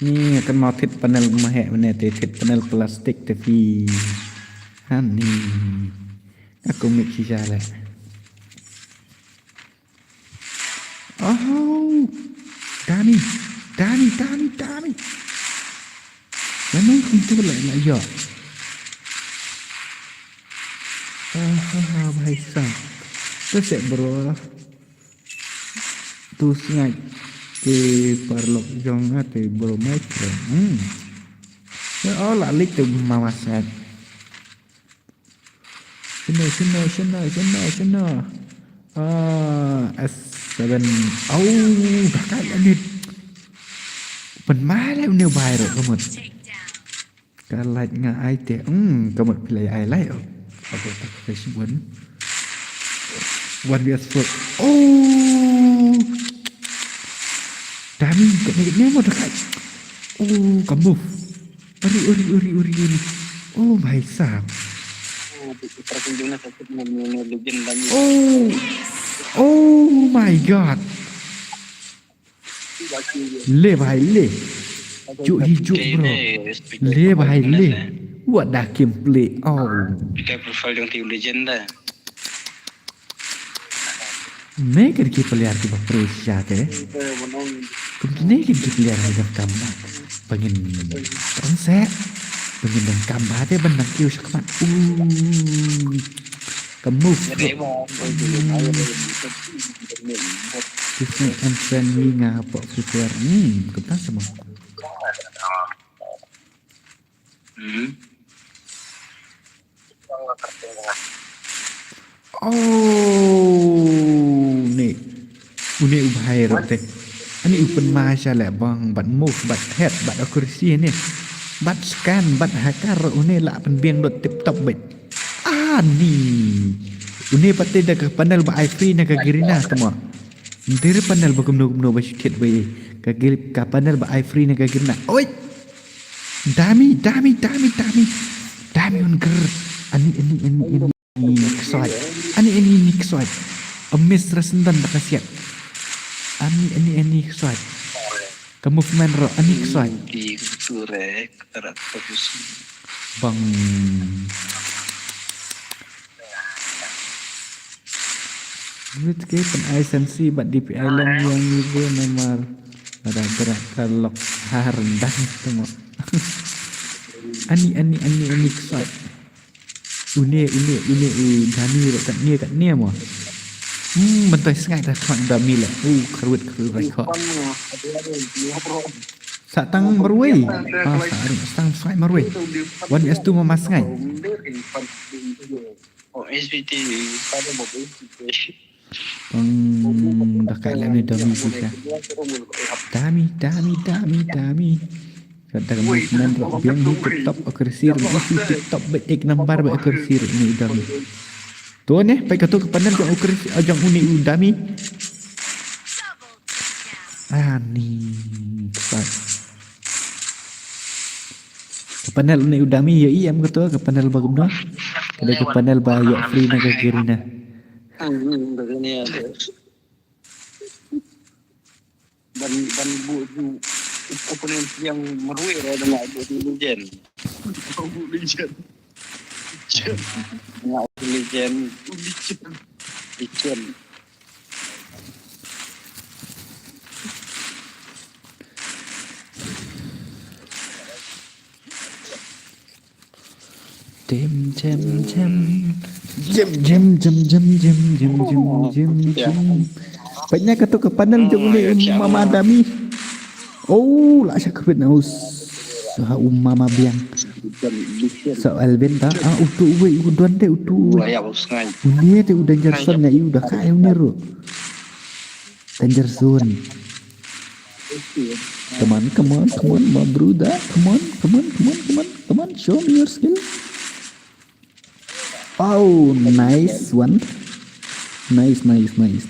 Ni kan mau thit panel ma he mane te thit panel plastik te fi. Han ni. Aku mik shisha le. Oh, Dani, Dani, Dani, Dani. Mana kumtu lah nak ya. Ah, bhai sahab. Tu sek bro. Tu sngaid. Te paralok jong nga te bro mai kren. Hmm. Ya Allah, lik tu mama sngaid. Shino, shino, shino, shino, shino. Ah, S seven. Au, dah kai anit. Pynmai lai une bai ro kamut. Ka light nga ai te. Hmm, kamut phi lai ai lai. Oh. Aku tak ke shibun. One V S four. Oh. Dami, kene kene mo dah kai. Oh, ka move. Uri, uri, uri, uri, uri. Oh my sahab. Oh, oh my god. Le bhai le. Juk hi juk bro. Le bhai le. What the gameplay. Oh. Kita profile jong team legend dah. Ne kid ki player kiba pressure te. Kum kine kid ki player kiba kam ba ngin tong se. Pynban kam ba te ban dang kiew shakmat. Uh. Ka move. This night I'm friend hi nga hapoh Free Fire. Hmm, kumta sama. Hmm. Oh, ne. Une u bhai rot te. Ani u pynma sha le bang bad move bad head bad accuracy ne. Bad scan bad hakar une la pynbiang dot tip top bad. Ani. Une pat te da ka panel ba ai free na ka Garena tama. Ntir panel ba kumno kumno ba shitet ba ka gil ka panel ba ai free na ka Garena. Oi. Dummy, dummy, dummy, dummy. Dummy on ger. Ani, ani, ani, ani. Ani ksoit. Ani, ani, ani ksoit. A miss ra sendon da ka siat. Ani, ani, ani ksoit. Ka movement ro, ani ksoit. Di sure, karat fokus. Bang. Wit ke pyn ai sensi bad D P I long yang ibu namar ada gerak ka lok ha rendang tengok. Ani, ani, ani, ani ksoit. Une, une, une, u dummy ro kat ne, kat ne mo. Hmm, mentoi sngai dah khmat dummy le. U kruit, kruit rai kho. Sa tang marwei. Ah, sa ring, sa tang sngai marwei. Wan S two mama sngai. Oh, S B T, pada bok S B T. Pang dah kai lem ni dummy shisha. Dummy, dummy, dummy, dummy. Kata ka movement ro biang hi tip top accuracy ro issue tip top ba ek number ba accuracy ro ni dummy. Tu ne, pai katu ka panel jong accuracy, ah, jong uni u dummy. Ani, tepat. Ka panel uni u dummy ïa i em katu ka panel ba kumno. Ka dei ka panel ba ïoh free na ka Garena. Hmm, hmm, Garena. Ban, ban buh ju opponent yang marwei re da nga buh ju legend. Buh legend. Nga buh legend. Legend. Legend. Jem, jem, jem. Jem, jem, jem. Panya katu ka panel jong ni mama dummy. Oh, la sha kepit na us. Sa u mama biang. Sa Elvin ta. Ah, utu uwe, u don te utu uwe. Uni te u danger zone na u da kai uni ro. Danger zone. Come on, come on, come on, my brother. Come on, come on, come on, come on, come on. Show me your skill. Oh, nice one. Nice, nice, nice.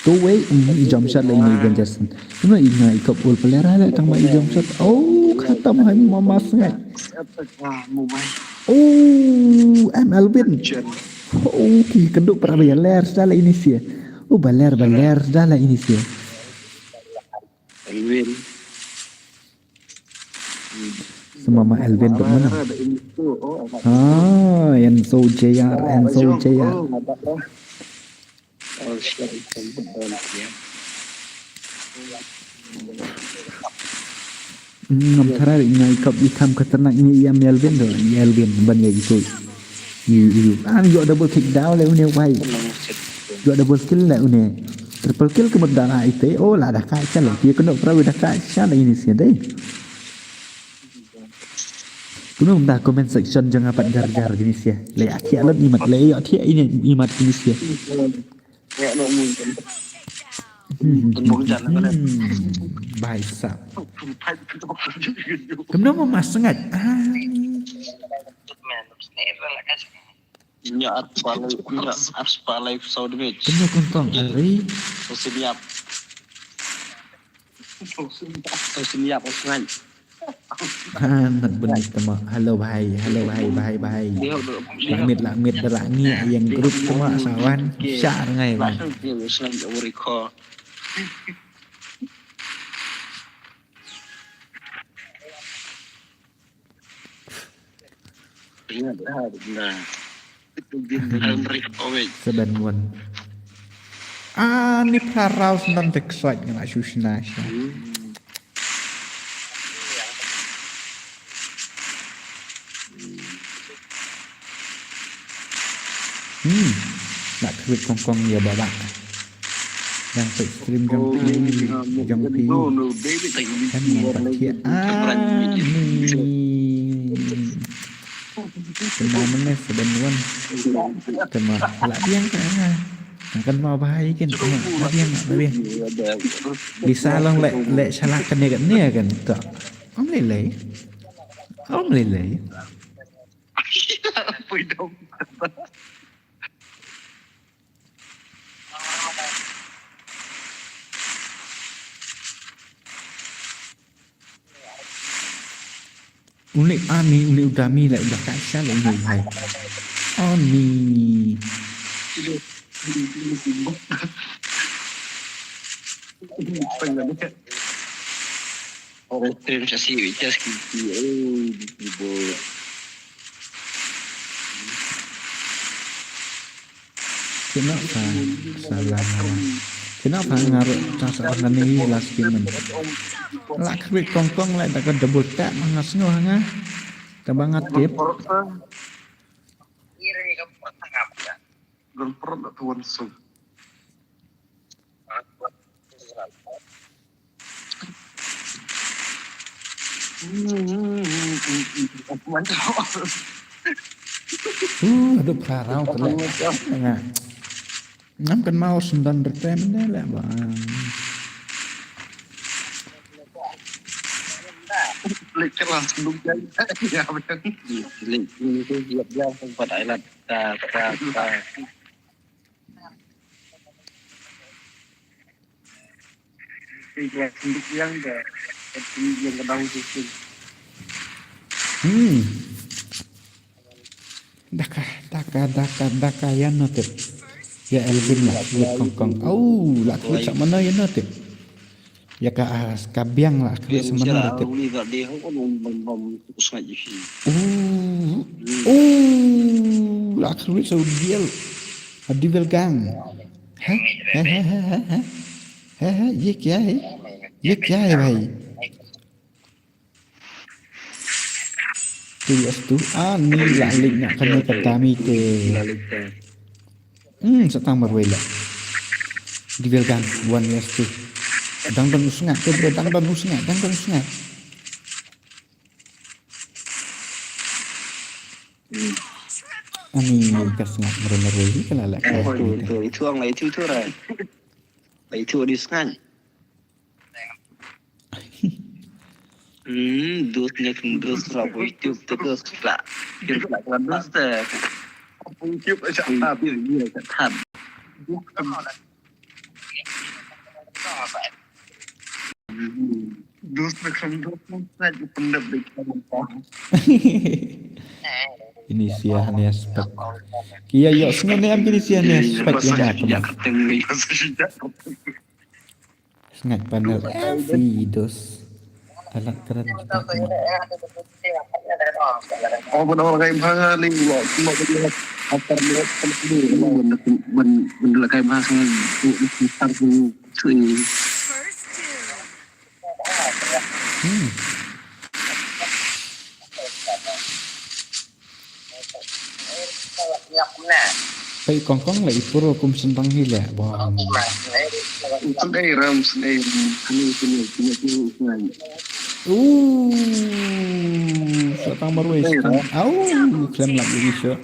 Tu wei, mm, i jump shot la ini Danger Zone. Ino i nga i kop ul pelera le tang ma i jump shot. Oh, khatam hai mama sngai. Oh, M Elvin. Oh, ki keduk para ba ler sda la ini sia. Oh, ba ler, ba ler sda la ini sia. Elvin. Semama Elvin tu mana? Ah, Enzo J R, Enzo J R. Ngam tharai nga i kap i kam khatarnak ini ïa Melvin tu, ïa Elvin ban ïa itu. I, i, an ïoh double kick daw le une wai. Ïoh double kill le une. Triple kill ke mut dana ite. Oh la da kai chal. Ïa keno perawi da kai chal ini sih deh. Kunu da comment section jong apat gar-gar gini sih. Le aki alat imat le ïoh thiah ini imat gini sih. Bai sa. Kemno mo mas sengat. Ah. Nya at palai, nya at palai saw damage. Kemno kontong ari. Sosinyap. Sosinyap sengat. Ha, nak benih tama. Hello bhai, hello bhai, bhai, bhai. Lakmit, lakmit da lakngi yang group tama sawan. Share ngai bhai. Seven one. Ah, ni phra round nan tek swipe ngana shu shna sha. Hmm. Lah khrip kong kong ïa ba ba. Yang peit stream jong phi, jong phi. Kan ngam pat thiah. Ani. Kena mene sebenwan. Tema lah biang ka. Kan mau bahai kan. Lah biang, lah biang. Bisa long leh, leh shalak kane kane kan. Tak. Om lelei. Om lelei. Pui dong. Uni ani, uni u dami la, u da ka sha la, uni u hai. Ani. Oh, terima kasih, Witcher Skinty. Oh, di keyboard. Kena pa salah. Kena pa ngaruh tas arani last game. Lah khrip kong kong lah, da ka double tap, mana snoh nga. Ka ba nga tip. Gon perot lah tuan su. Uh, aduh, phra rau tu leh. Nga. Ngam kan mau sendan retem deh leh bang. Leh kelas dum jai. Ya bang. Leh ni tu siap dia tempat Thailand. Ta ta ta. Hmm. Daka, daka, daka, daka, ïa no tip. Ïa Elvin lah, ïa kong kong. Au, lah klik sa mana ïa no tip. Ïa ka, ah, ka biang lah, klik sa mana tip. Uh, uh, lah klik sa udial. Adivel gang. Hah? Hah, hah, hah, hah, hah? Hah, hah, ye kya hai? Ye kya hai bhai? Tu yes tu. Ah, ni lah link nak kena kata mi te. Hmm, sa tang marwei lah. Divel gang, one yes tu. Dang dang usngat tu bro, dang dang usngat, dang dang usngat. Ani ka sngat marwei marwei ni ka la lah. Eh, tu, tu, itu ang lah, itu, itu, Rai. Itu di sngat. Hmm, dos nya kum dos ra bo YouTube te dos la. Kin la la dos te. YouTube aja. YouTube dia kat han. Dos na kum dos na kum pendap di kum. Ini sia ni aspek. Kia yok sngene am kini sia ni aspek yang apa? Sngaid panel, eh, videos. Alat keren kita kena. Oh, benar orang kain bhanga ni, wah, cuma beli atar ni, kan ni, ben, ben, ben, la kain bhanga ni, tu, tu, tu, tu, tu. Hmm. Pei kong kong la i puro kum sentang hi leh. Bang. Sentei ram, sentei ram. Ani sini, sini, sini, sini. Uh, sa tang marwei sentang. Au, klem lap lagi syo.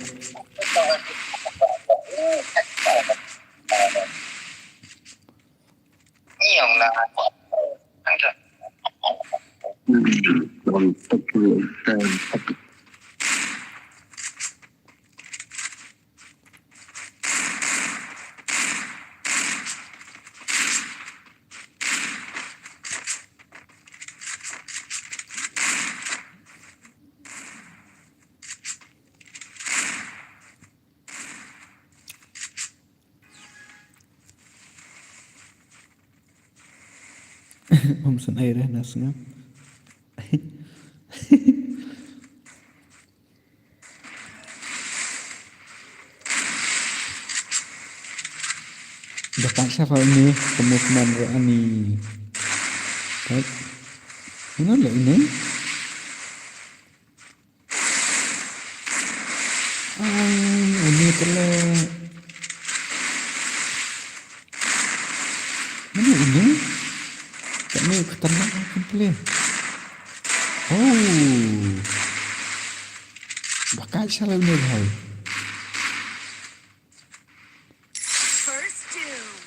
Om san ai re na sngap. Dapat siapa ni? Pemukiman ani. Baik. Mana lah ini? Ang, ini Kele. Mano ini? Kane khatarnak kan pele. Oh. Ba ka shala une bhai. First doom.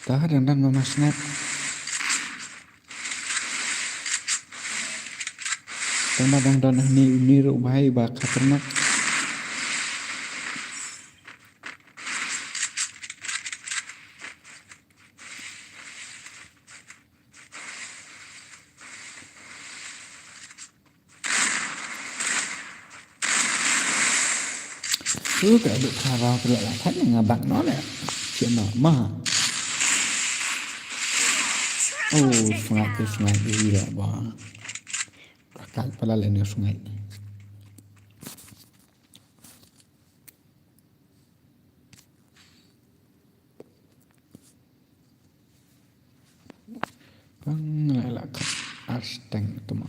Ta dang don ma Masngat. Tang ba dang don hangne une ruh bhai ba khatarnak. Ơ, ka duk kharau ka la khat nga bak no le. Che no ma. Oh, sngai ke sngai di le ba. Ka pala le ne sngai. Bang la la ka asteng tuma.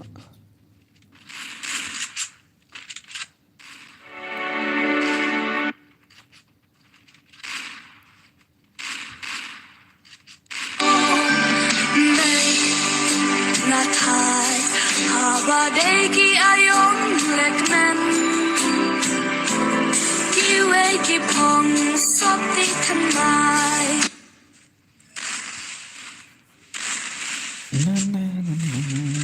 Nga thai haba dei ki aiom lekmen, kiwei ki phong sop ti thymmai. Na, na, na, na, na.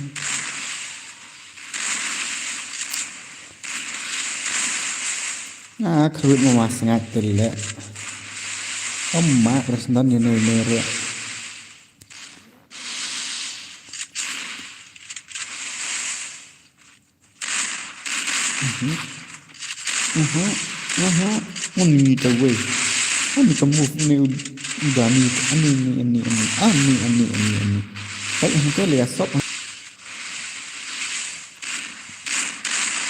Nga khrut ma Masngat te le. Om ma kres don ïa ne ne re. Mhm. Mhm. Mhm. Ani ta wei. Ani ka move ne u, u da ni. Ani, ani, ani, ani. Ani, ani, ani, ani, ani. Hai, hangta le sop.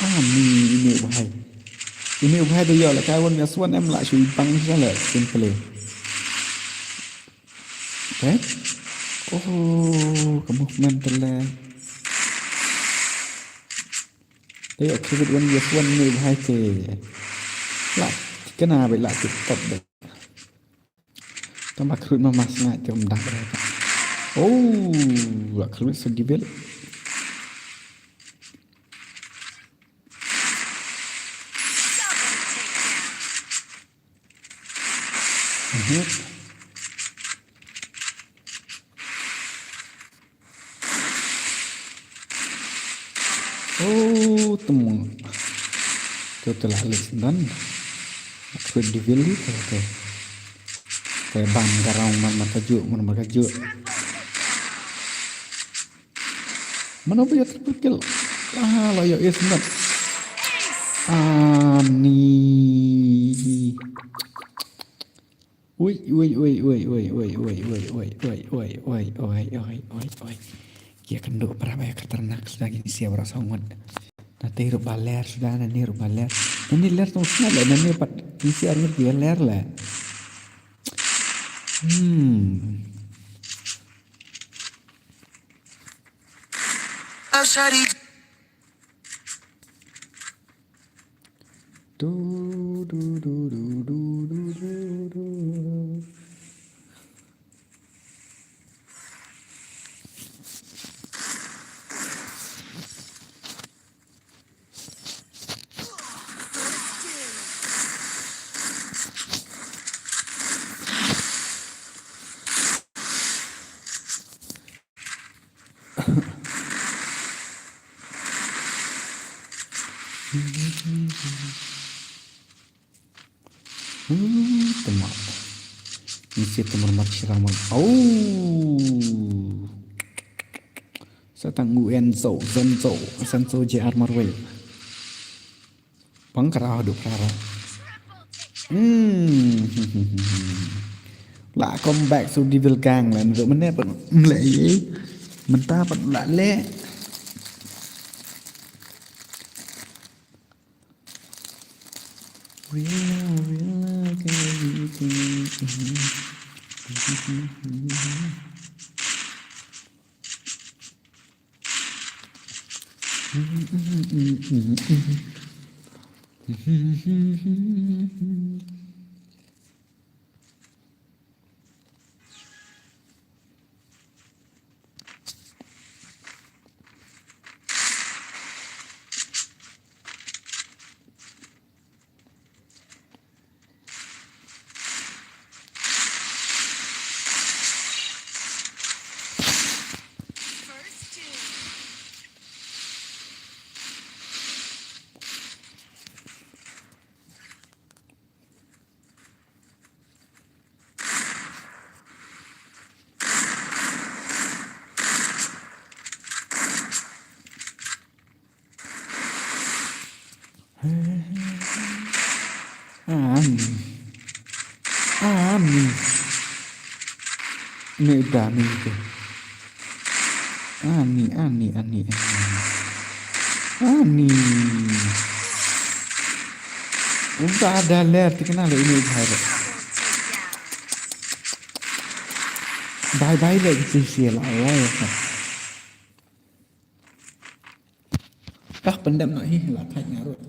Ani, ini u bhai. Ini u bhai da ïoh la ka wan ïa swan em la shu i bang sha la simple. Eh? Oh, ka movement te le. Te ïa, khrut wan ïa swan ne bhai te. La, kena ba la tip top ba. Tang ba khrut ma Masngat te um dak ba. Oh, la khrut sa divel. Mhm. Oh, temu. Tu tu la list dan. Aku di vili tu tu. Te bam garang man mata juk, man mata juk. Mano ba ïa triple kill? Ah, la ïa ace nat. Ani. Ui, ui, ui. Ki kynduh para ba ïa khatarnak suda ki sia baroh saw ngut. Na te ruh ba ler suda, na ne ruh ba ler. Na ne ler tong snap le, na ne pat ki sia ngut ki ler le. Hmm. Du, du, du. Hmm, tama. Ni si tumur mat siraman. Au. Sa tang u Enzo, Zenzo, Senzo J R Marwei. Pang kara du kara. Hmm. La come back to Devil Gang la ndu mane pat mle. Mynta pat la le. Rila, rila, rila. Ani. Ani. Ni da ni ke. Ani, ani, ani, ani. Ani. Udah ada ler tikna le ini bahaya. Bye bye le kita sia lah. Kah pyndep noh hi la thait nga ruh.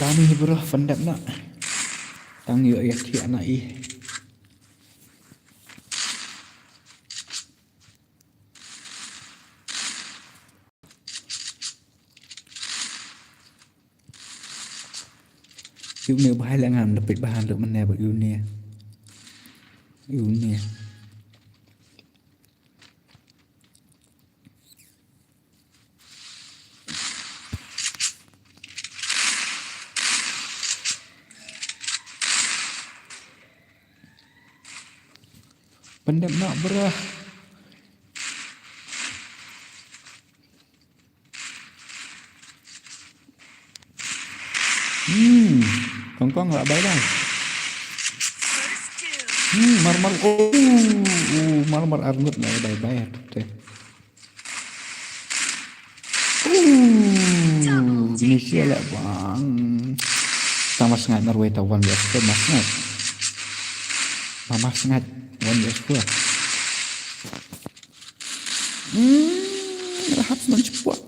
Dani hi bro pyndep noh. Tang ïoh ïa thiah noh hi. Ïu ne bha la ngam da peit bha lut mynne ba ïu ne. Ïu ne. Pyndep noh bro. Hmm, kong kong lah bye bye. Hmm, mar mar oh, oh, mar mar arngut lah bye bye. Teh. Uh, Indonesia lah bang. Tang mas ngat marwei ta wan biasa mas ngat. Mas ngat wan biasa. Hmm, rahat nan cepat.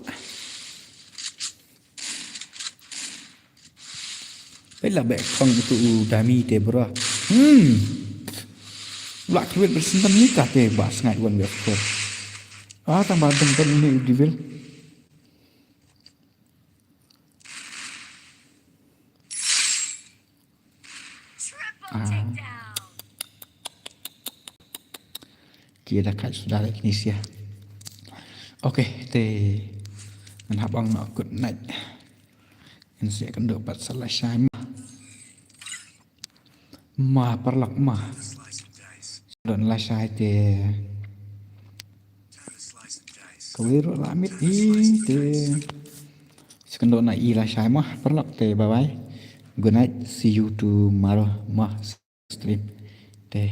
Pela bek kong itu u dami te bro. Hmm. Lak kewit bersentan ni kate bas ngai wan bek kong. Ah, tambah dengkan ini u devil. Ah. Ki da kat sudah lagi ni sia. Okay, te ngan hap ong nok good night. Ngan siak kendo pat sa lashai ma. Ma paralok ma. Don lashai te. Kawei ruh la mit hi te. Sa kendo na i lashai ma paralok te bye bye. Good night. See you tomorrow ma stream. Te.